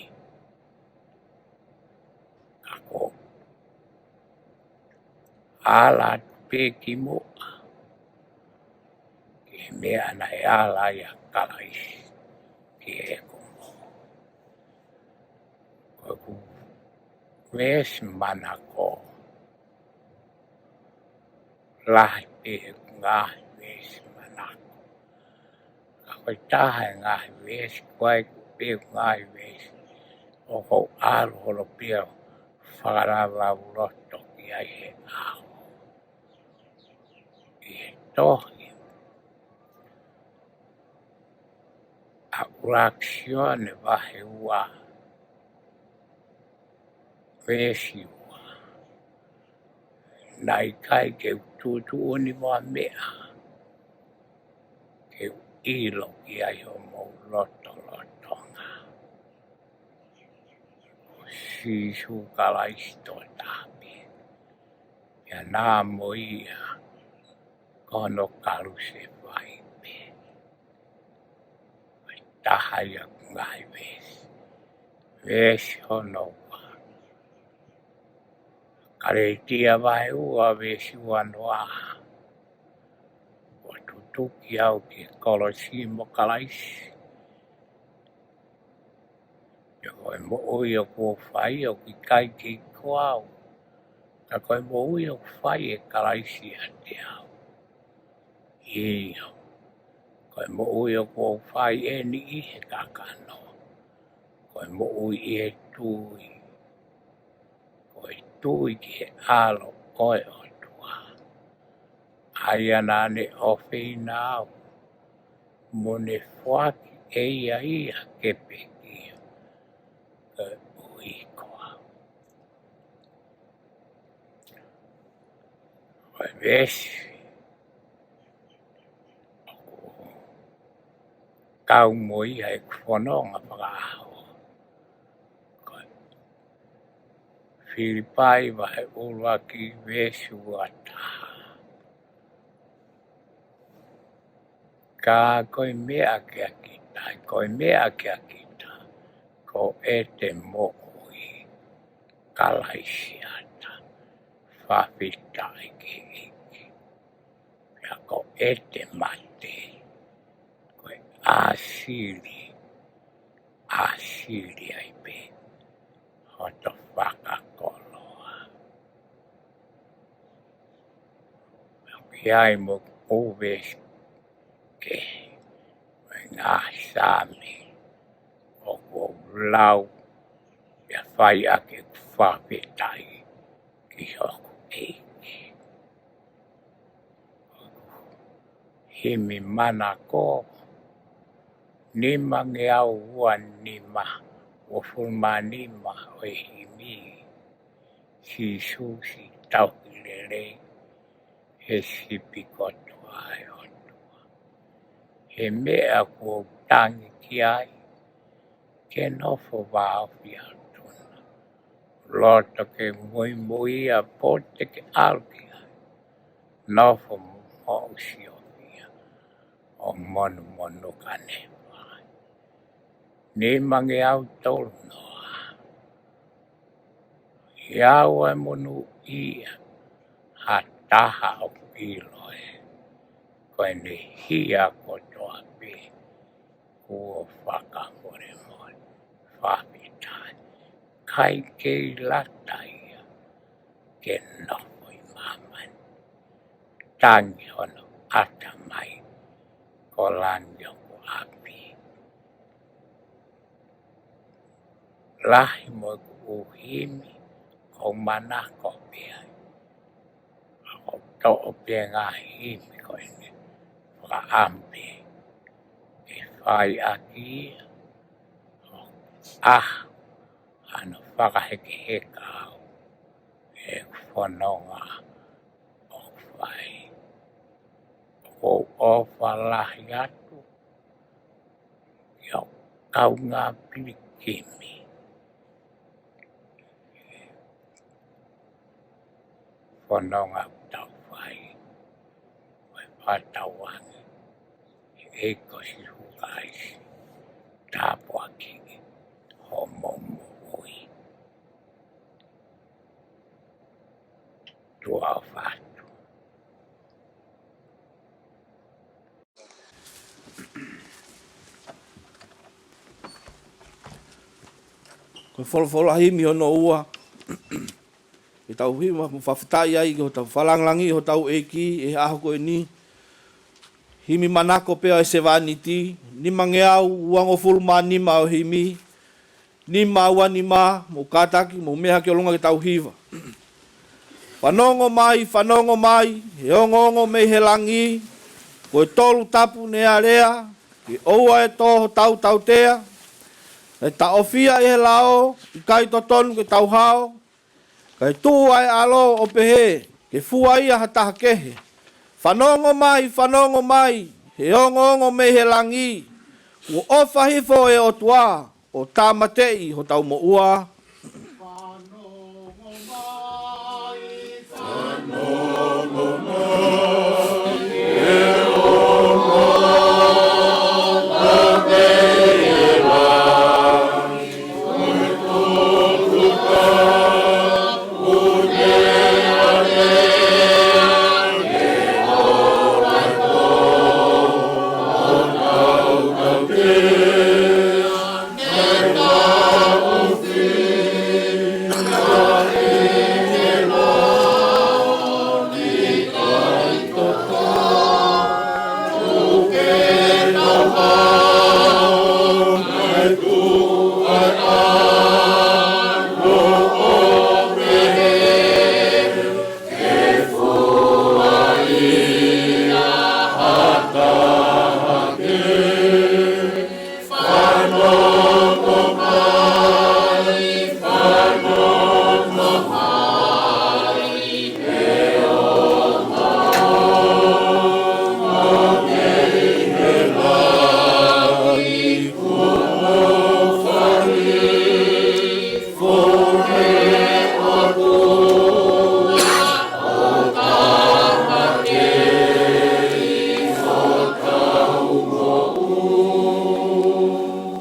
Ka ʻoku ou ala atu pē ki muʻa ki he meʻa naʻe ala ai ʻa Kalaisi ki heʻeku moʻui. Ko ʻeku veesi manako, lahi pē ʻeku ngaahi veesi manako. Ka ko e taha e ngaahi veesi, ko e ʻikai ko e ngaahi veesi ʻoku ou ʻalu holo pē ʻo fakalava au loto ki ai he ʻaho. ʻI he tohi ʻa ʻUluaki Sione vahe ua, veesi ua. Naʻe ʻikai ke u tuʻutuʻuni mo ha meʻa ke u ʻilo ki ai homou lotolotonga. Ko Sīsū Kalaisi tokotaha pē. Pea naʻa mo ia ko hono kalusefai pē. Ko e taha ia ʻeku ngaahi veesi. Veesi hono ua. Kalētia vahe ua veesi uanoa. Kuo tutuki au ki he kolosi mo Kalaisi. Pea ko e moʻui ʻoku ou fai ʻoku ʻikai ke ʻi au, ka ko e moʻui ʻoku fai ʻe Kalaisi ʻiate au. ʻIo, ko e moʻui ʻoku ou fai eni ʻi he kakano, ko e moʻui ʻi he tui, ko e tui ki he ʻAlo ʻo e ʻOtua, ʻa ia naʻa ne ʻofeina au mo ne foaki ʻe ia ia ke pekia koeʻuhi ko au. Ko e veesi ʻoku kau mo ia ʻeku fononga fakaʻaho ko Filipai vahe ʻuluaki veesi uataha. Ka ko e meʻa kiate kita, ko e meʻa kiate kita, ko ʻete moʻui Kalaisi ʻiate kita, fakafetaʻi ki he ʻEiki. Pea ko ʻete mate, ko e ʻāsili, ʻāsili ai pē hoto fakakoloa. Pea ʻoku ʻi ai mo e veesi kehe, mo ngaahi Saame ʻoku ou lau, pea fai ʻaki ʻeku fakafetaʻi ki hoku ʻEiki. Himi manako, nimangeau ua nima, uofulu mā nima ʻo e himi. Sīsū siʻi tauhi lelei, he sipi kotoa ʻa e ʻOtua. He meʻa kuo u tangi ki ai, ke nofo vāofi atu na. Loto ke muimui ia, pote ke ʻalu ki ai, nofo mo hoʻo siofia, ʻo monumonuka ne fai. Nimangeau tolu noa. ʻI au ʻe monūʻia, ha taha ʻoku ʻiloʻi, ko ʻene hia kotoa pē kuo fakamolemole. Fakafetaʻi. ʻIkai kei lata ia ke nofo ʻi māmani. Tangi hono ʻatamai, ko langi ʻoku ʻapi. Lahi mo ʻeku ʻū himi, ʻoku ou manako pē ai. ʻOku ou toʻo pē ngaahi himi ko eni, fakaʻamu pē ke fai ʻaki ia, ʻo ʻaho hano fakahekeheka au ʻi heʻeku fononga ʻoku fai. ʻOku ou ʻofa lahi atu ʻi hoʻo kaungā pilikimi. Fononga ʻoku tau fai, ʻo e fakatauange ʻe he ʻEiki ko Sīsū Kalaisi, tāpuakiʻi hoʻomou moʻui. Tuʻa ʻofa atu. Ko e folofola himi hono ua, ke tau himi mo fakafetaʻi ai ki hotau, fakalāngilangiʻi hotau ʻEiki ʻi he ʻaho ko eni. Himi manako pē ʻa e sevāniti, nimangeau uangofulu mā nima ʻo e himi, nima ua nima, mou kātaki, mou meʻa ki ʻolunga ke tau hiva. Fanongo mai, fanongo mai, he ongoongo mei he langi, ko e Tolu Tapu ne alea, ke ʻoua ʻe tō hotau tautea, ʻe taʻofia ʻi he lao, ʻikai totonu ke tau hao, kae tuʻu ʻa e ʻAlo ʻo pehē, ke fua ia ha taha kehe. Fanongo mai, fanongo mai, he ongoongo mei he langi, kuo ʻofa hifo ʻa e ʻOtua, ʻo tāmateʻi hotau moʻua.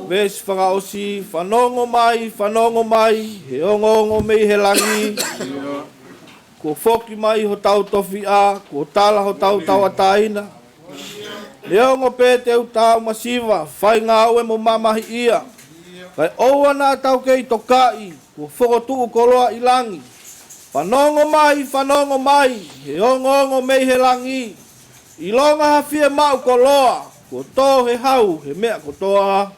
Veesi fakaʻosi, fanongo mai, fanongo mai, he ongoongo mei he langi. Kuo foki mai hotau tofiʻa, kuo tala hotau tauʻatāina. Neongo pē te u taau masiva, fai ngāue mo mamahiʻia, kae ʻoua naʻa tau kei tokaʻi, kuo fokotuʻu koloa ʻi langi. Fanongo mai, fanongo mai, he ongoongo mei he langi. ʻIlonga ha fiemaʻu koloa, Kuo tō he hau he meʻa kotoa.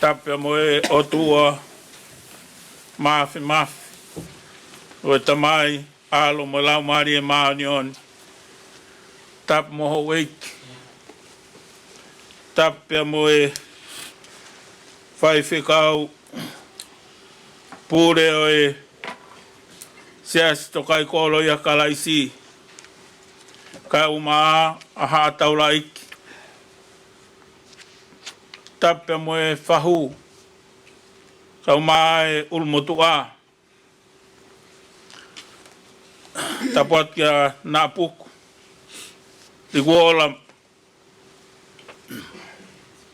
Tapu pea mo e ʻOtua Māfimafi, ʻa e Tamai, ʻAlo mo e Laumālie Māʻoniʻoni. Tapu mo houʻeiki. Tapu pea mo e faifekau pule ʻo e Siasi Tokaikoloi ʻa Kalaisi, kae ʻumaʻā ʻa Haʻa Taulaʻeiki. Tapu pea mo e fahu, kae ʻumaʻā e ʻulumotuʻa. Tapu atu kia Naʻapuku, Likuola,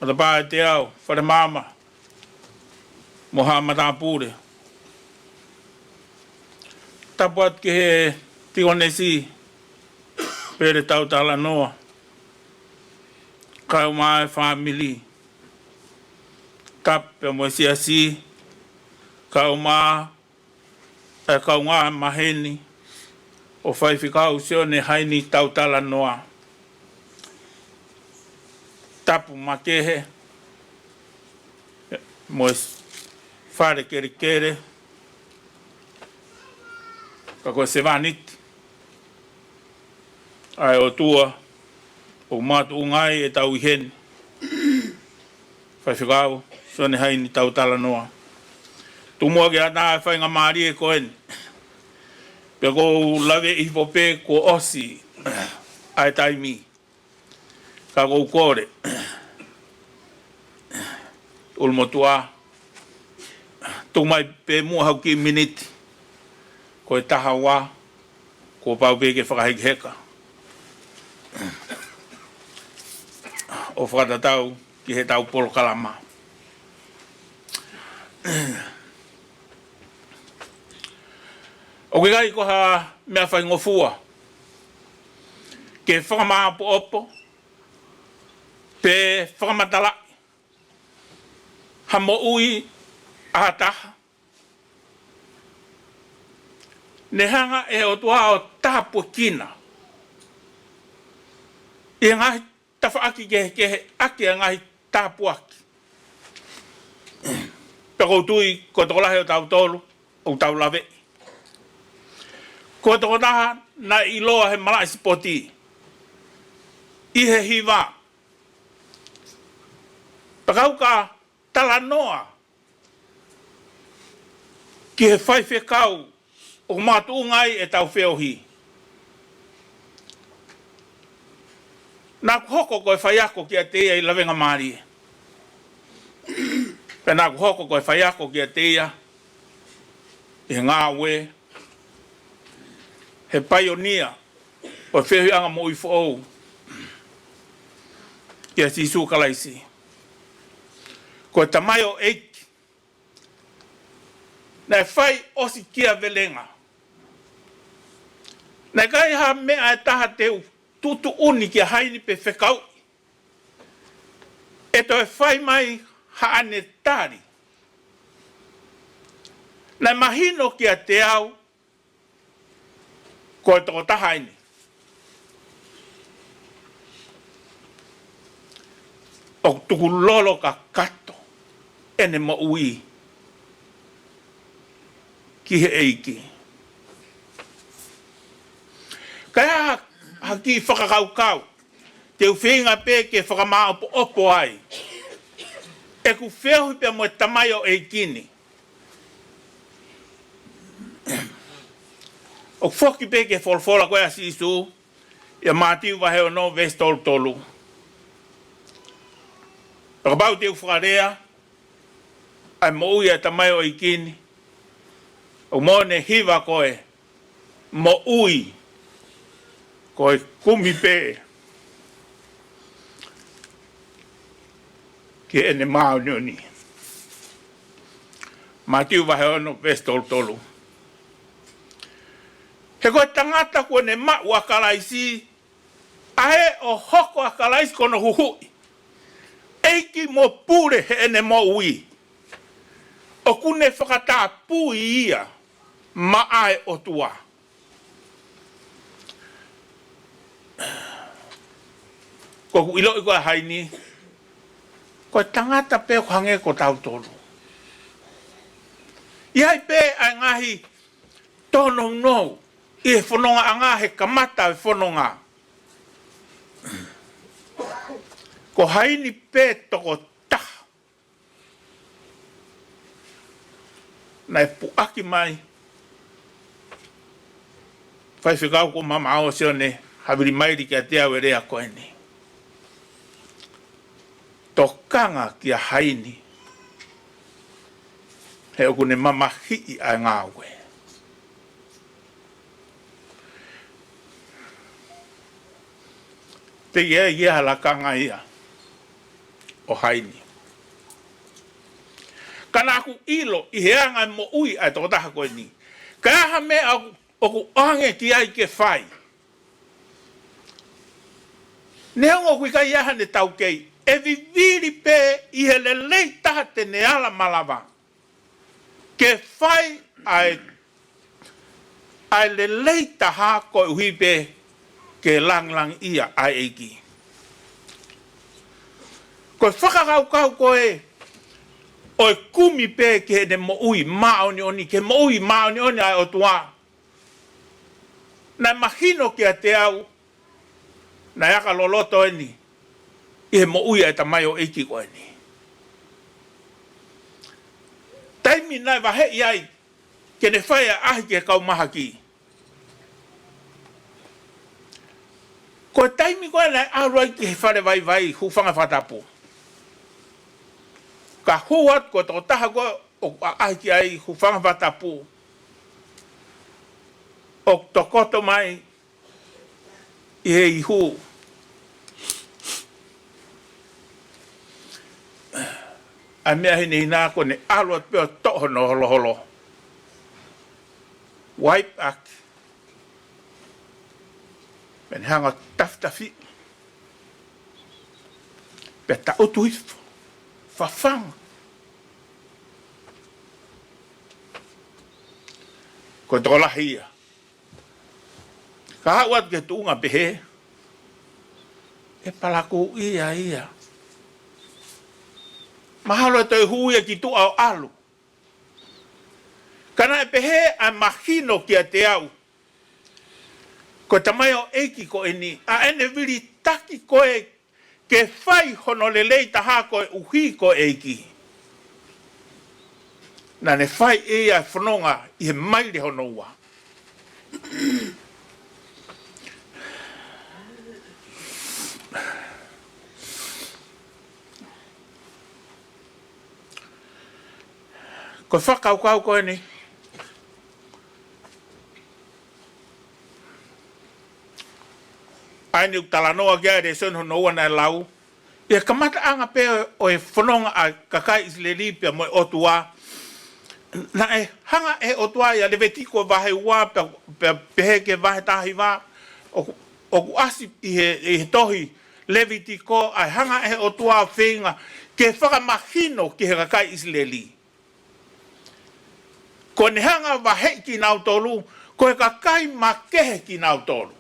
Matapā ʻe Teau, Falemaama, mo haʻa matāpule. Tapu atu ki he tikonesi, Pele Tautalanoa, kae ʻumaʻā e fāmili. Tapu pea mo e siasi, kae ʻumaʻā e kaungā maheni ʻo Faifekau Sione Haini Tautalanoa. Tapu makehe mo e fale kelekele, ka ko e sevāniti ʻa e ʻOtua ʻoku makatuʻunga ai ʻetau ʻi heni. Faifekau Sione Haini Tautalanoa. Tuku muʻa ke ʻatā e faingamālie ko eni. Pea ʻoku ou laveʻi hifo pē kuo ʻosi ʻa e taimi. Ka ʻoku ou kole, ʻulumotuʻa, tuku mai pē muʻa haʻaku kiʻi miniti. Ko e taha ua, kuo pau pē ke fakahekeheka ʻo fakatatau ki heʻetau polokalama. ʻOku ʻikai ko ha meʻa faingofua ke fakamāʻopoʻopo pe fakamatalaʻi ha moʻui ʻa ha taha ne hanga ʻe he ʻOtua ʻo tāpuekina ʻi he ngaahi tafaʻaki kehekehe ʻaki ʻa e ngaahi tāpuaki. Pea ʻoku ou tui ko e tokolahi ʻo tautolu ʻoku tau laveʻi. Ko e tokotaha naʻe ʻiloa he malaʻe sipoti ʻi he hiva. Pea kau ka talanoa ki he faifekau ʻoku makatuʻunga ai ʻetau feohi. Naʻa ku hoko ko e faiako kiate ia ʻi lavengamālie. Pea naʻa ku hoko ko e faiako kiate ia ʻi he ngāue he paionia ʻo e feohiʻanga moʻui foʻou kia Sīsū Kalaisi. Ko e tamaioʻeiki naʻe fai ʻosikiavelenga Naʻe ʻikai ha meʻa ʻe taha te u tuʻutuʻuni kia Haini pe fekauʻi ʻe toe fai mai haʻane tali. Naʻe mahino kiate au ko e tokotaha eni ʻoku tukulolo kakato ʻene moʻui ki he ʻEiki. Ka ʻi ai ha, ha kiʻi fakakaukau te u feinga pē ke fakamāʻopoʻopo ai ʻeku feohi pea mo e tamaioʻeiki ni. ʻOku foki pē ki he folofola ko ē ʻa Sīsū ʻia Mātiu vahe ono veesi tolu tolu. Pea kapau te u fakalea ʻa e moʻui ʻa e tamaioʻeiki ni, ʻoku mo ʻene hiva ko e moʻui ko e kumi pē ki heʻene māʻoniʻoni. Mātiu vahe ono veesi tolu tolu. He ko e tangata kuo ne maʻu ʻa Kalaisi, ʻa ē ʻo hoko ʻa Kalaisi ko hono huhuʻi, ʻeiki mo pule heʻene moʻui, ʻoku ne fakatapui ia maʻa e ʻOtua. Ko ʻeku ʻiloʻi ko ē ʻa Haini, ko e tangata pē ʻoku hangē ko tautolu. ʻI ai pē ʻa e ngaahi tōnounou ʻi he fonongaʻanga he kamata e fononga. Ko Haini pē tokotaha naʻe puʻaki mai Faifekau ko Mamaʻo Sione Havili Maili kiate au e lea ko eni: Tokanga kia Haini, he ʻoku ne mamahiʻi ʻa e ngāue. Teʻeki ai ke ʻi ai ha lakanga ia ʻo Haini. Ka naʻa ku ʻilo ʻi he anga e moʻui ʻa e tokotaha ko eni, ka ʻi ai ha meʻa ʻoku, ʻoku ʻoange ki ai ke fai, neongo ʻoku ʻikai ʻi ai haʻane taukei, ʻe vivili pē ʻi he lelei taha te ne ala malava ke fai ʻa e, ʻa e lelei taha koeʻuhi pē ke langilangiʻia ʻa e ʻEiki. Ko e fakakaukau ko ē ʻo e kumi pē ki heʻene moʻui māʻoniʻoni, ki he moʻui māʻoniʻoni ʻa e ʻOtua, naʻe mahino kiate au naʻe aka loloto eni ʻi he moʻui ʻa e tamaioʻeiki ko eni. Taimi naʻe vaheʻi ai ke ne fai ʻa e ʻaʻahi ki he kau mahaki, ko e taimi ko ē naʻe ʻalu ai ki he fale vaivai hūfanga he fakatapu, ka hū atu ko e tokotaha ko ē ʻoku ʻaʻahi ki ai hūfanga he fakatapu, ʻoku tokoto mai ʻi he ihu ʻa e meʻa hinehina, ko ʻene ʻalu atu pē ʻo toʻo hono holoholo, wipe ʻaki, pea ne hanga ʻo tafitafi, pea taʻutu hifo, fafanga. Ko e tokolahi ia. Ka haʻu atu ki he tuʻunga pehē, ʻe palakūʻia ia. Mahalo ʻe toe hū ia ki tuʻa ʻo ʻalu. Ka naʻe pehē ʻa e mahino kiate au, ko e tamaioʻeiki ko eni, ʻa ʻene vilitaki ko ē ke fai hono lelei taha koeʻuhi ko e ʻEiki, naʻa ne fai ʻe ia e fononga ʻi he maile hono ua. Ko e fakakaukau ko eni, ʻa eni ʻoku talanoa ki ai e lēsoni hono ua naʻe lau, ʻi he kamataʻanga pē ʻo e fononga ʻa e kakai ʻIsileli pea mo e ʻOtua, Naʻe hanga ʻe he ʻOtua ʻia Levitiko vahe ua pea, pea pehē ki he vahe taha hiva, ʻoku, ʻoku ʻasi ʻi he, ʻi he tohi Levitiko, ʻa e hanga ʻe he ʻOtua ʻo feinga ke fakamahino ki he kakai ʻIsileli. Ko ʻene hanga ʻo vaheʻi kinautolu, ko e kakai makehe kinautolu.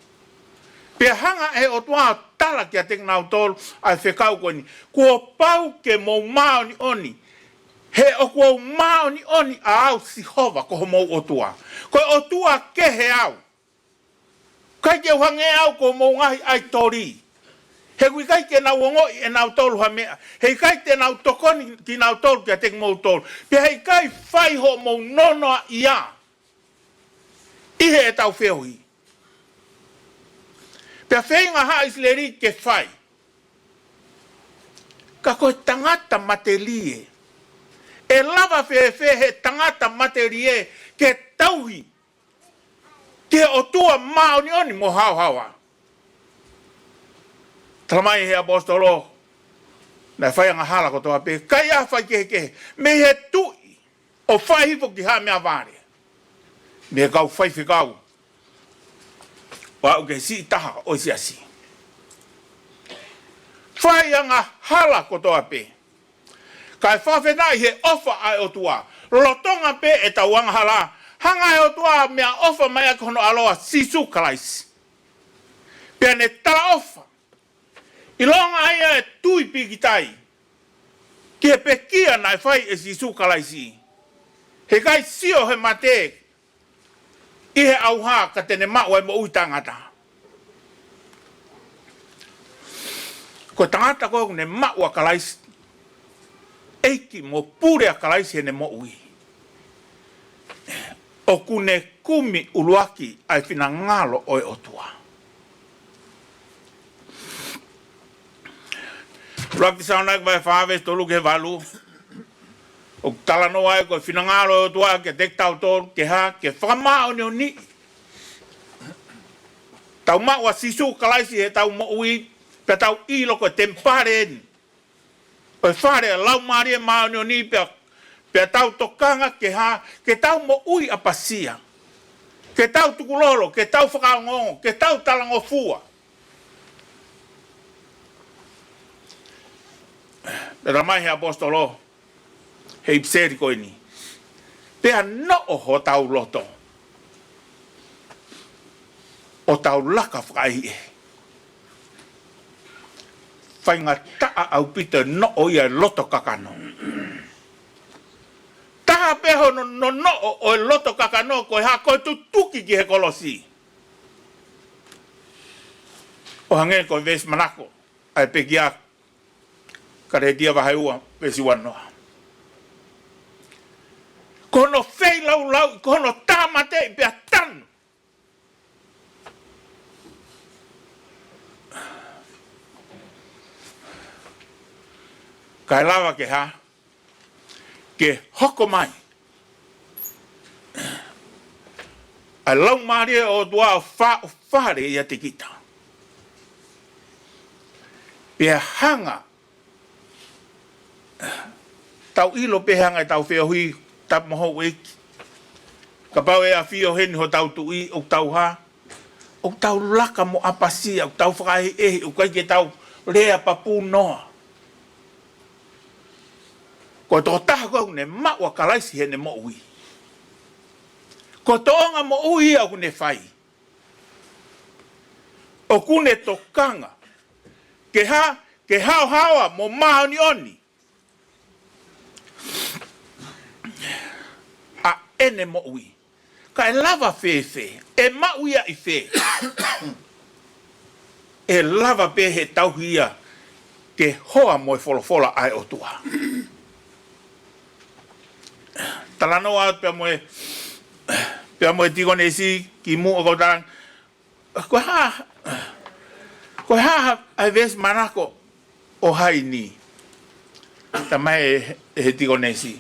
Pea hanga ʻe he ʻOtua ʻo tala kiate kinautolu ʻa e fekau ko eni: Kuo pau ke mou māʻoniʻoni, he ʻoku ou māʻoniʻoni ʻa au Sihova ko homou ʻOtua. Ko e ʻotua kehe au. ʻIkai ke u hangē au ko hoʻomou ngaahi ʻaitoli. He ʻoku ʻikai ke nau ongoʻi ʻe nautolu ha meʻa. He ʻikai te nau tokoni kinautolu kiate kimoutolu. Pea he ʻikai fai hoʻomou nonoʻia ʻi heʻetau feohi. Pea feinga ʻa haʻa ʻIsileli ke fai. Ka ko e tangata matelie. ʻE lava fēfē he tangata matelie ke tauhi ki he ʻOtua māʻoniʻoni mo haohaoa? Talamai ʻe he ʻaposetolo, naʻe fai angahala kotoa pē, ʻikai ha faikehekehe, mei he tuʻi ʻo fai hifo ki haʻa meʻavale, mei he kau faifekau ʻo aʻu ki he siʻi taha ʻo e siasi. Fai angahala kotoa pē. Kae fakafetaʻi he ʻofa ʻa e ʻOtua. Lolotonga pē ʻetau angahala, hanga ʻe he ʻOtua ʻo meʻaʻofa mai ʻaki hono ʻAlo, Sīsū Kalaisi. Pea ne talaʻofa, ʻilonga ʻa e tui pīkitai ki he pekia naʻe fai ʻe Sīsū Kalaisi, he ʻikai sio he mate ʻi he ʻauha, ka te ne maʻu ʻa e moʻui taʻengata. Ko e tangata ko ē ʻoku ne maʻu ʻa Kalaisi, ʻEiki mo pule ʻa Kalaisi heʻene moʻui, ʻoku ne kumi ʻuluaki ʻa e finangalo ʻo e ʻOtua. ʻUluaki Tesalonaika vahe fā veesi tolu ki he valu. ʻOku talanoa ai ko e finangalo ʻo e ʻOtua kiate kitautolu ke hā? Ke fakamāʻoniʻoniʻi. Tau maʻu ʻa Sīsū Kalaisi heʻetau moʻui, pea tau ʻilo ko e temipale eni ʻo e fale ʻa e Laumālie Māʻoniʻoni, pea, pea tau tokanga ke hā? Ke tau moʻui ʻapasia, ke tau tukulolo, ke tau fakaongoongo, ke tau talangofua. Pea talamai ʻe he ʻaposetolo he ʻipiseli ko eni: Pea noʻo hotau loto ʻo tau laka fakaʻehiʻehi. Faingataʻa ʻaupito e noʻo ia e loto kakano. Taha pē hono nonoʻo ʻo e loto kakano ko e hā? Ko e tutuki ki he kolosi. ʻO hangē ko e veesi manako ʻa e pekia, Kalētia vahe ua veesi uanoa. Ko hono feilaulau, ko hono tāmateʻi pea tanu. Kae lava ke hā? Ke hoko mai ʻa e Laumālie ʻo e ʻOtua ʻo fa-, ʻo fale ʻiate kita. Pea hanga, tau ʻilo pē hanga ʻetau feohi, tapu mo houʻeiki. Kapau ʻe ʻafio heni hotau tuʻi, ʻoku tau hā? ʻOku tau laka mo ʻapasia, ʻoku tau fakaʻehiʻehi, ʻoku ʻikai ke tau lea papū noa. Ko e tokotaha ko ē ʻoku ne maʻu ʻa Kalaisi heʻene moʻui, ko e tōʻonga moʻui ia ʻoku ne fai. ʻOku ne tokanga ke hā? Ke haohaoa mo māʻoniʻoni ʻa ʻene moʻui. Kae lava fēfē? ʻE maʻu ia ʻi fē? ʻE lava pē he tauhi ia ke hoa mo e folofola ʻa e ʻOtua. Talanoa atu pea mo e, pea mo e tikonesi kimuʻa, ko e tala, ko e hā, ko e hā ʻa e veesi manako ʻo hai ni? Talamai ʻe he tikonesi,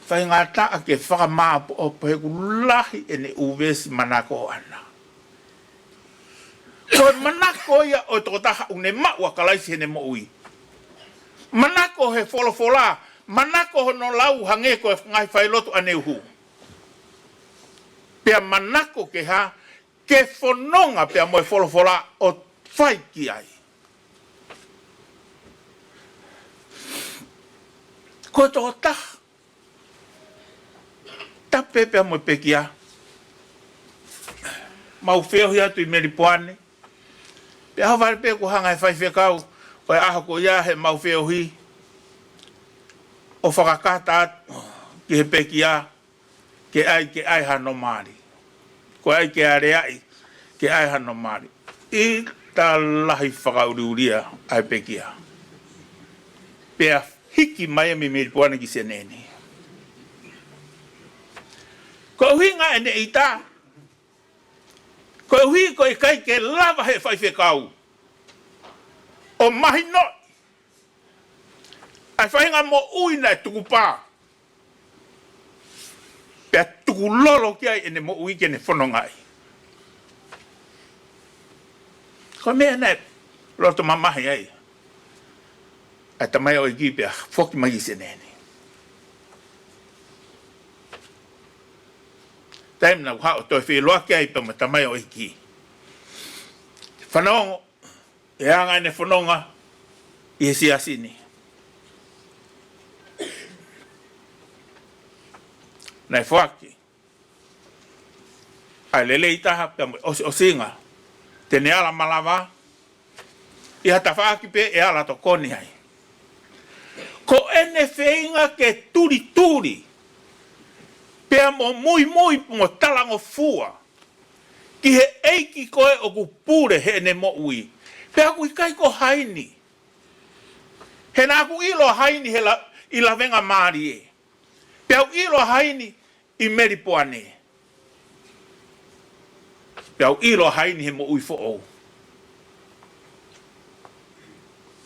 faingataʻa ke fakamāʻopoʻopo he ʻoku lahi ʻene ʻū veesi manako ʻana. Ko e manako ia ʻo e tokotaha ʻoku ne maʻu ʻa Kalaisi heʻene moʻui. Manako he folofola, manako hono lau hangē ko e ngaahi failotu ʻaneuhu. Pea manako ke hā, ke fononga pea mo e folofola ʻo fai ki ai. Ko e tokotaha, tapu pē pea mo e pekia. Mau feohi atu ʻi Melipoane. Pea ʻohovale pē kuo hanga ʻe he faifekau ʻo e ʻaho ko ia heʻemau feohi ʻo fakakata atu ki he pekia, ke ʻai, ke ʻai hano mali. Ko e ʻai ke aleaʻi, ke ʻai hano mali. ʻIta lahi fakaʻuliʻulia ʻa e pekia. Pea hiki mai ia mei Melipoane ki Senē ni. Ko e ʻuhinga ʻene ʻita, koeʻuhi ko e ʻikai ke lava ʻe he faifekau ʻo mahinoʻi ʻa e faʻahinga moʻui naʻe tukupā, pea tukulolo ki ai ʻene moʻui ke ne fononga ai. Ko e meʻa naʻe loto mamahi ai ʻa e tamaioʻeiki pea foki mai ki Senē ni. Taimi naʻa ku haʻu ʻo toe feʻiloaki ai pea mo e tamaioʻeiki, fanongo, ʻe anga ʻene fononga ʻi he siasi ni. Naʻe foaki ʻa e lelei taha pea mo e ʻosiʻosinga te ne ala malava ʻi ha tafaʻaki pē ʻe ala tokoni ai. Ko ʻene feinga ke tulituli pea mo muimui mo talangofua ki he ʻeiki ko ē ʻoku pule heʻene moʻui. Pea ʻoku ʻikai ko Haini. He naʻa ku ʻilo ʻa Haini he la-, ʻi Lavengamālie. Pea u ʻilo ʻa Haini ʻi Melipoane. Pea u ʻilo ʻa Haini he moʻui foʻou.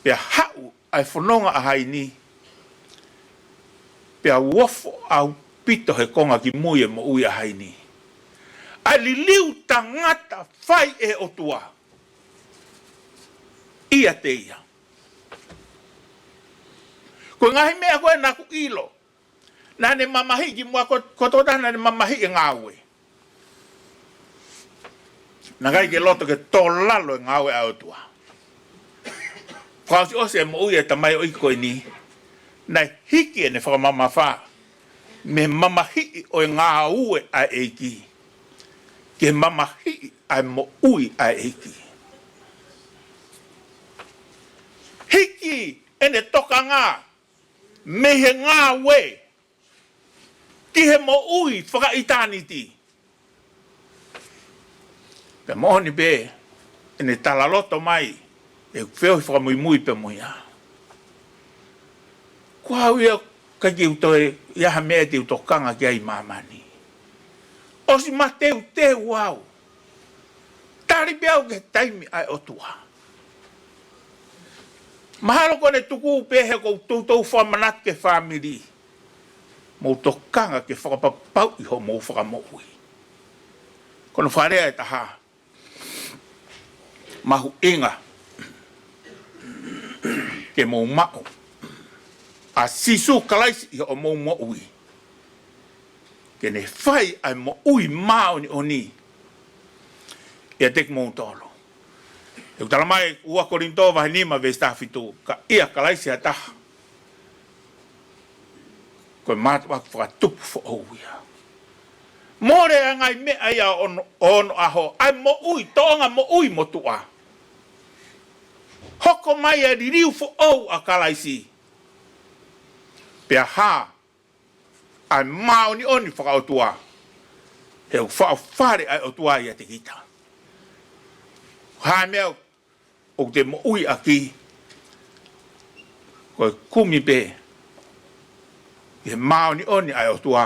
Pea haʻu ʻa e fononga ʻa Haini, pea u ofo ʻaupito he konga kimui e moʻui ʻa Haini. ʻA e liliu tangata fai ʻe he ʻOtua ʻiate ia. Ko e ngaahi meʻa ko ē naʻa ku ʻilo, naʻa ne mamahiʻi kimuʻa ko, ko e tokotaha naʻa ne mamahiʻi e ngāue. Naʻe ʻikai ke loto ke tō lalo e ngāue ʻa e ʻOtua. Fakaʻosiʻosi e moʻui e tamaioʻeiki ko eni, naʻe hiki ʻene fakamamafa mei he mamahiʻi ʻo e ngāue ʻa e ʻEiki ki he mamahiʻi ʻa e moʻui ʻa e ʻEiki. Hiki ʻene tokanga mei he ngāue ki he moʻui fakaʻitāniti. Pea moʻoni pē ʻene talaloto mai ʻeku feohi fakamuimui pea mo ia. Ko au ia, ʻikai ke u toe ʻi ai ha meʻa te u tokanga ki ai ʻi māmani. ʻOsi mateuteu au. Tali pē au ki he taimi ʻa e ʻOtua. Mahalo ko ʻene tuku pē he ʻoku ou toutou fakamanatu ki he fāmili, mou tokanga ke fakapapauʻi hoʻomou fakamoʻui. Ko hono fakalea ʻe taha, mahuʻinga ke mou maʻu ʻa Sīsū Kalaisi ʻi hoʻomou moʻui, ke ne fai ʻa e moʻui māʻoniʻoni ʻiate kimoutolu. ʻOku talamai ʻe ua Kolinitō vahe nima veesi taha fitu, ka ʻia Kalaisi ha taha, ko e mātuʻaki fakatupu foʻou ia. Mole ʻa e ngaahi meʻa ia ʻo onoʻaho, ʻa e moʻui, tōʻonga moʻui motuʻa. Hoko mai ʻa e liliu foʻou ʻa Kalaisi. Pea hā ʻa e māʻoniʻoni fakaʻotua, he ʻoku faʻofale ʻa e ʻOtua ʻiate kita. Hā e meʻa ʻoku te moʻui ʻaki, ko e kumi pē ʻi he māʻoniʻoni ʻa e ʻOtua,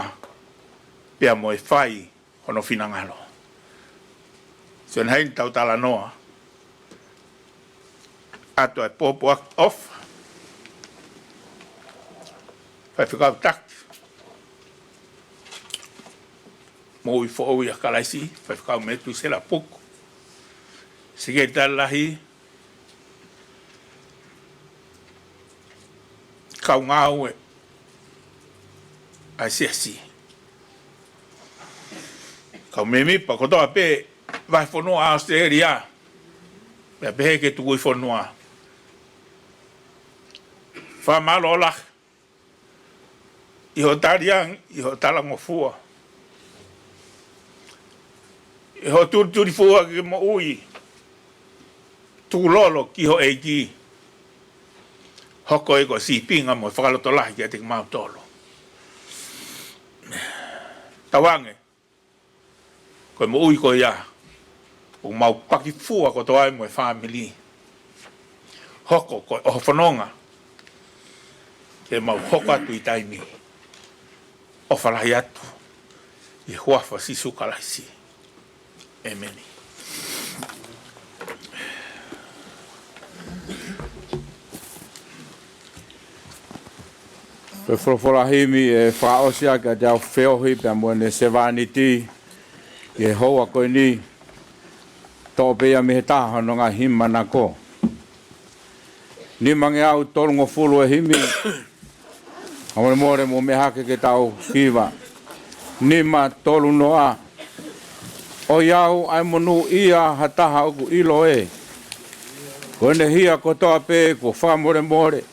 pea mo e fai hono finangalo. Sione Haini, tau talanoa atu ʻa e pōpoaki ʻofa. Faifekau taki moʻui foʻou ʻia Kalaisi, Faifekau Metusela Puku. Sekelitali Lahi, kau ngāue ʻa e siasi. Kau mēmipa kotoa pē vahefonua ʻAositelēlia, pea pehē ki he tukuifonua. Fakamālō lahi ʻi hoʻo tali ange, ʻi hoʻo talangofua, ʻi hoʻo tulitulifua ki he moʻui tukulolo ki ho ʻEiki. Hoko ia ko e sīpinga mo e fakalotolahi kiate kimautolu. Tauange ko e moʻui ko ia ʻoku mau pakifua kotoa ai mo e fāmili. Hoko ko e ʻoho fononga ke mau hoko atu ʻi taimi. ʻOfa lahi atu ʻi he huafa ʻo Sīsū Kalaisi. ʻEmeni. Ko e folofola himi ʻe fakaʻosi ʻaki ʻa ʻetau feohi pea mo ʻene sevāniti ʻi he houa ko eni, toʻo pē ia mei he taha hono ngaahi himi manako. Nimangeau tolungofulu e himi. Fakamolemole mou meʻa hake ke tau hiva. Nima tolu noa. ʻOiauē ʻa e monūʻia ha taha ʻoku ʻilo ē. Ko ʻene hia kotoa pē kuo fakamolemole.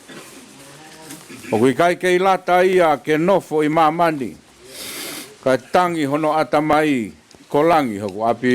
ʻOku ʻikai kei lata ia ke nofo ʻi māmani. Kae tangi hono ʻatamai, ko langi hoku ʻapi.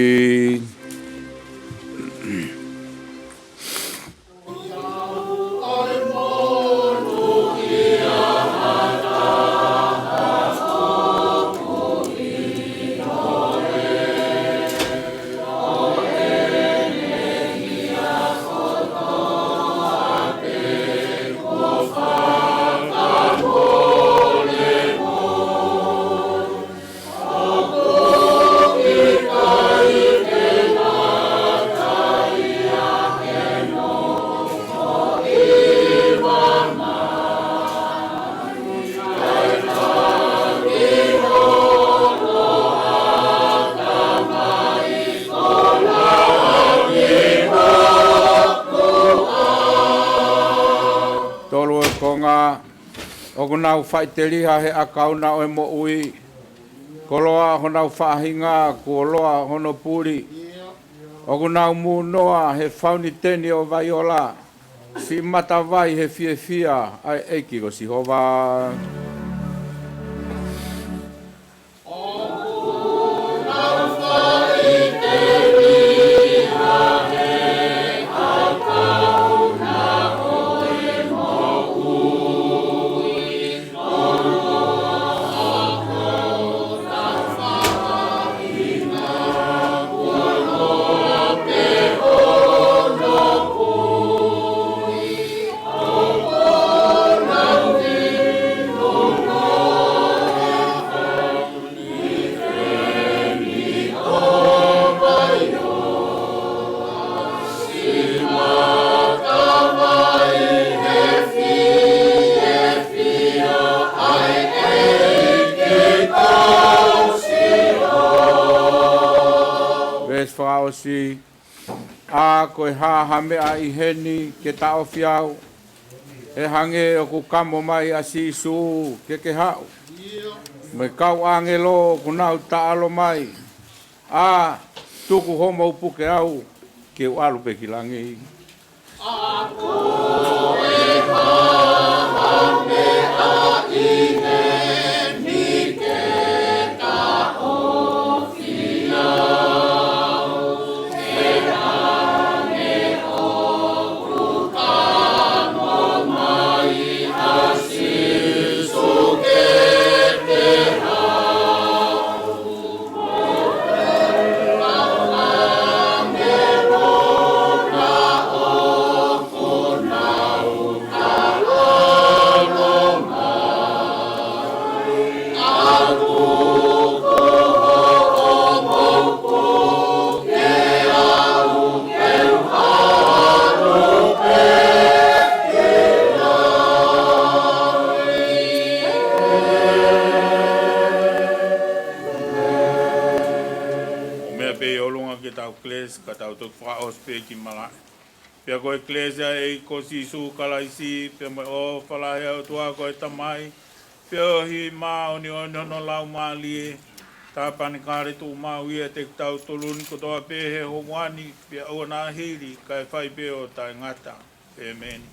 Tolu e konga, ʻoku nau faʻiteliha he ʻakauna ʻo e moʻui. Koloa honau faʻahinga, kuo loa hono puli. ʻOku nau mūnoa he fauniteni ʻo Vaiola. Siʻi matavai he fiefia ʻa e ʻEiki ko Sihova. Veesi fakaʻosi. ʻA, ko e hā ha meʻa ʻi heni ke taʻofi au? ʻE hangē ʻoku kamo mai ʻa Sīsū ke ke haʻu. Mo e kau ʻāngelo ʻoku nau taʻalo mai. ʻA, tuku homou puke au ke u ʻalu pē ki langi. ʻA, ko e hā ha meʻa ʻi heni ke taʻofi ʻOmai pē ʻi ʻolunga ke tau kelesi, ka tau toki fakaʻosi pē ki malaʻe. Pea ko e kelesi ʻa e ʻEiki ko Sīsū Kalaisi, pea mo e ʻofa lahi ʻa e ʻOtua ko e Tamai, pea ʻoku māʻoniʻoni hono Laumālie, Tāpanekale tuʻumaʻu ʻiate kitautolu ni kotoa pē he houa ni, pea ʻoua naʻa hili, kae fai pē ʻo taʻengata. ʻĒmeni.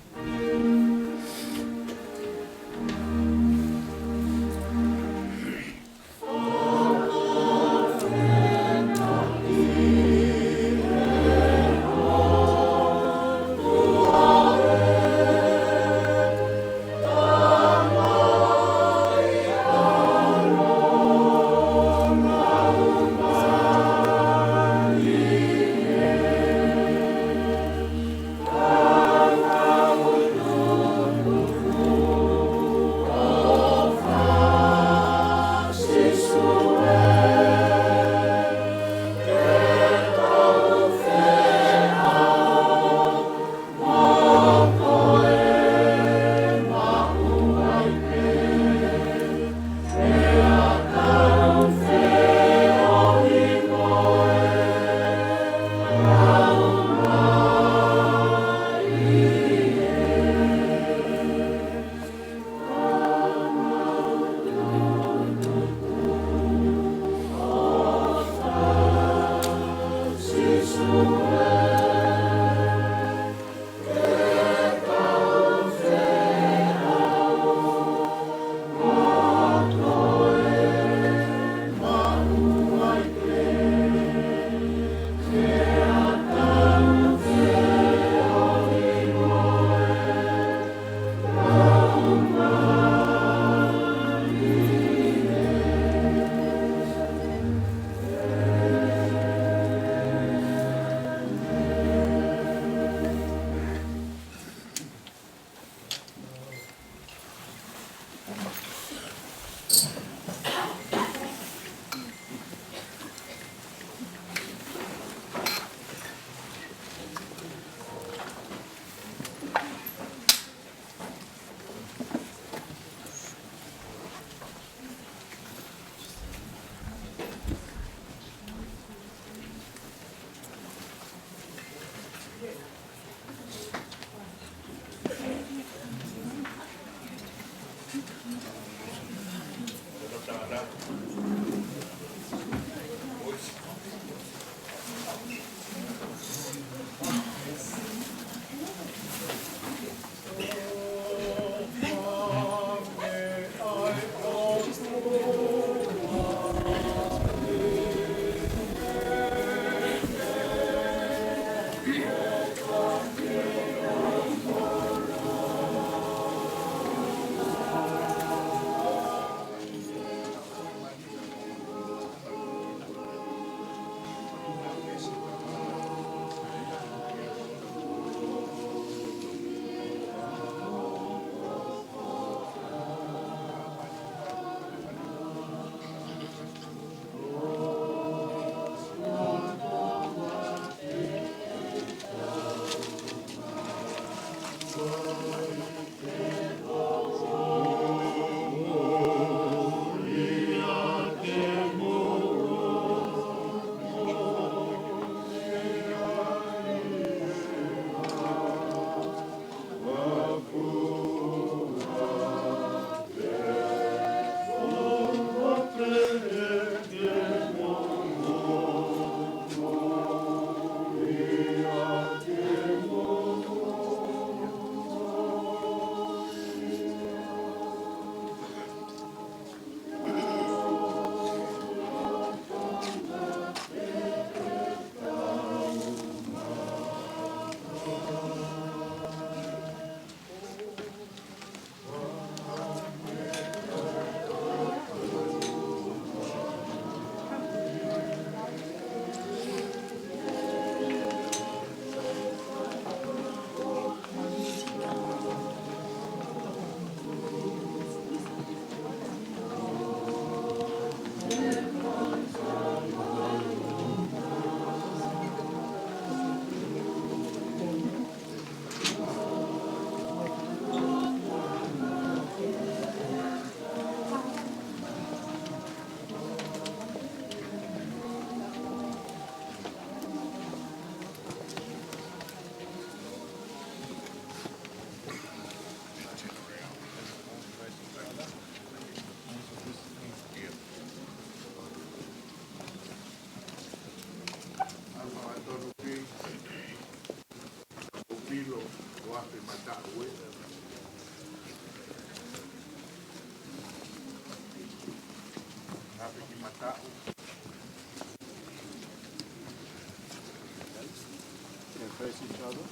They face each other.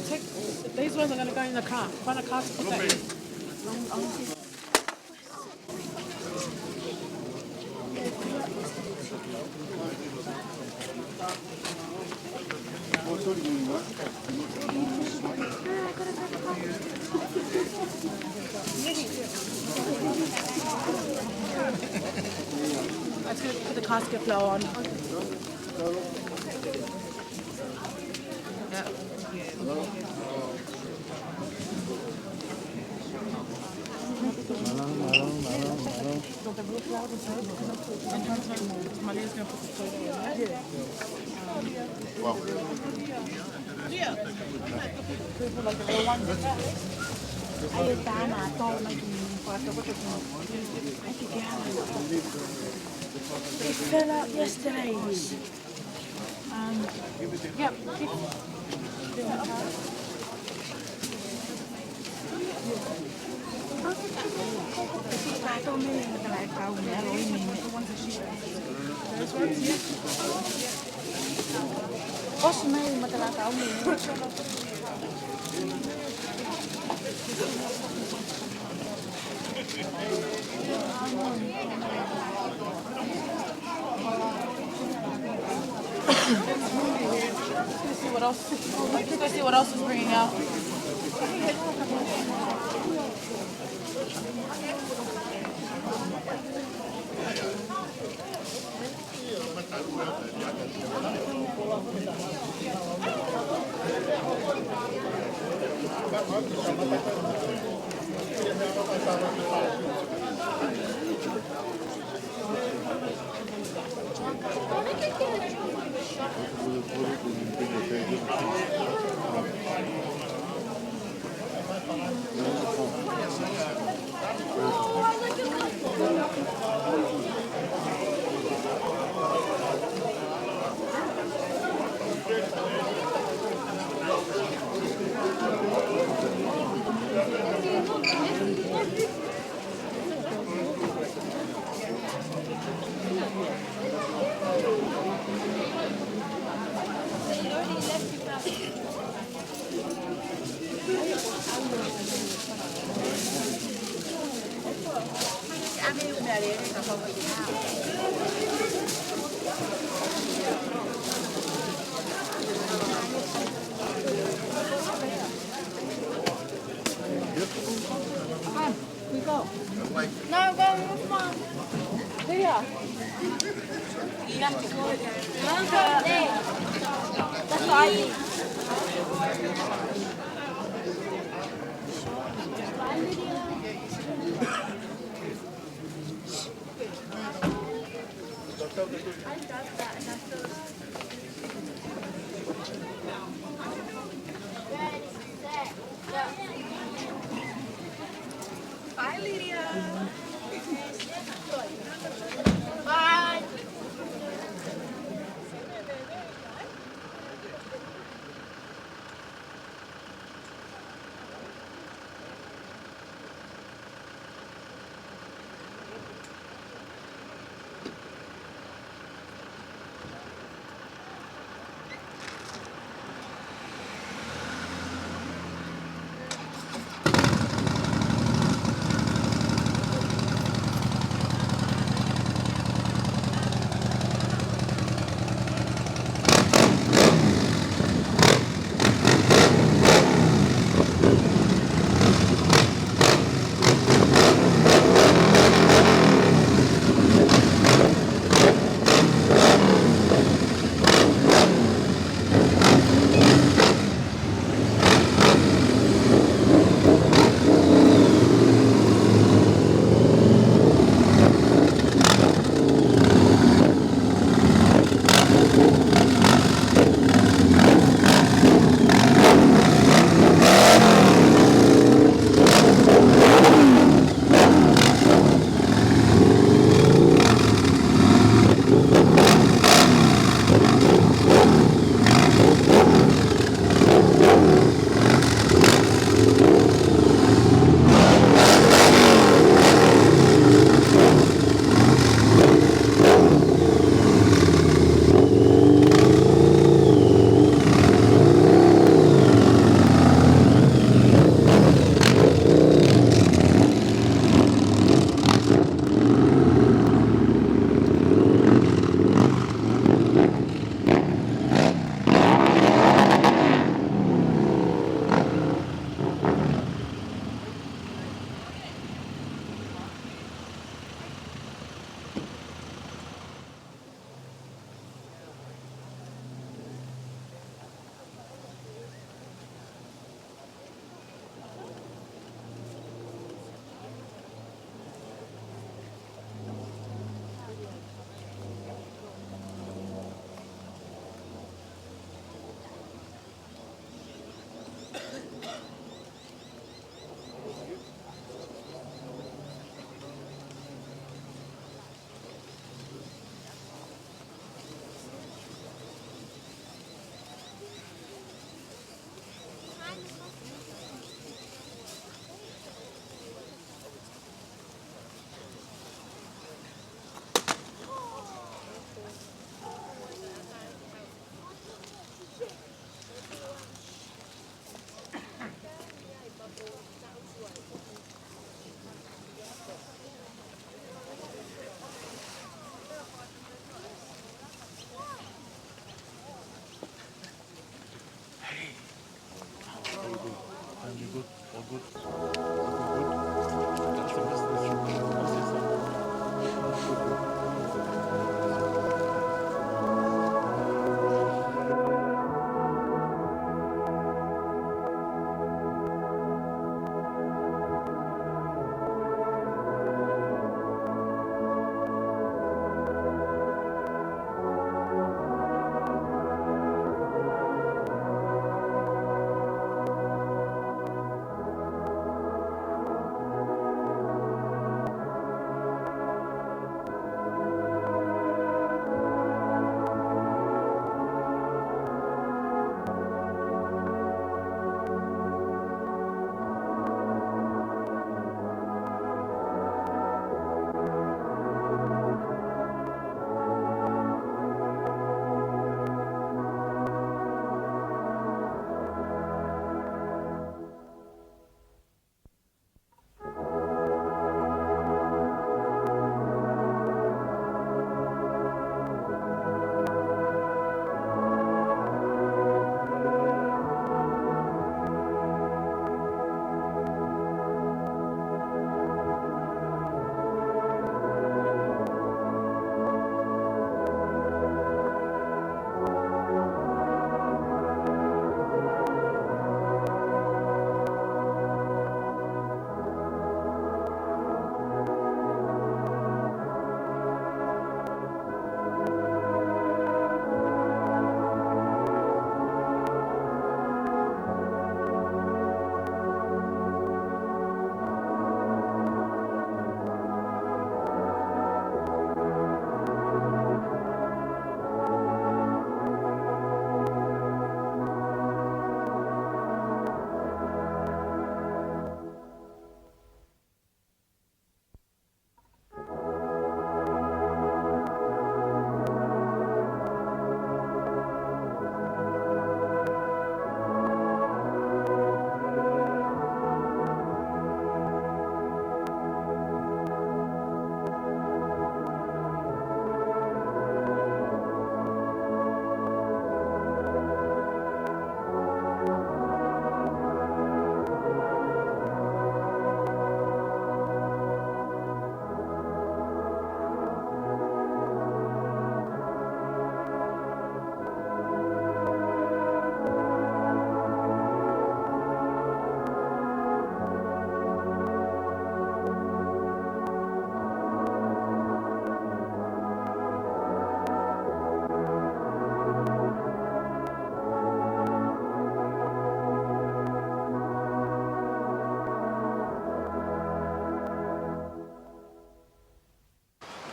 Take, these ones are gonna go in the car. Find a car to put that in. Let's go put the casket flower on. Yeah. They fell out yesterday. Um, yep. Let's go see what else. Let's go see what else is bringing out. We go. No, go with mom. Here. You have to go there. That's what I think. Bye, Lydia. Bye. You good? All good? All good? That's the best instrument. That's the best.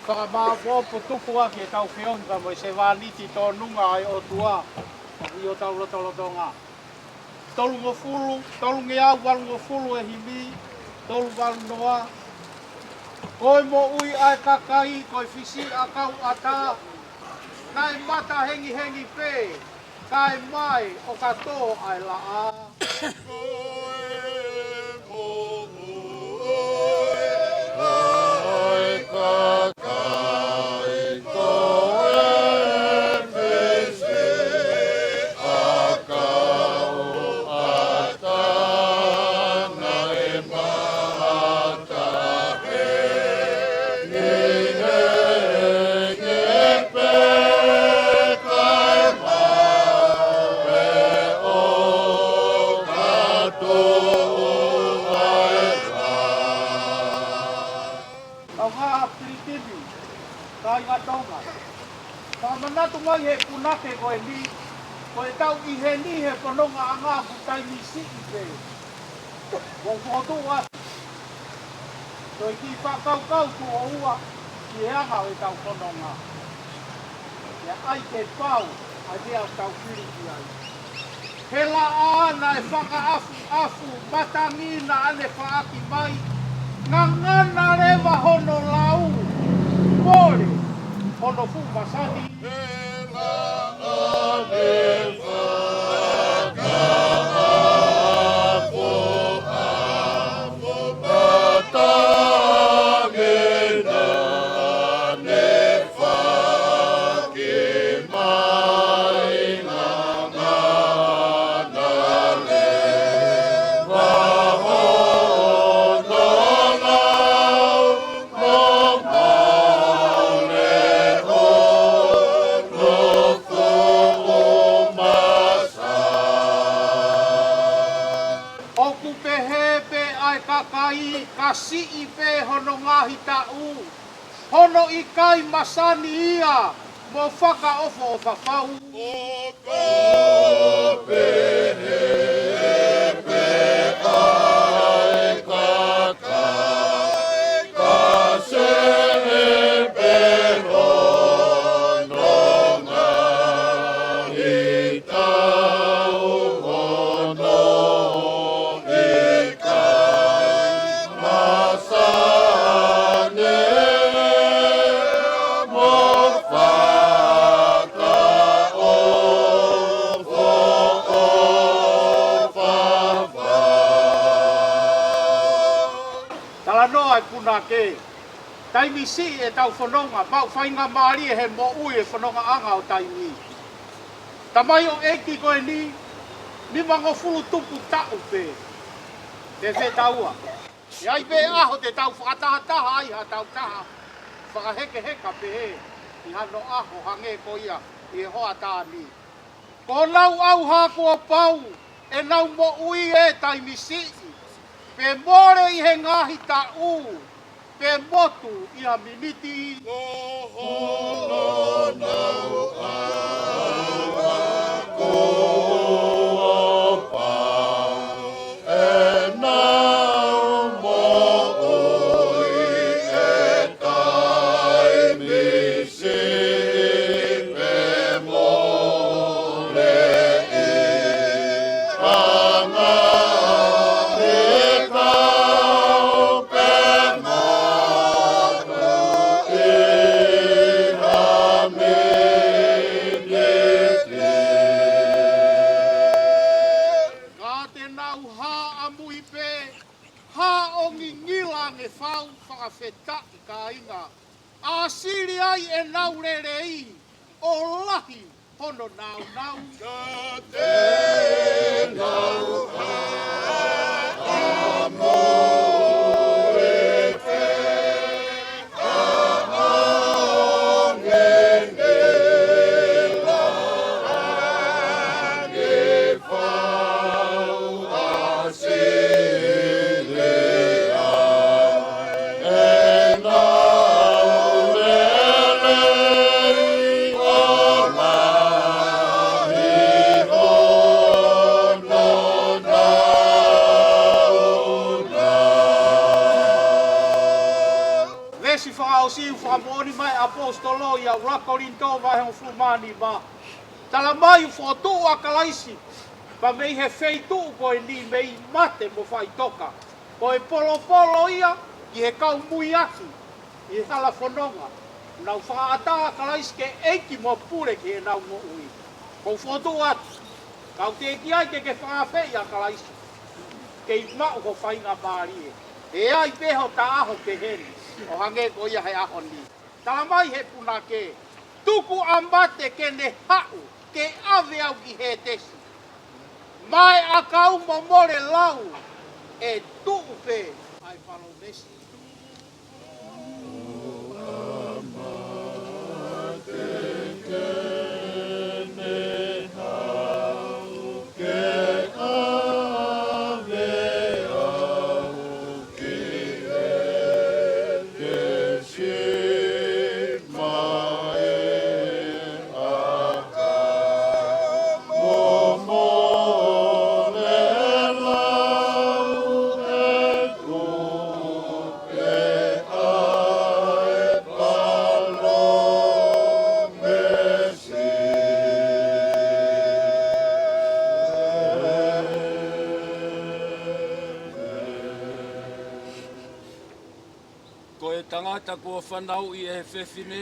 Fakamāʻopoʻopo tupu ʻaki ʻetau feongoʻi mo e sevāniti tōnunga ʻa e ʻOtua ʻi hotau lotolotonga. Tolungofulu, tolungeau valungofulu e himi, tolu valu noa. Ko e moʻui ʻa e kakai, ko e fisiʻi ʻakau ʻatā, naʻe mata hengihengi pē, kae mai ʻo ka tō ʻa e laʻā. Ko e moʻui ʻa e kakai, ko e fisiʻi ʻakau ʻatā, naʻe mata hengihengi pē, kae mai ʻo ka tō ʻa e laʻā. Kaungā Pilikimi, kāinga Tonga, fakamanatu mai he punake ko eni, ko ʻetau ʻi heni he fonongaʻanga ʻoku taimi siʻi pē. Mou fokotuʻu atu. Ko e kiʻi fakakaukau tuʻo ua ki he anga ʻo ʻetau fononga. ʻIo, ʻai ke pau ʻa e meʻa ʻoku tau fili ki ai. He laʻā naʻe fakaʻafuʻafu, matangi naʻa ne faʻaki mai, ngangana leva hono lau, mole hono fuʻu masani. He laʻā naʻe fakaʻafuʻafu, matangi naʻa ne faʻaki mai, ngangana leva Kakai, ka siʻi pē hono ngaahi taʻu, hono ʻikai masani ia mo fakaʻofoʻofa fau. ʻO ka pehē pē ʻa e kakai, ka seʻe pē hono ngaahi taʻu, hono ʻikai masani mo fakaʻofoʻofa fau. Talanoa e punake. Taimi siʻi ʻetau fononga, maʻu faingamālie he moʻui e fonongaʻanga ʻo taimi. Tamaioʻeiki ko eni, nimangofulu tupu taʻu pē. Pē fetaua. ʻE ʻi ai pē ʻaho te tau fakatahataha ai ha tautaha fakahekeheka pehē ʻi hano ʻaho hangē ko ia ʻi he hoʻatā ni. Ko honau ʻauha kuo pau ʻenau moʻui e taimi siʻi, pe mole ʻi he ngaahi taʻu, pe motu ʻi ha miniti. Ko honau ʻauha kuo pau ʻenau moʻui e taimi siʻi, pe mole ʻi ha ngaahi taʻu, pe motu ʻi ha miniti. Ka te nau hā ʻamui pē, hā ʻo ngingila ange fau. Fakafetaʻi kāinga, ʻāsili ai ʻenau lelei ʻo lahi hono nāunau. Ka te nau hā ʻamui pē, Veesi fakaʻosi ʻoku fakamoʻoni mai ʻe he ʻaposetolo ʻia ʻuluaki Kolinitō vahe hongofulu mā nima. Tala mai ʻoku fokotuʻu ʻa Kalaisi, pea mei he feituʻu ko eni, mei mate mo faʻitoka, ko e polopolo ia ki he kau muiaki ʻi he hala fononga, nau fakaʻatā ʻa Kalaisi ke ʻEiki mo Pule ki heʻenau moʻui. ʻOku ou fokotuʻu atu, ka ʻoku teʻeki ai ke ke fakaafeʻi ʻa Kalaisi, kei maʻu ho faingamālie. ʻE ʻi ai pē ho taʻaho pehē ni, ʻo hangē ko ia he ʻaho ni. Tala mai he punake, tuku ʻa mate ke ne haʻu, ke ʻave au ki Hētesi. Maʻu ʻakau mo mole lau, ʻe tuʻu pē ʻa e palōmesi. Ko e tangata kuo fanauʻi ʻe he fefine,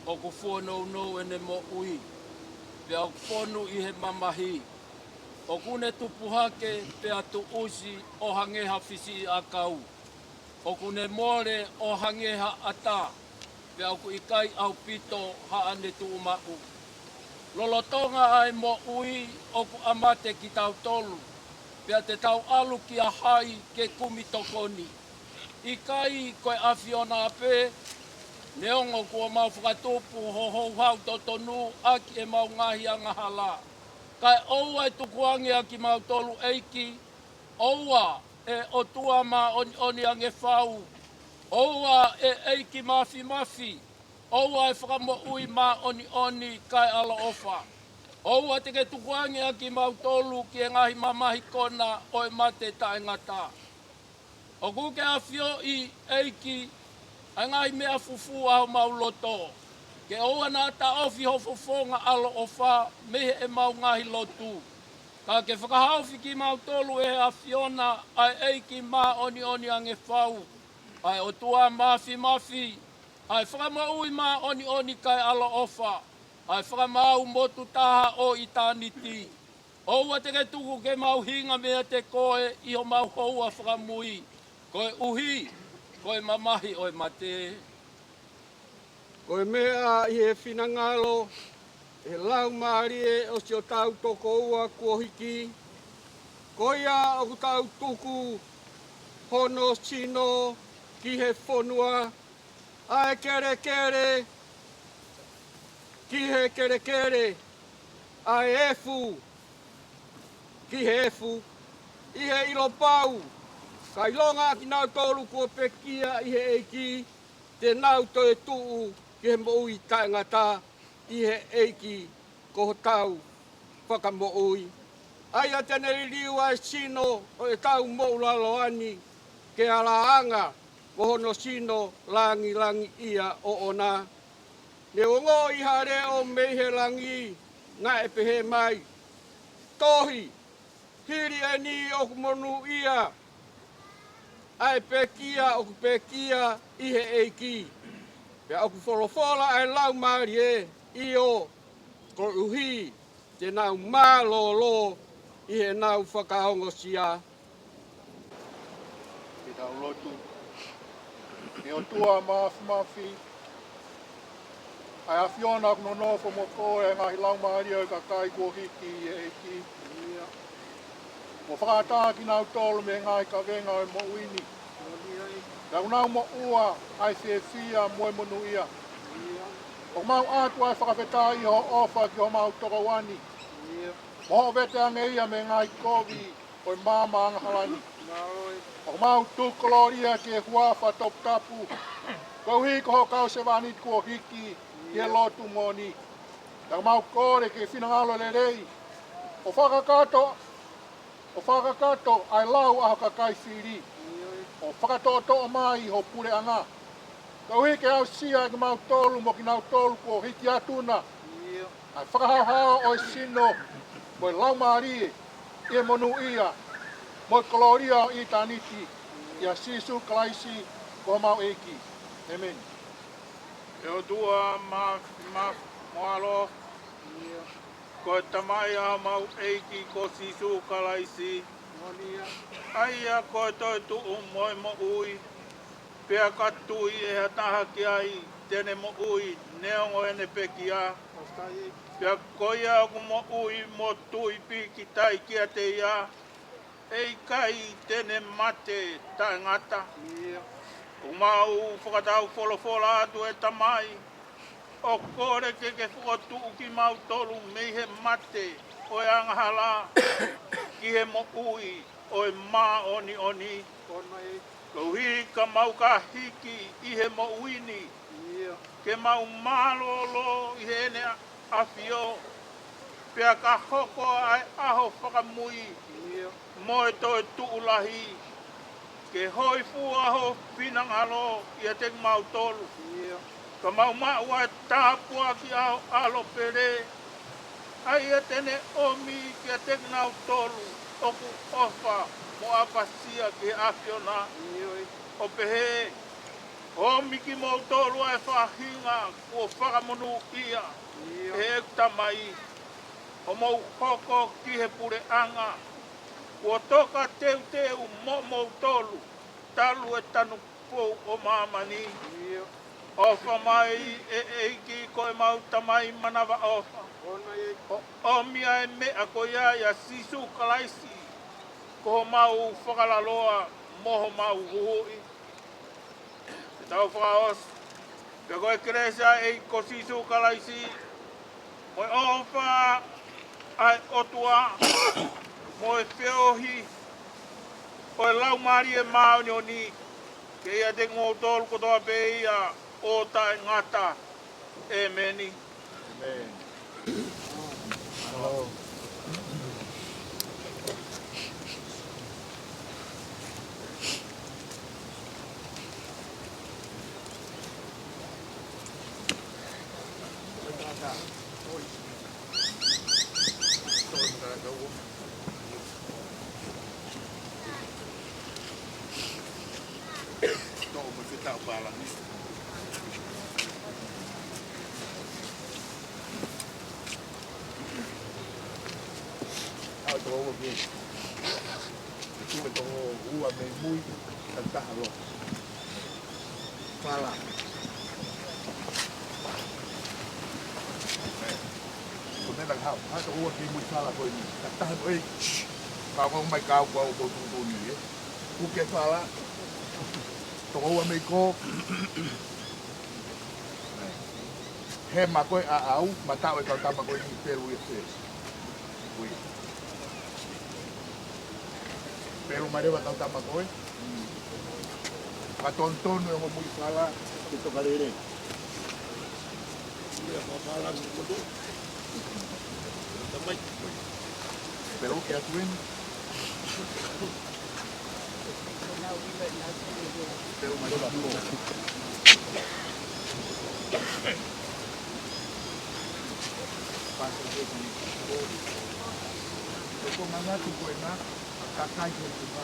ʻoku fuonounou ʻene moʻui, pea ʻoku fonu ʻi he mamahi. ʻOku ne tupu hake pea tuʻusi ʻo hangē ha fisiʻi ʻakau. ʻOku ne mole ʻo hangē ha ʻata, pea ʻoku ʻikai ʻaupito haʻane tuʻumaʻu. Lolotonga ʻa e moʻui ʻoku ʻa mate kitautolu, pea te tau ʻalu kia hai ke kumi tokoni? ʻIkai ko e ʻAfiona pē? Neongo kuo mau fakatupu ho houhau totonu ʻaki ʻemau ngaahi angahala, kae ʻoua ʻe tukuange ʻa kimautolu, ʻEiki, ʻoua ʻe ʻOtua māʻoniʻoni ange fau. ʻOua ʻe ʻEiki māfimafi. ʻOua ʻe Fakamoʻui māʻoniʻoni kae ʻaloʻofa. ʻOua te ke tukuange ʻa kimautolu ki he ngaahi mamahi kona ʻo e mate taʻengata. ʻOku ke ʻafioʻi, ʻEiki, ʻa e ngaahi meʻa fufū ʻa homau loto. Ke ʻoua naʻa taʻofi ho fofonga ʻaloʻofa mei heʻemau ngaahi lotu. Ka ke fakahaofi kimautolu ʻe he ʻAfiona, ʻa e ʻEiki māʻoniʻoni ange fau, ʻa e ʻOtua māfimafi, ʻa e Fakamoʻui māʻoniʻoni kae ʻaloʻofa, ʻa e Fakamaau motu taha ʻo ʻitāniti. ʻOua te ke tuku ke mau hinga meiate koe ʻi homau houa fakamui, koeʻuhi ko e mamahi ʻo e mate. Ko e meʻa ʻi he finangalo ʻe he Laumālie ʻo siʻotau tokoua kuo hiki, ko ia ʻoku tau tuku hono sino ki he fonua, ʻa e kelekele ki he kelekele, ʻa e efu ki he efu, ʻi he ʻilo pau, ka ʻilonga ʻa kinautolu kuo pekia ʻi he ʻEiki, te nau toe tuʻu ki he moʻui taʻengata ʻi he ʻEiki ko hotau Fakamoʻui. ʻA ia te ne liliu ʻa e sino ʻo ʻetau moʻulaloa ni ke ala anga mo hono sino langilangiʻia ʻoʻona. Ne u ongoʻi ha leʻo mei he langi naʻe pehē mai, Tohi, hili ʻeni ʻoku monūʻia ʻa e pekia ʻoku pekia ʻi he ʻEiki. Pea ʻoku folofola ʻa e Laumālie, ʻio, koeʻuhi te nau mālōlō ʻi heʻenau fakaongosia. Ke tau lotu. ʻE ʻOtua māfimafi, ʻa e ʻAfiona ʻoku nonofo mo koe ʻa e ngaahi laumālie ʻo e kakai kuo hiki ʻi he ʻEiki, mo fakaʻatā kinautolu mei he ngaahi kavenga ʻo e moʻui ni. Pea ʻoku nau moʻua ʻa e fiefia mo e monūʻia. ʻOku mau ʻatu ʻa e fakafetaʻi ʻi hoʻo ʻofa ki homau tokoua ni, mo hoʻo veteange ia mei he ngaahi kovi ʻo e maama angahala ni. ʻOku mau tuku kolōlia ki he huafa toputapu, koeʻuhi ko hoʻo kau sevāniti kuo hiki ʻi he lotu moʻoni. Pea ʻoku mau kole ki he finangalo lelei, ʻo fakakakato, ʻo fakakakato ʻa e lau ʻa ho kakai fili, ʻo fakatoʻotoʻo mai ho puleʻanga, koeʻuhi ke aʻusia ʻa kimautolu mo kinautolu kuo hiki atu na ʻa e fakahaohaoa ʻo e sino mo e laumālie ʻi he monūʻia mo e kolōlia ʻo ʻitāniti, ʻia Sīsū Kalaisi ko homau ʻEiki. ʻĒmeni. ʻE ʻOtua mā-, mā-, mo ʻaloʻofa, ko e Tamai ʻa homau ʻEiki ko Sīsū Kalaisi, ʻa ia ko e toetuʻu mo e moʻui, pea ka tui ʻe ha taha ki ai te ne moʻui neongo ʻene pekia. Pea ko ia ʻoku moʻui mo tui pīkitai kiate ia, ʻe ʻikai te ne mate taʻengata. ʻOku mau fakataufolofola atu, ʻe Tamai, ʻo kole ke ke fokotuʻu kimautolu mei he mate ʻo e angahala ki he moʻui ʻo e māʻoniʻoni. Koeʻuhi ka mau ka hiki ʻi he moʻui ni, ke mau mālōlō ʻi heʻene ʻafio, pea ka hoko ʻa e ʻaho fakamui mo e toetuʻu lahi, ke hōifua ho finangalo ʻiate kimautolu. Ka mau maʻu ʻa e tāpuaki ʻa ho ʻAlo pele, ʻa ia te ne ʻomi kiate kinautolu ʻoku ʻofa mo ʻapasia ki he ʻAfiona, ʻo pehē, ʻOmi kimoutolu ʻa e faʻahinga kuo fakamonūʻia ʻe heʻeku Tamai, ʻo mou hoko ki he puleʻanga, kuo toka teuteu moʻomoutolu talu e tanupou ʻo māmani. ʻOfa mai, ʻe ʻEiki ko ʻemau Tamai manavaʻofa, ʻo ʻomi ʻa e meʻa ko ia ʻia Sīsū Kalaisi, ko homau Fakalaloa mo homau Huhuʻi. Ke tau fakaʻosi. Pea ko e kelesi ʻa e ʻEiki ko Sīsū Kalaisi, mo e ʻofa ʻa e ʻOtua, mo e feohi ʻo e Laumālie Māʻoniʻoni, ke ʻiate kimoutolu kotoa pē ia ʻo taʻengata. ʻĒmeni. ʻĒmeni. Toʻo mo e fetaʻu pālangi. ʻAo toko ua pē. Tuku e toko ua mei mui, ka taha loa. Fala. Ko e meʻa naʻe hao, hao toko ua mei mui fala ko eni. Ka taha ko ē, ka mau mai kau kau ko tuʻutuʻuni ē. Kuke fala. Toko ua mei ko. He ma ko e ʻaʻau, ma taʻu e kau tama ko eni pelu e fes. Ui. Pelu mai leva kau tama ko ē. Ka tonutonu e homui fala ke toka lele. Pelu ke atu eni. Pelu mai leva ko. Ko manatu ko ena, kakai ko ena.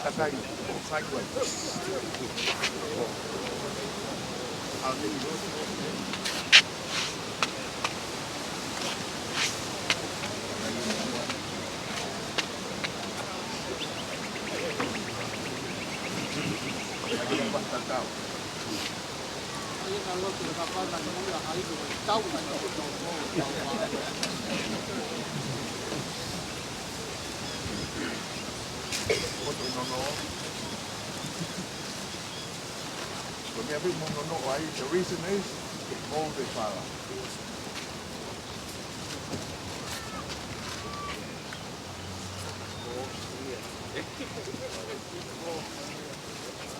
Kakai, sai ko ena. Ko e meʻa pē ʻoku mou nonoʻo ai, the reason is, ʻoku mou fefala.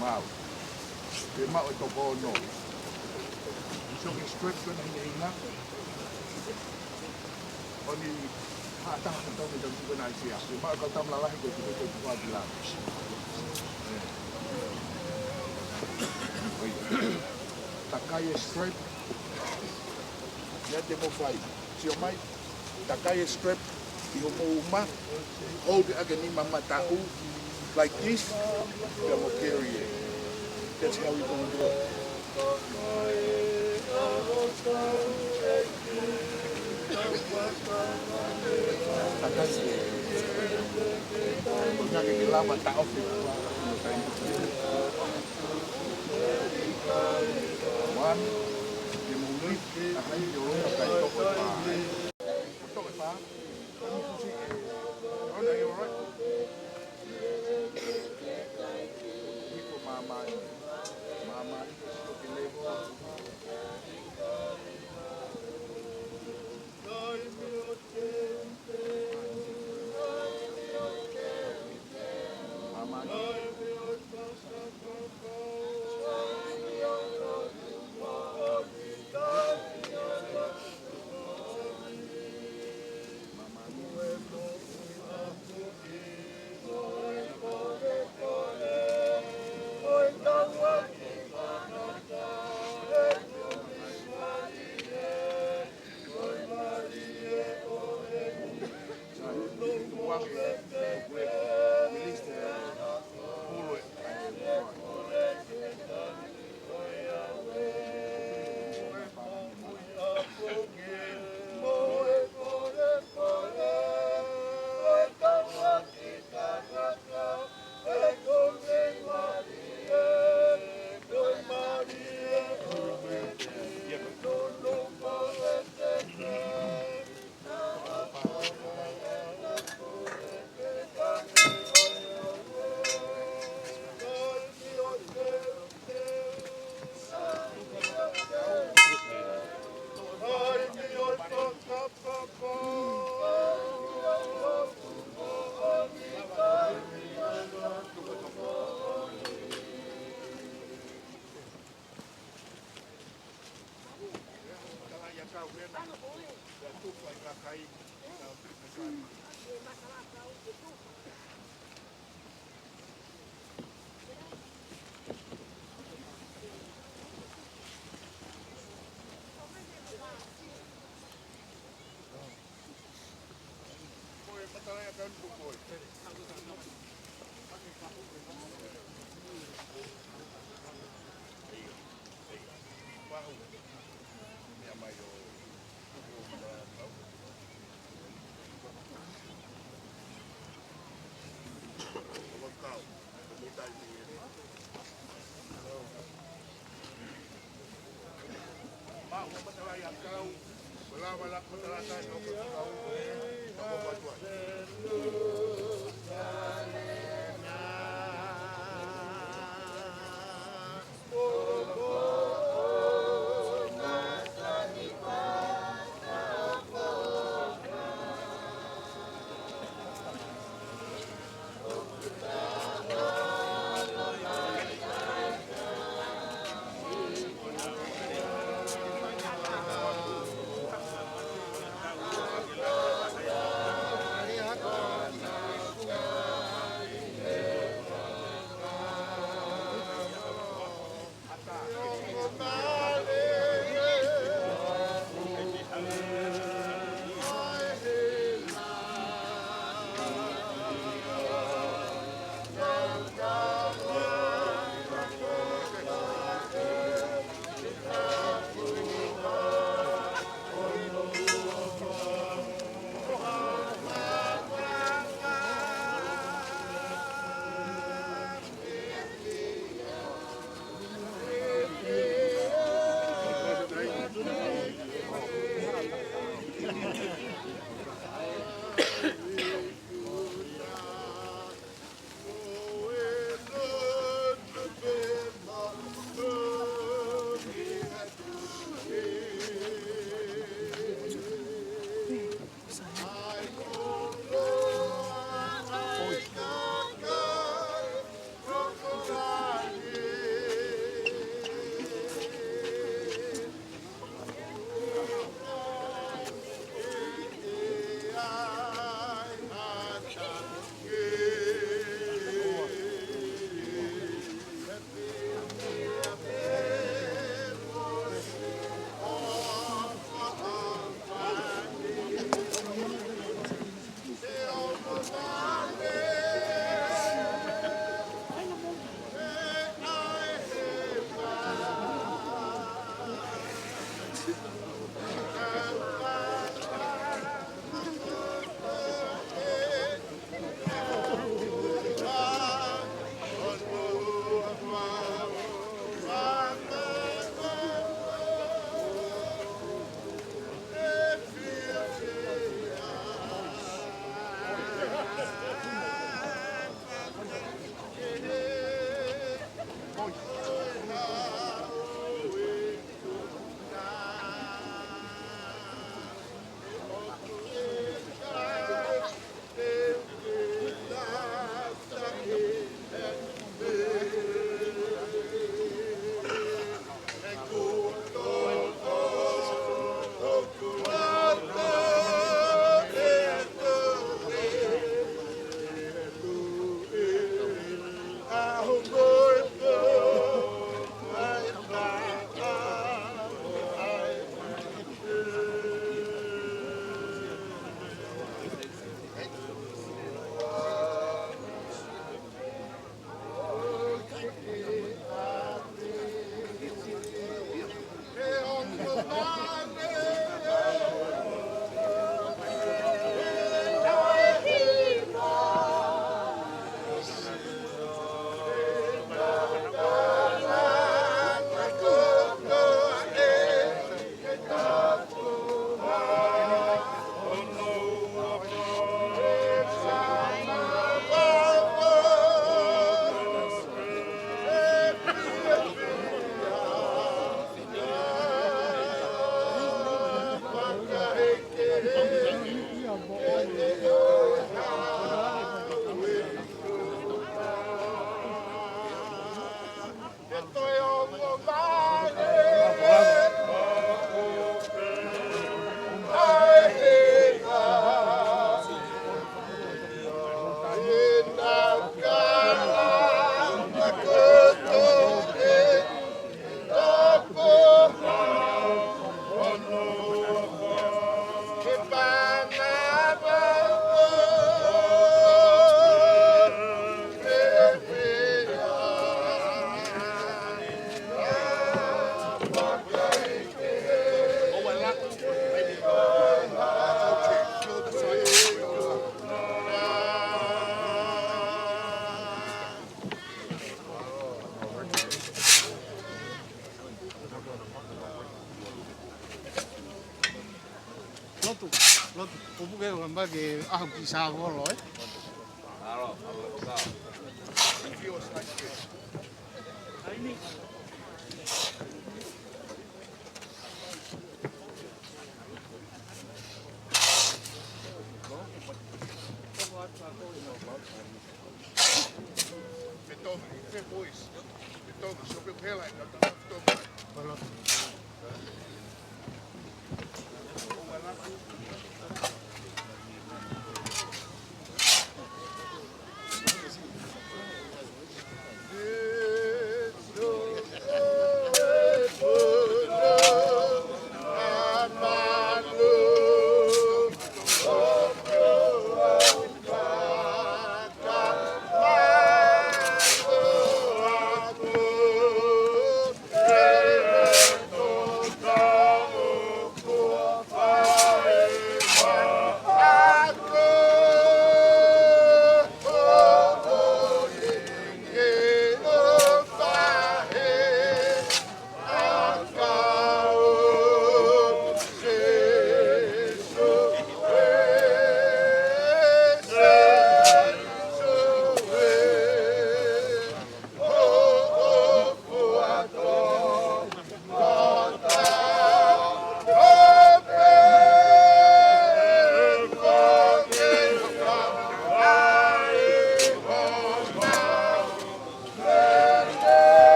Mau. Ke maʻu e toko ono. Sio ki he strap ko ena hinga hinga. ʻOku ne haʻa taha ka tau me tau tuku ena ʻi Asia. Ke maʻu e kau tama lalahi ko e tuku ko e tuku atu la. Ē. Oi. Takai e strap. Ia te mo fai. Sio mai. Takai e strap ʻi homou uma, hold it ʻaki e nima mataʻu, like this, pea mo carry it. That's how you gonna do it. Takai e strap. Ko e ngaahi ke lava taʻofi. One, ke mo lift, ʻa hai ke ʻolunga kae toʻo e pā. Toʻo e pā. Rona, you all right? Hiko māmani. Māmani, hiko ki he level. Māmani. Lotu, ʻoku ke ʻomai ke ʻaho ki Savolo, ē?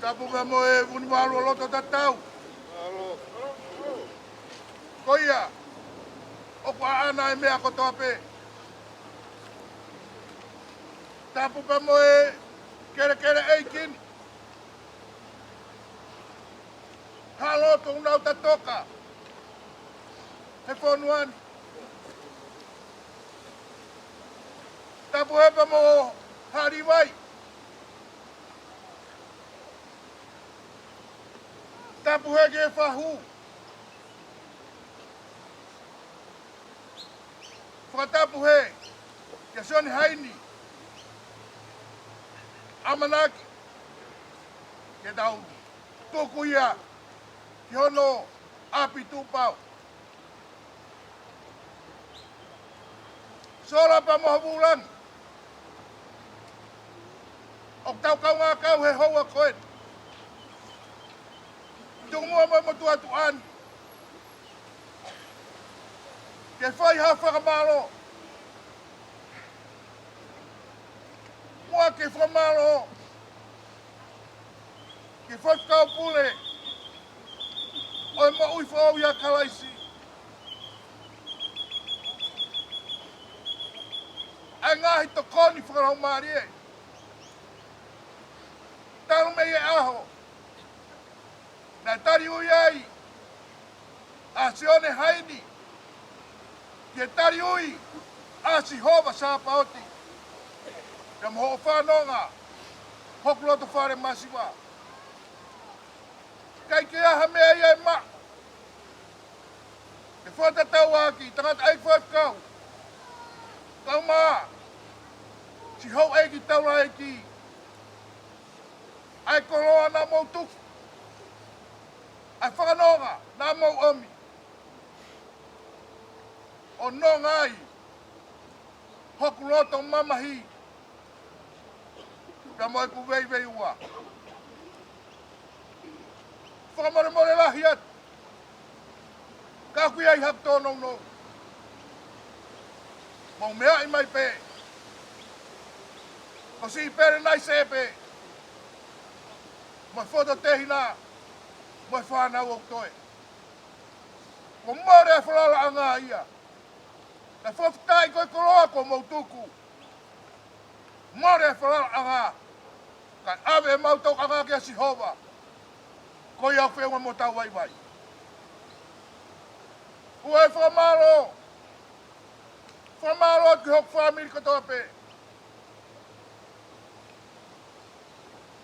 Tapu pē mo e Vunivalu ʻo Loto Tatau. Ko ia, ʻoku ʻaʻana e meʻa kotoa pē. Tapu pē mo e kelekele ʻeiki ni. Halo tonau tatoka he fonua ni. Tapu hē pē mo Halivai. Tapu hē ki he fahu. Fakatapu hē kia Sione Haini, ʻamanaki ke tau tuku ia ki hono ʻapi tuʻu pau. Sola pea mo Havulani, ʻoku tau kaungā kau he houa ko eni. Tuku muʻa mo e motuʻa tuʻa ni ke fai ha fakamālō. Muʻa ke fakamālō ki he faifekau pule ʻo e moʻui foʻou ʻia Kalaisi, ʻa e ngaahi tokoni fakalaumālie. Talu mei he ʻaho naʻe taliui ai ʻa Sione Haini ki he taliui ʻa Sihova Sāpaoti, pea mo hoʻo fanongo hoku loto fale masiva. ʻIkai ke ʻi ai ha meʻa ia ʻe maʻu ke Fakatatau ʻaki, tangataʻeiki faifekau, kaeʻumaʻā siʻi houʻeiki taulaʻeiki, ʻa e koloa naʻa mou tuku, ʻa e fakanonga naʻa mou ʻomi, ʻo nonga ai hoku loto mamahi pea mo ʻeku veiveiua. Fakamolemole lahi atu, ka ʻoku ʻi ai haku tōnounou. Mou meaʻi mai pē ko siʻi Pelenaise pē mo e fototehina mo e fānau ʻoku toe. Kuo mole ʻa e falalaʻanga ia. Naʻe fakafetaʻi ko e koloa kuo mou tuku. Mole ʻa e falalaʻanga, kae ʻave ʻemau tokanga kia Sihova. Ko ia ʻoku feʻunga mo hotau vaivai. Ua e fakamālō. Fakamālō ki hoku fāmili kotoa pē.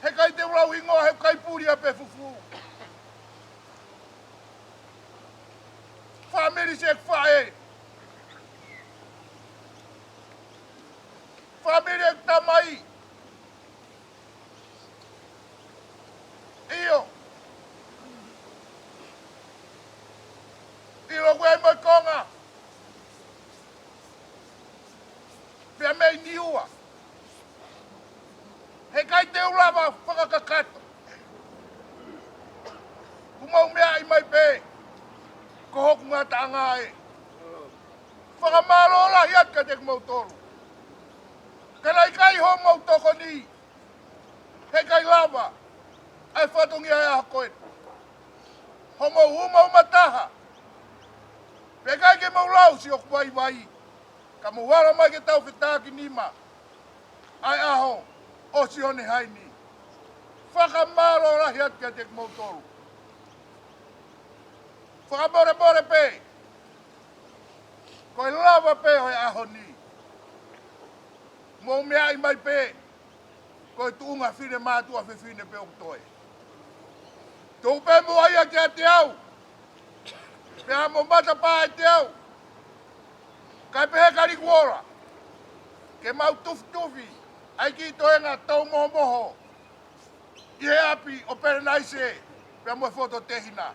Heʻikai te u lau hingoa, he ʻikai puli ʻa e pē fufū. Fāmili siʻeku faʻē. Fāmili ʻeku tamai. ʻIo. ʻIlo ko e mo e konga. Pea mei Niua. Heʻikai te u lava fakakakato. Kuo mou meaʻi mai pē ko hoku ngataʻanga ē. Fakamālō lahi atu kiate kimoutolu. Ka naʻe ʻikai hoʻomou tokoni, heʻikai lava ʻa e fatongia ʻo e ʻaho ko eni. Hoʻomou umauma taha. Pea ʻikai ke mou lau siʻoku vaivai, ka mou ala mai ke tau fetakinima ʻa e ʻaho ʻo Sione Haini. Fakamālō lahi atu kiate kimoutolu. Fakamolemole pē, ko e lava pē ʻo e ʻaho ni. Mou meaʻi mai pē ko e tuʻunga finemātuʻa fefine pē ʻoku toe. Tuku pē muʻa ia kiate au, pea mo matapā ʻiate au, kae pehē ka liku ola, ke mau tufitufi ʻa e kiʻi toenga tau mohomoho ʻi he ʻapi ʻo Pelenaise pea mo e fototehina.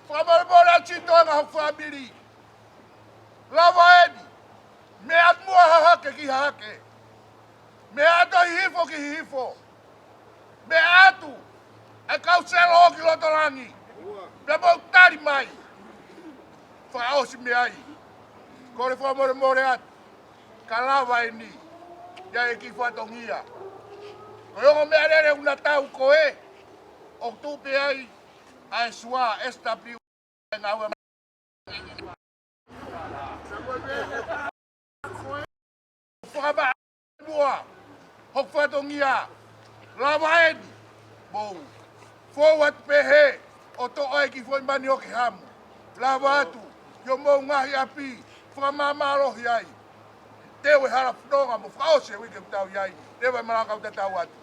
Fakamolemole atu siʻi toenga hoku fāmili. Lava eni. Meʻa atu muʻa hahake ki hahake. Meʻa atu Hihifo ki Hihifo. Meʻa atu ʻa e kau selo ʻo ki loto langi. Pea mou tali mai. Fakaʻosi mei ai. Kole fakamolemole atu. Ka lava eni. ʻI ai e kiʻi fatongia. Ko e ongo meʻalele ʻoku na tau ko ē, ʻoku tuʻu pē ai ʻa e sua S W. Ngāue fakamaʻa muʻa hoku fatongia. Lava eni. Mou fou atu pehē ʻo toʻo ai e kiʻi foʻi mani ʻo ke hamu. Lava atu ki homou ngaahi ʻapi, fakamāmālohi ai. Teu e hala fononga mo fakaʻosi e uike ʻoku tau ʻi ai. Leva e malanga ʻo tatau atu.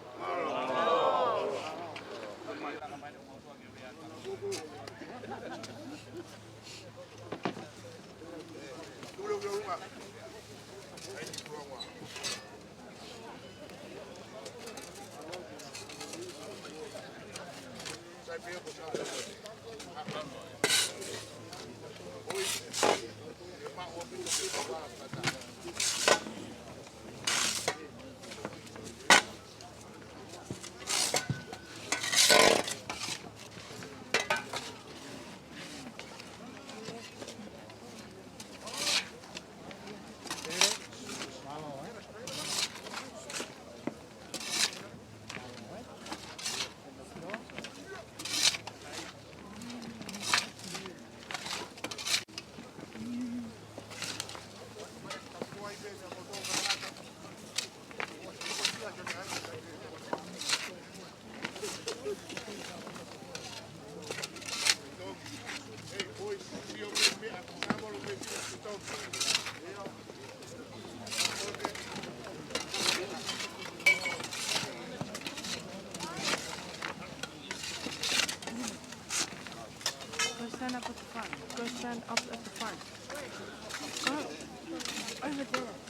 Stand up at the front. Go stand up at the front. Go over there.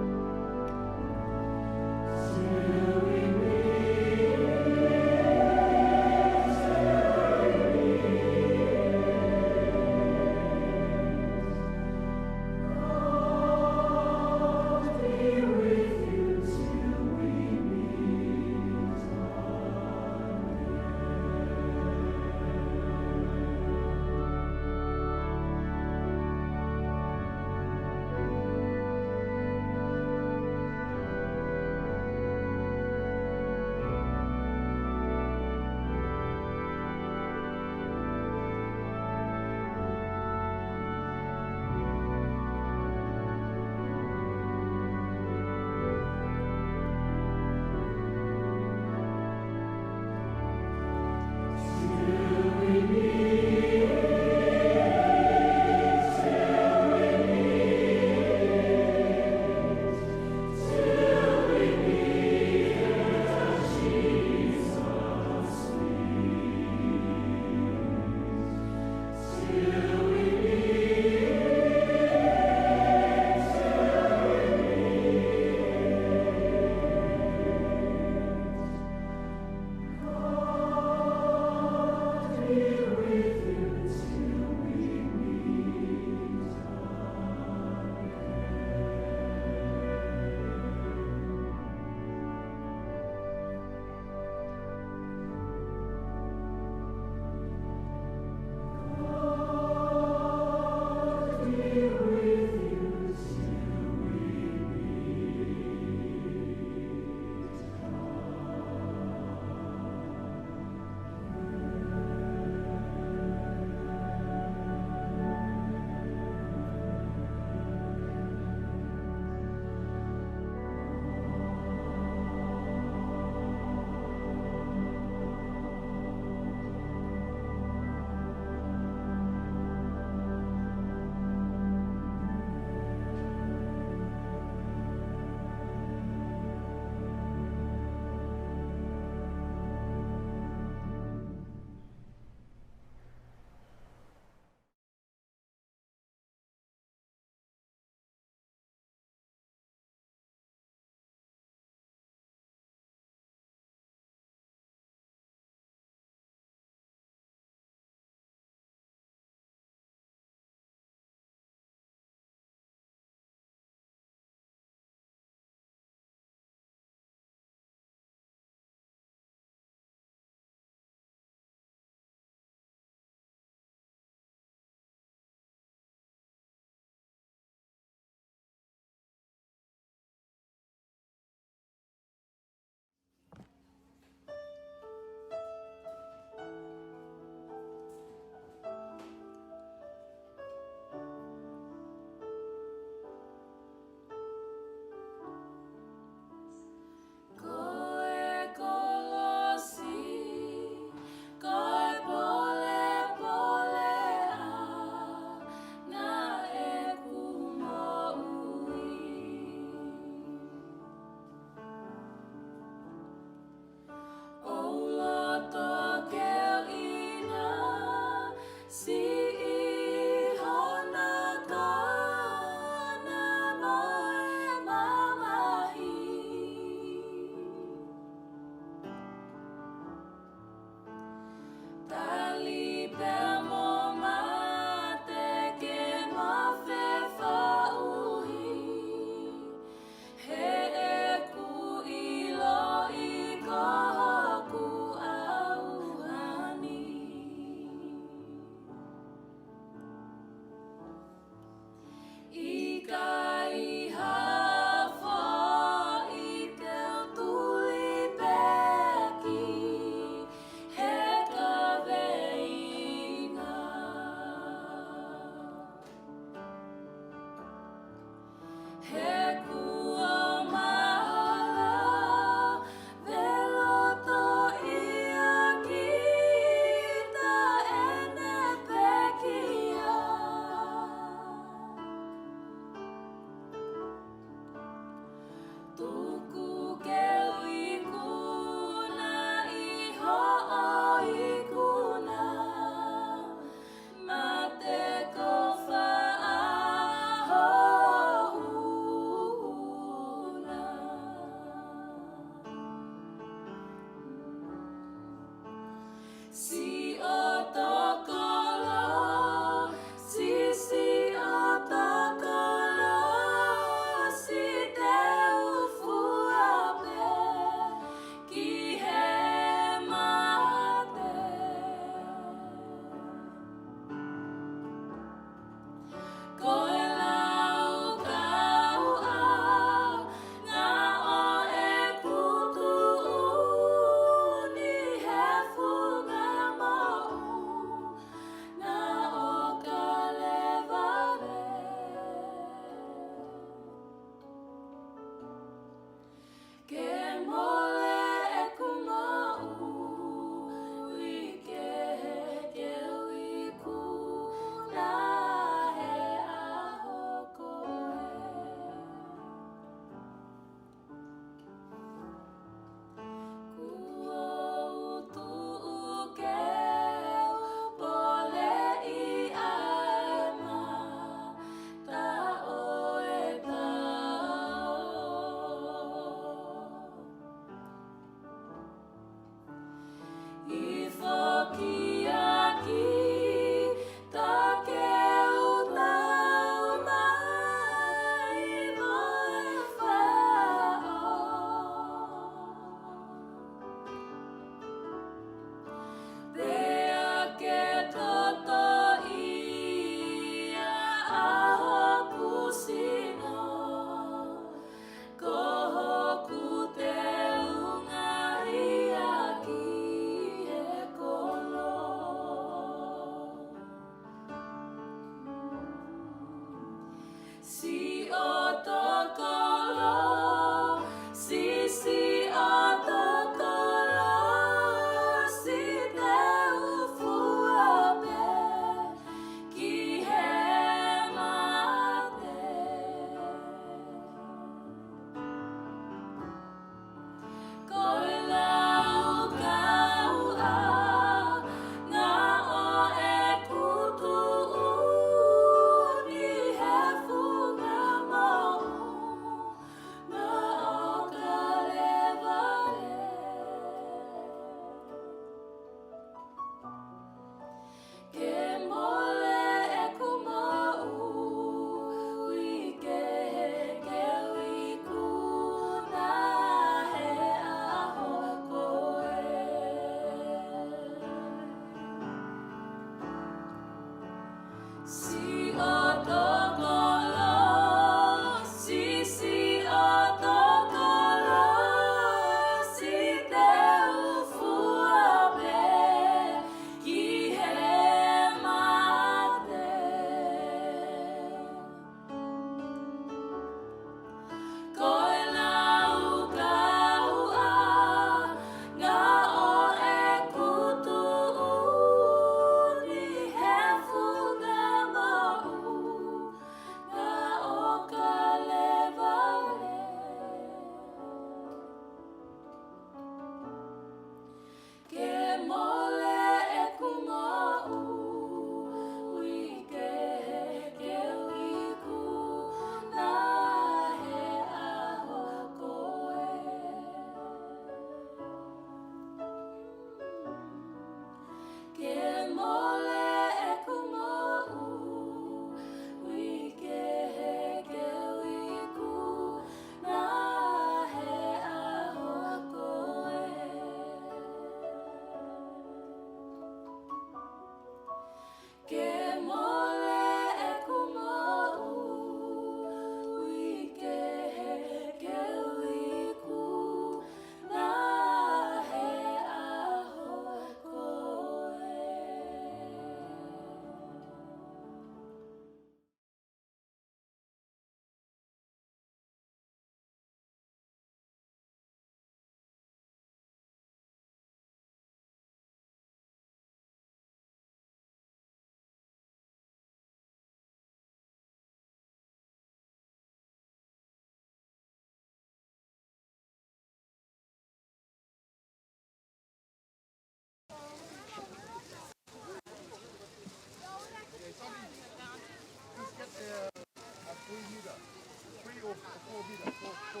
Kui,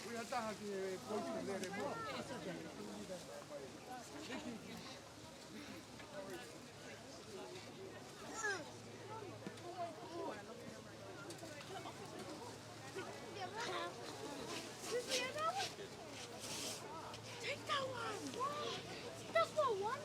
kui ha taha ki he poiti lele mo. Take that one. That's not one.